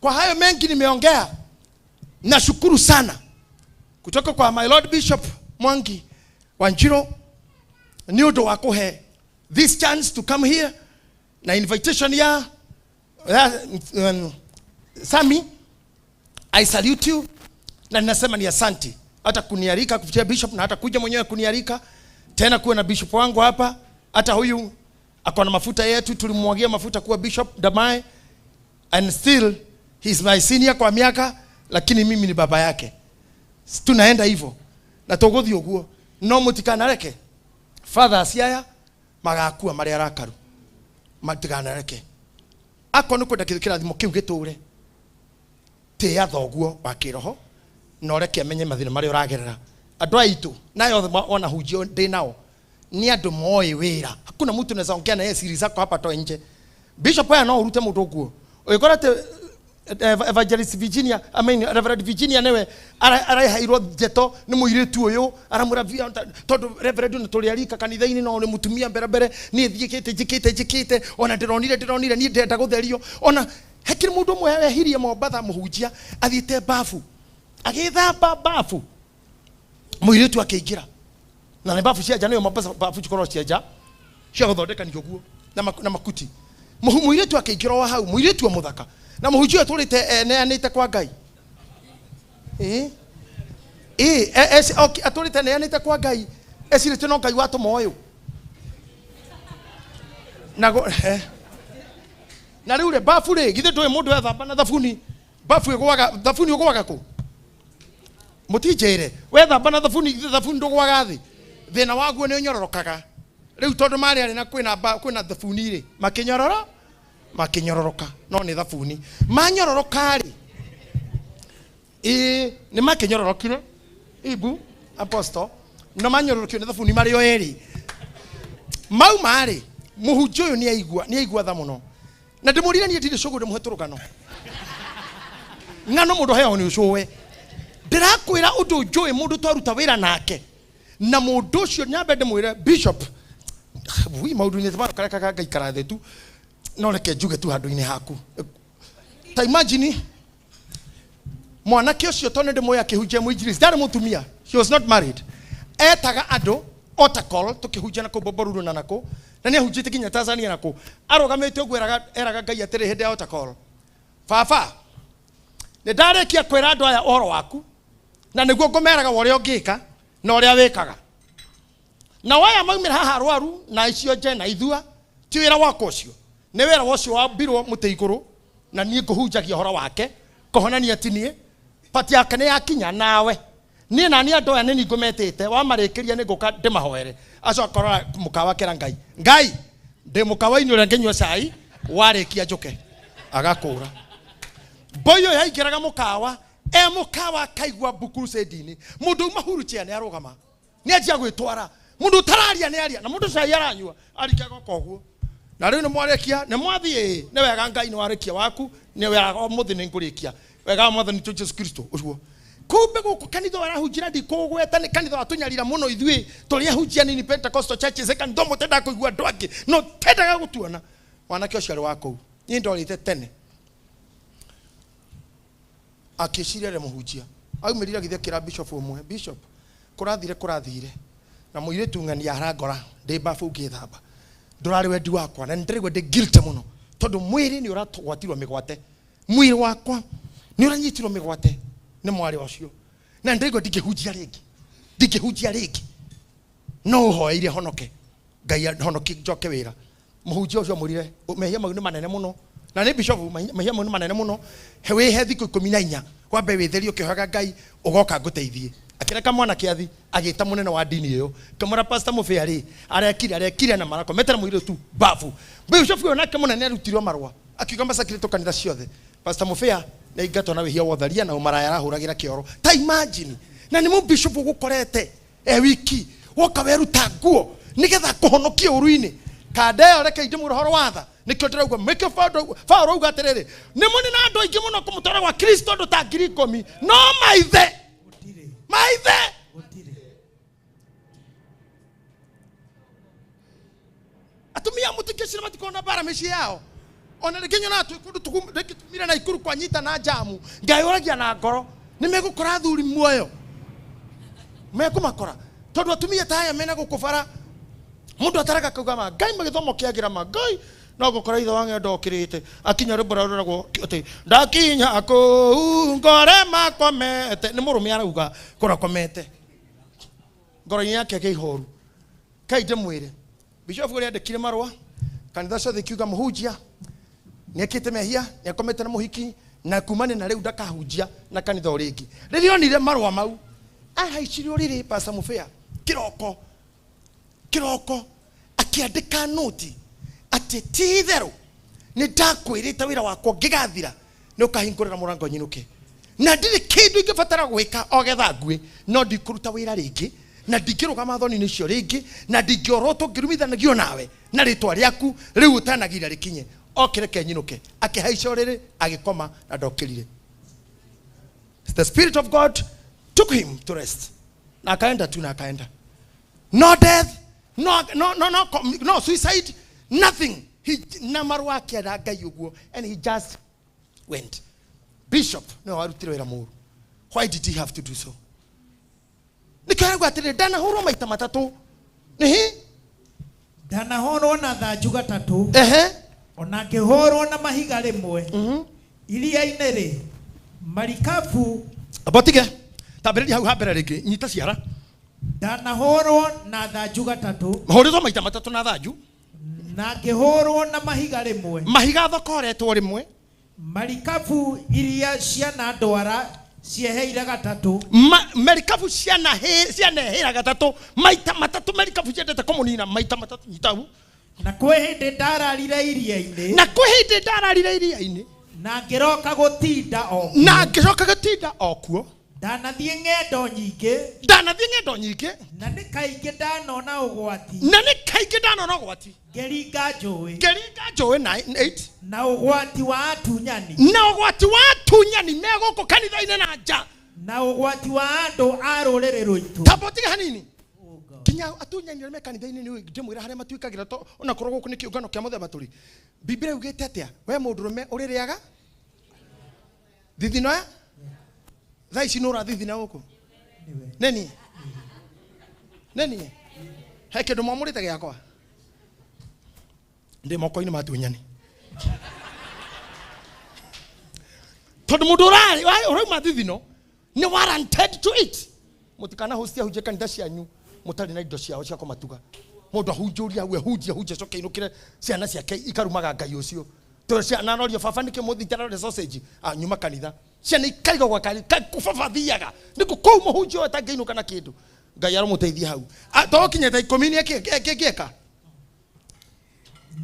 kwa hayo mengi nimeongea, nashukuru sana kutoka kwa my Lord Bishop Mwangi Wanjiru nĩ ũndũ wa kũhe this chance to come here na invitation ya Sami. I salute you na ninasema ni asante hata kunialika kupitia bishop na hata kuja mwenyewe kunialika tena kuwe na bishop wangu hapa. Hata huyu ako na mafuta yetu, tulimwagia mafuta kuwa bishop Damae, and still he is my senior kwa miaka, lakini mimi ni baba yake. Tunaenda hivyo na tũgũthiĩ ũguo, no mũtikanareke fathers aya magakua marĩ arakaru, matikanareke. Akorwo nĩ kwenda kĩrathimo kĩu gĩtũre, tĩĩa thoguo wa kĩroho na ũreke amenye mathĩna marĩa ũragerera. Andũ aitũ nayo othe wanahunjio ndĩ nao ni andũ moĩ wĩra. Hakuna mtu unaweza ongea na yeye siri zako hapa toe nje. Bishop aya no urute mũndũ ũguo. Ũgĩkora atĩ Evangelist Virginia, I mean Reverend Virginia newe araheirwo njeto nĩ mũirĩtu ũyũ, aramwĩra tondũ Reverend nĩ tũrĩ arika kanitha-inĩ no nĩ mũtumia mbere mbere, niĩ thiĩkĩte njĩkĩte njĩkĩte, ona ndĩronire niĩ ndĩrenda gũtherio. Ona hekĩrĩ mũndũ ũmwe wehirie Mombatha mũhunjia athiĩte bafu, agĩthamba bafu, mũirĩtu akĩingĩra na nĩ bafu cia nja, nĩyo Mombasa bafu cikoragwo cia nja cia gũthondekanio ũguo na makuti. Mũirĩtu akĩingĩra o hau, mũirĩtu mũthaka, na mũhunjia ũyũ atũrĩte eneanĩte kwa Ngai. Atũrĩte eneanĩte kwa Ngai, ecirĩtie no Ngai watũma ũyũ. Na na rĩu rĩ, bafu rĩ, githĩ ndũĩ mũndũ ethamba na thabuni, bafu ĩgũaga, thabuni ũgũaga kũ? Mũtinjĩre, wethamba na thabuni, githĩ thabuni ndũgũaga thĩ? Thĩna waguo nĩ ũnyororokaga. Rĩu tondũ marĩ arĩ na kwĩna kwĩna thabuni rĩ, makĩnyororo makĩnyororoka, no nĩ thabuni. Manyororoka rĩ, ĩĩ nĩ makĩnyororokire ibu apostle, no manyororokio nĩ thabuni marĩ o erĩ. Mauma rĩ, mũhunjia ũyũ nĩ aigua tha mũno. Na ndĩmũrire niĩ ndirĩ cũgũ ndĩmũhe tũrũgano. Ng'ano mũndũ aheagwo nĩ ũcũwe. Ndĩrakwĩra ũndũ njũĩ mũndũ twaruta wĩra nake. Na mũndũ ũcio nyambe ndĩmwĩre bishop, wi maũndũ-inĩ ta kareka ngaikara thĩ tu, no reke njuge tu handũ-inĩ haku. Ta imagine mwanake ũcio tondũ ndĩmũĩ akĩhunjia mũinjilisti, ndarĩ mũtumia, she was not married. Etaga andũ altar call tũkĩhunjia na kũu Bombolulu na nakũ, na nĩ ahunjĩtie nginya Tanzania na kũ. Arũgamĩte ũguo eraga Ngai atĩrĩ hĩndĩ ya altar call, baba, nĩ ndarĩkia kwĩra andũ aya ũhoro waku, na nĩguo ngũmeraga ũrĩa ũngĩka na ũrĩa wĩkaga. Na aya maumĩra haha arwaru na icio nje na ithua, ti wĩra wakwa ũcio, nĩ wĩra wa ũcio wambirwo mũtĩ igũrũ, na niĩ ngũhunjagia ũhoro wake, kũhonania ti niĩ, pati yake nĩ yakinya nawe. Niĩ na niĩ andũ aya nĩ niĩ ngũmetĩte, wamarĩkĩria nĩ ngũka ndĩmahoere. Acoka arora mũkawa akĩra Ngai, Ngai, ndĩ mũkawa-inĩ ũrĩa ngĩnyua cai, warĩkia njũke. Agakũra. Boy ũyũ aingĩraga mũkawa, e mũkawa akaigua mbu crusade-inĩ. Mũndũ uma wheelchair nĩ arũgama. Nĩ anjia gwĩtwara. Mũndũ ũtararia nĩ aria, na mũndũ cai aranyua, arika goka ũguo. Na rĩu nĩ mwarĩkia, nĩ mwathiĩ, nĩ wega Ngai nĩ warĩkia waku, nĩ wega ũmũthĩ nĩ ngũrĩkia. Wega wa Mwathani witũ Jesu Kristo ũguo. Kumbe gũkũ kanitha ũyũ arahunjĩra ndikũgweta, nĩ kanitha wa tũnyarira mũno ithuĩ tũrĩ ahunjia nini Pentecostal churches, kanitha ũmwe ũtendaga kũigua andũ angĩ, no tendaga gũtuona. Mwanake ũcio arĩ wa kũu. Niĩ ndorĩte tene. Akĩciria arĩ mũhunjia. Aumĩrire agĩthiĩ akĩra bishop ũmwe, bishop, kũrathire kũrathire. Na mũirĩtu ng'ania arangora, ndĩ babu ngĩthamba. Ndũrarĩ wendi wakwa, na nĩndĩraigua ndĩ guilty mũno. Tondũ mwĩrĩ nĩ ũratũgwatirwo mĩgwate. Mwĩrĩ wakwa nĩ ũranyitirwo mĩgwate nĩ mwarĩ ũcio. Na nĩndĩraigua ndingĩhunjia rĩngĩ. Ndingĩhunjia rĩngĩ. No ũhoeire honoke. Ngai ahonokie njoke wĩra. Mũhunjia ũcio amwĩrire, mehia mau nĩ manene mũno. Na nĩ bishop, mehia mau nĩ manene mũno. He wĩhe thikũ ikũmi na inya. Wambe wĩtherie ũkĩhoyaga Ngai, ũgoka ngũteithie. Akĩreka mwanake athi, agĩta mũnene wa ndini ĩyo. Akĩmwĩra Pastor Mũbĩa rĩ, arekire, arekire na marakomete na mũirĩtu babu. Bishop ũyũ nake mũnene arutirwo marũa. Akiuga macakĩrĩtwo kanitha ciothe. Pastor Mũbĩa nĩ aingatwo na wĩhia wa ũtharia na ũmaraya arahũragĩra kĩoro. Ta imagine. Na nĩ mũbishop ũgũkorete e wiki, woka weruta nguo nĩgetha kũhonokia ũru-inĩ. Kanda ĩyo reke ndĩmwĩre ũhoro wa tha. Nĩkĩo ndĩrauga, nĩkĩo Paũlũ auga atĩrĩrĩ, nĩ mũnĩ na andũ aingĩ mũno kũmũtwara gwa Kristo andũ ta ngiri ikũmi, no maithe, maithe. Atumia mũtingĩcira matikorwo na mbara mĩciĩ yao. Ona rĩngĩ nyonaga twĩ kũndũ rĩngĩ tumire na ikuru kwanyita na njamu, ngayũragia na ngoro, nĩ megũkora athuri muoyo? Mekũmakora? Tondũ atumia ta aya mena gũkũ bara, mũndũ ataraga akauga ma, Ngai magĩthomo kĩagĩra ma, Ngai no gũkora ithe wa ng'endo okĩrĩte, akinya rwĩmbo rũrĩa rũragwo atĩ, ndakinya kũu ngore makomete. Nĩ mũrũme arauga kũrakomete. Ngoro-inĩ yake agĩa ihoru. Kai ndĩmwĩre, Bishop ũrĩa andĩkire marũa, kanitha ciothe ikiuga mũhunjia nĩekĩte mehia, nĩakomete na mũhiki, na kumania na rĩu ndakahunjia na kanitha o rĩngĩ. Rĩrĩa onire marũa mau, ahaicire ũrĩrĩ Pastor Mũbĩa, kĩroko, kĩroko, akĩandĩka noti atĩ ti itherũ nĩ ndakwĩrĩte wĩra wakwa ũngĩgathira nĩ ũkahingũrĩra mũrango nyinũke, na ndirĩ kĩndũ ingĩbatara gwĩka o getha ngue, no ndikũruta wĩra rĩngĩ, na ndingĩrũgama thoni-inĩ icio rĩngĩ, na ndingĩorotwo ngĩrumithanagio nawe na rĩtwa rĩaku rĩu ũtanagira rĩkinye. Okĩreke nyinũke. Akĩhaica ũrĩrĩ, agĩkoma na ndokĩrire. The Spirit of God took him to rest. Na akaenda tu, na akaenda. No death, no, no, no, no, no suicide, nothing. He, na marũa akĩenda Ngai ũguo, and he just went. Bishop nĩwe warutire wĩra mũru. Why did he have to do so? Nĩkĩo arauga atĩrĩrĩ, ndanahũrwo maita matatũ. Nĩhi? Ndanahũrwo na thanju gatatũ. Ona ngĩhũrwo na mahiga rĩmwe. Iria-inĩ rĩ, marikabu. Amba ũtige. Tambĩrĩria hau ha mbere rĩngĩ, nyita ciara. Ndanahũrwo na thanju gatatũ. Hũrĩtwo maita matatũ na thanju. Na ngĩhũrwo na mahiga rĩmwe. Mahiga thokoretwo rĩmwe. Marikabu iria cianandwara Cieheire gatatũ. Merikabu cianehĩra gatatũ, maita matatũ merikabu ciendete kũmũnina maita matatũ. Nyitau. Na kwĩ hĩndĩ ndararire iria-inĩ. Na kwĩ hĩndĩ ndararire iria-inĩ. Na ngĩroka gũtinda o kuo. Na ngĩcoka gũtinda o kuo. Ndanathiĩ ng'endo nyingĩ. Ndanathiĩ ng'endo nyingĩ. Na nĩ kaingĩ ndanona ũgwati. Na nĩ kaingĩ ndanona ũgwati. Ngĩringa njũĩ. Ngĩringa njũĩ 8. Na ũgwati wa atunyani. Na ũgwati wa atunyani me gũkũ kanitha-inĩ na nja. Na ũgwati wa andũ a rũrĩrĩ rwitũ. Tamba ũtige hanini. Kinya atunyani arĩa me kanitha-inĩ nĩ ndĩmwĩra harĩa matuĩkagĩra to ona korwo gũkũ nĩ kĩũngano kĩa mũthemba tũrĩ. Biblia yugĩte atĩa? We mũndũrũme ũrĩrĩaga thithino ya thaa ici nĩ ũrathithina gũkũ. Nĩ niĩ he kĩndũ mwamũrĩte gĩakwa ndĩ moko-inĩ ma atunyani. Tondũ mũndũ ũrauma thithino nĩ warranted to it. Mũtikana host ahunjie kanitha cianyu mũtarĩ na indo ciao cia kũmatuga. Mũndũ ahunjũria hau ahunjie ahunjie acoke ainũkĩre ciana ciake ikarumaga Ngai ũcio. Tondũ ciana norio baba nĩkĩ mũthite ararĩa sausage nyuma kanitha. Ciana ikaigwo gwa kanitha baba athiaga nĩkũ kũu mũhunjia ũyũ atangĩinũka na kĩndũ. Ngai aromũteithia hau. Tokinyĩte 10 nĩ ĩngĩka.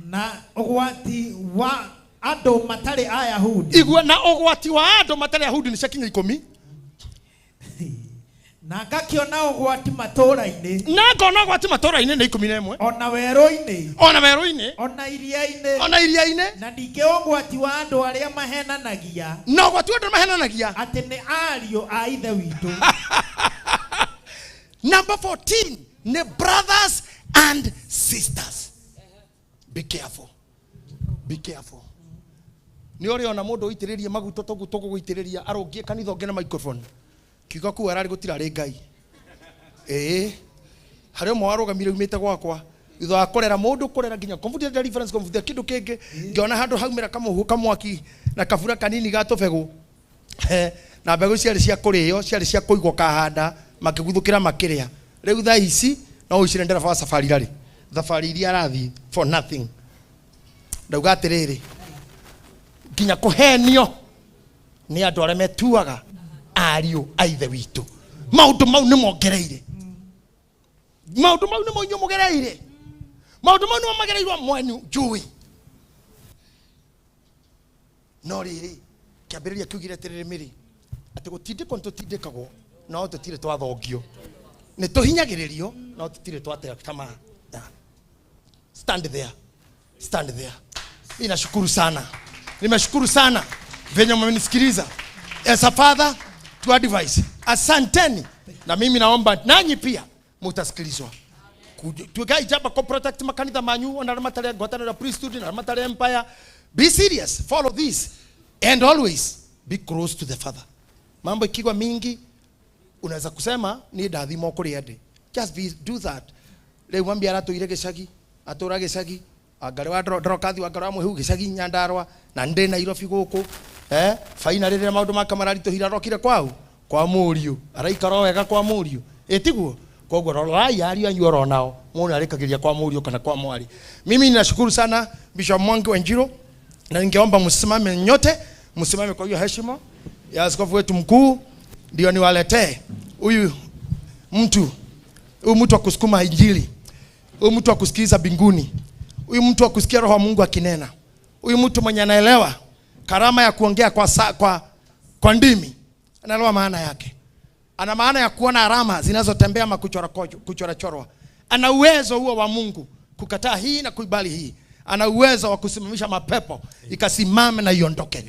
Na ũgwati wa andũ matarĩ Ayahudi. Igua na ũgwati wa andũ matarĩ Ayahudi nĩ ciakinya 10. Na ngakĩona ũgwati matũũra-inĩ. Na ngona ũgwati matũũra-inĩ nĩ 11. Ona werũ-inĩ. Ona werũ-inĩ. Ona iria-inĩ. Ona iria-inĩ. Na ningĩ ũgwati wa andũ arĩa mahenanagia. Na ũgwati wa andũ mahenanagia. Atĩ nĩ ariũ a Ithe witũ. Number 14 nĩ brothers and sisters. Be careful. Be careful. Nĩ ũrĩ ona mũndũ ũitĩrĩrie maguta toguo tũgũgũitĩrĩria arũngie kanitha ũngĩ na microphone. Kiuga kũu ararĩ gũtirarĩ Ngai. Ĩĩ. Harĩ ũmwe warũgamire umĩte gwakwa thutha wa kũrera mũndũ kũrera nginya kũmbutia deliverance kũmbutia kĩndũ kĩngĩ ngĩona handũ haumĩra kamũhuhu kamwaki na kabura kanini ga tũbegũ na mbegũ ciarĩ cia kũrĩo ciarĩ cia kũigwo kahanda makĩguthũkĩra makĩrĩa. Rĩu thaa ici no ũicire ndereba wa safari rarĩ thabarĩ iria arathiĩ for nothing. Ndauga atĩrĩrĩ nginya kũhenio nĩ andũ arĩa metuaga ariũ a Ithe witũ. Maũndũ mau nĩ mongereire. Maũndũ mau nĩ mo inyuĩ mũgereire. Maũndũ mau nĩmo magereirwo mwenyu njũĩ. No rĩrĩ kĩambĩrĩria kiugire atĩrĩrĩ mĩrĩ atĩ gũtindĩkwo nĩ tũtindĩkagwo no tũtirĩ twathongio. Nĩ tũhinyagĩrĩrio no tũtirĩ twate tamaa. Stand there. Stand there. Ninashukuru sana. Nimeshukuru sana venye mmenisikiliza. As a father to advise. Asanteni. Na mimi naomba nanyi pia mutasikilizwa. Tugai jaba ko protect makanitha manyu ona matarĩ ngwatanĩro ya priesthood na matarĩ empire. Be serious, follow this and always be close to the Father. Mambo ikigwa mingi unaweza kusema ni ndathimo kũrĩ andĩ. Just be do that. Rĩu mwambia aratũire gĩcagi, atũra gĩcagi, angarĩ wa ndrokathi wa ngarĩ wa mũhu gĩcagi Nyandarua na ndĩ Nairobi gũkũ. Faina rĩrĩa maũndũ make mararitũhire arokire kwau kwa mũriũ araikara o wega kwa mũriũ ĩtiguo. Koguo rorai ariũ anyu oro nao mũndũ arĩkagĩria kwa mũriũ kana kwa mwarĩ. Mimi ninashukuru sana Bishop Mwangi Wanjiru na ningeomba msimame nyote, msimame kwa hiyo heshima ya askofu wetu mkuu, ndio niwaletee huyu mtu, huyu mtu wa kusukuma injili, huyu mtu wa kusikiza mbinguni, huyu mtu wa kusikia roho wa Mungu akinena, huyu mtu mwenye anaelewa karama ya kuongea kwa ndimi, anaelewa maana yake. Ana maana ya kuona alama zinazotembea ama kuchora-chorwa. Ana uwezo huo wa Mungu kukataa hii na kuibali hii. Ana uwezo wa kusimamisha mapepo ikasimame na iondoke.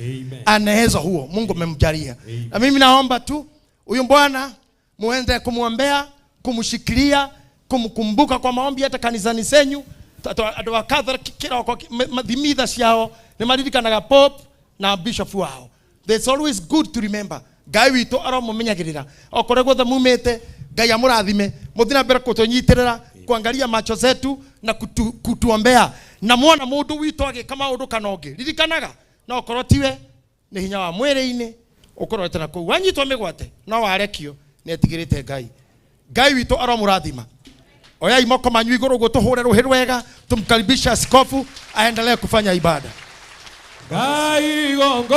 Ana uwezo huo, Mungu amemjalia. Na mimi naomba tu huyu bwana muende kumuombea, kumshikilia, kumkumbuka kwa maombi hata kanisani zenyu. Andũ a Catholic kĩroko mathimitha ciao nĩ maririkanaga Pope na Bishop wao. It's always good to remember. Ngai witũ aromumenyagĩrĩra okorwo guothe mumĩte. Ngai amũrathime mũthiĩ na mbere kũtũnyitĩrĩra, kuangalia macho zetu na kutuombea. Na muona mũndũ witũ agĩka maũndũ kana ũngĩ, ririkanaga no okorwo tiwe nĩ hinya wa mwĩrĩ-inĩ ũkorwo na kũu wanyitwo mĩgwate no warekio nĩ etigĩrĩte Ngai. Ngai witũ aromũrathima. Oyai moko manyu igũrũ ũguo tũhũre rũhĩ rwega, tumkaribisha askofu aendelee kufanya ibada. Ngai gongo.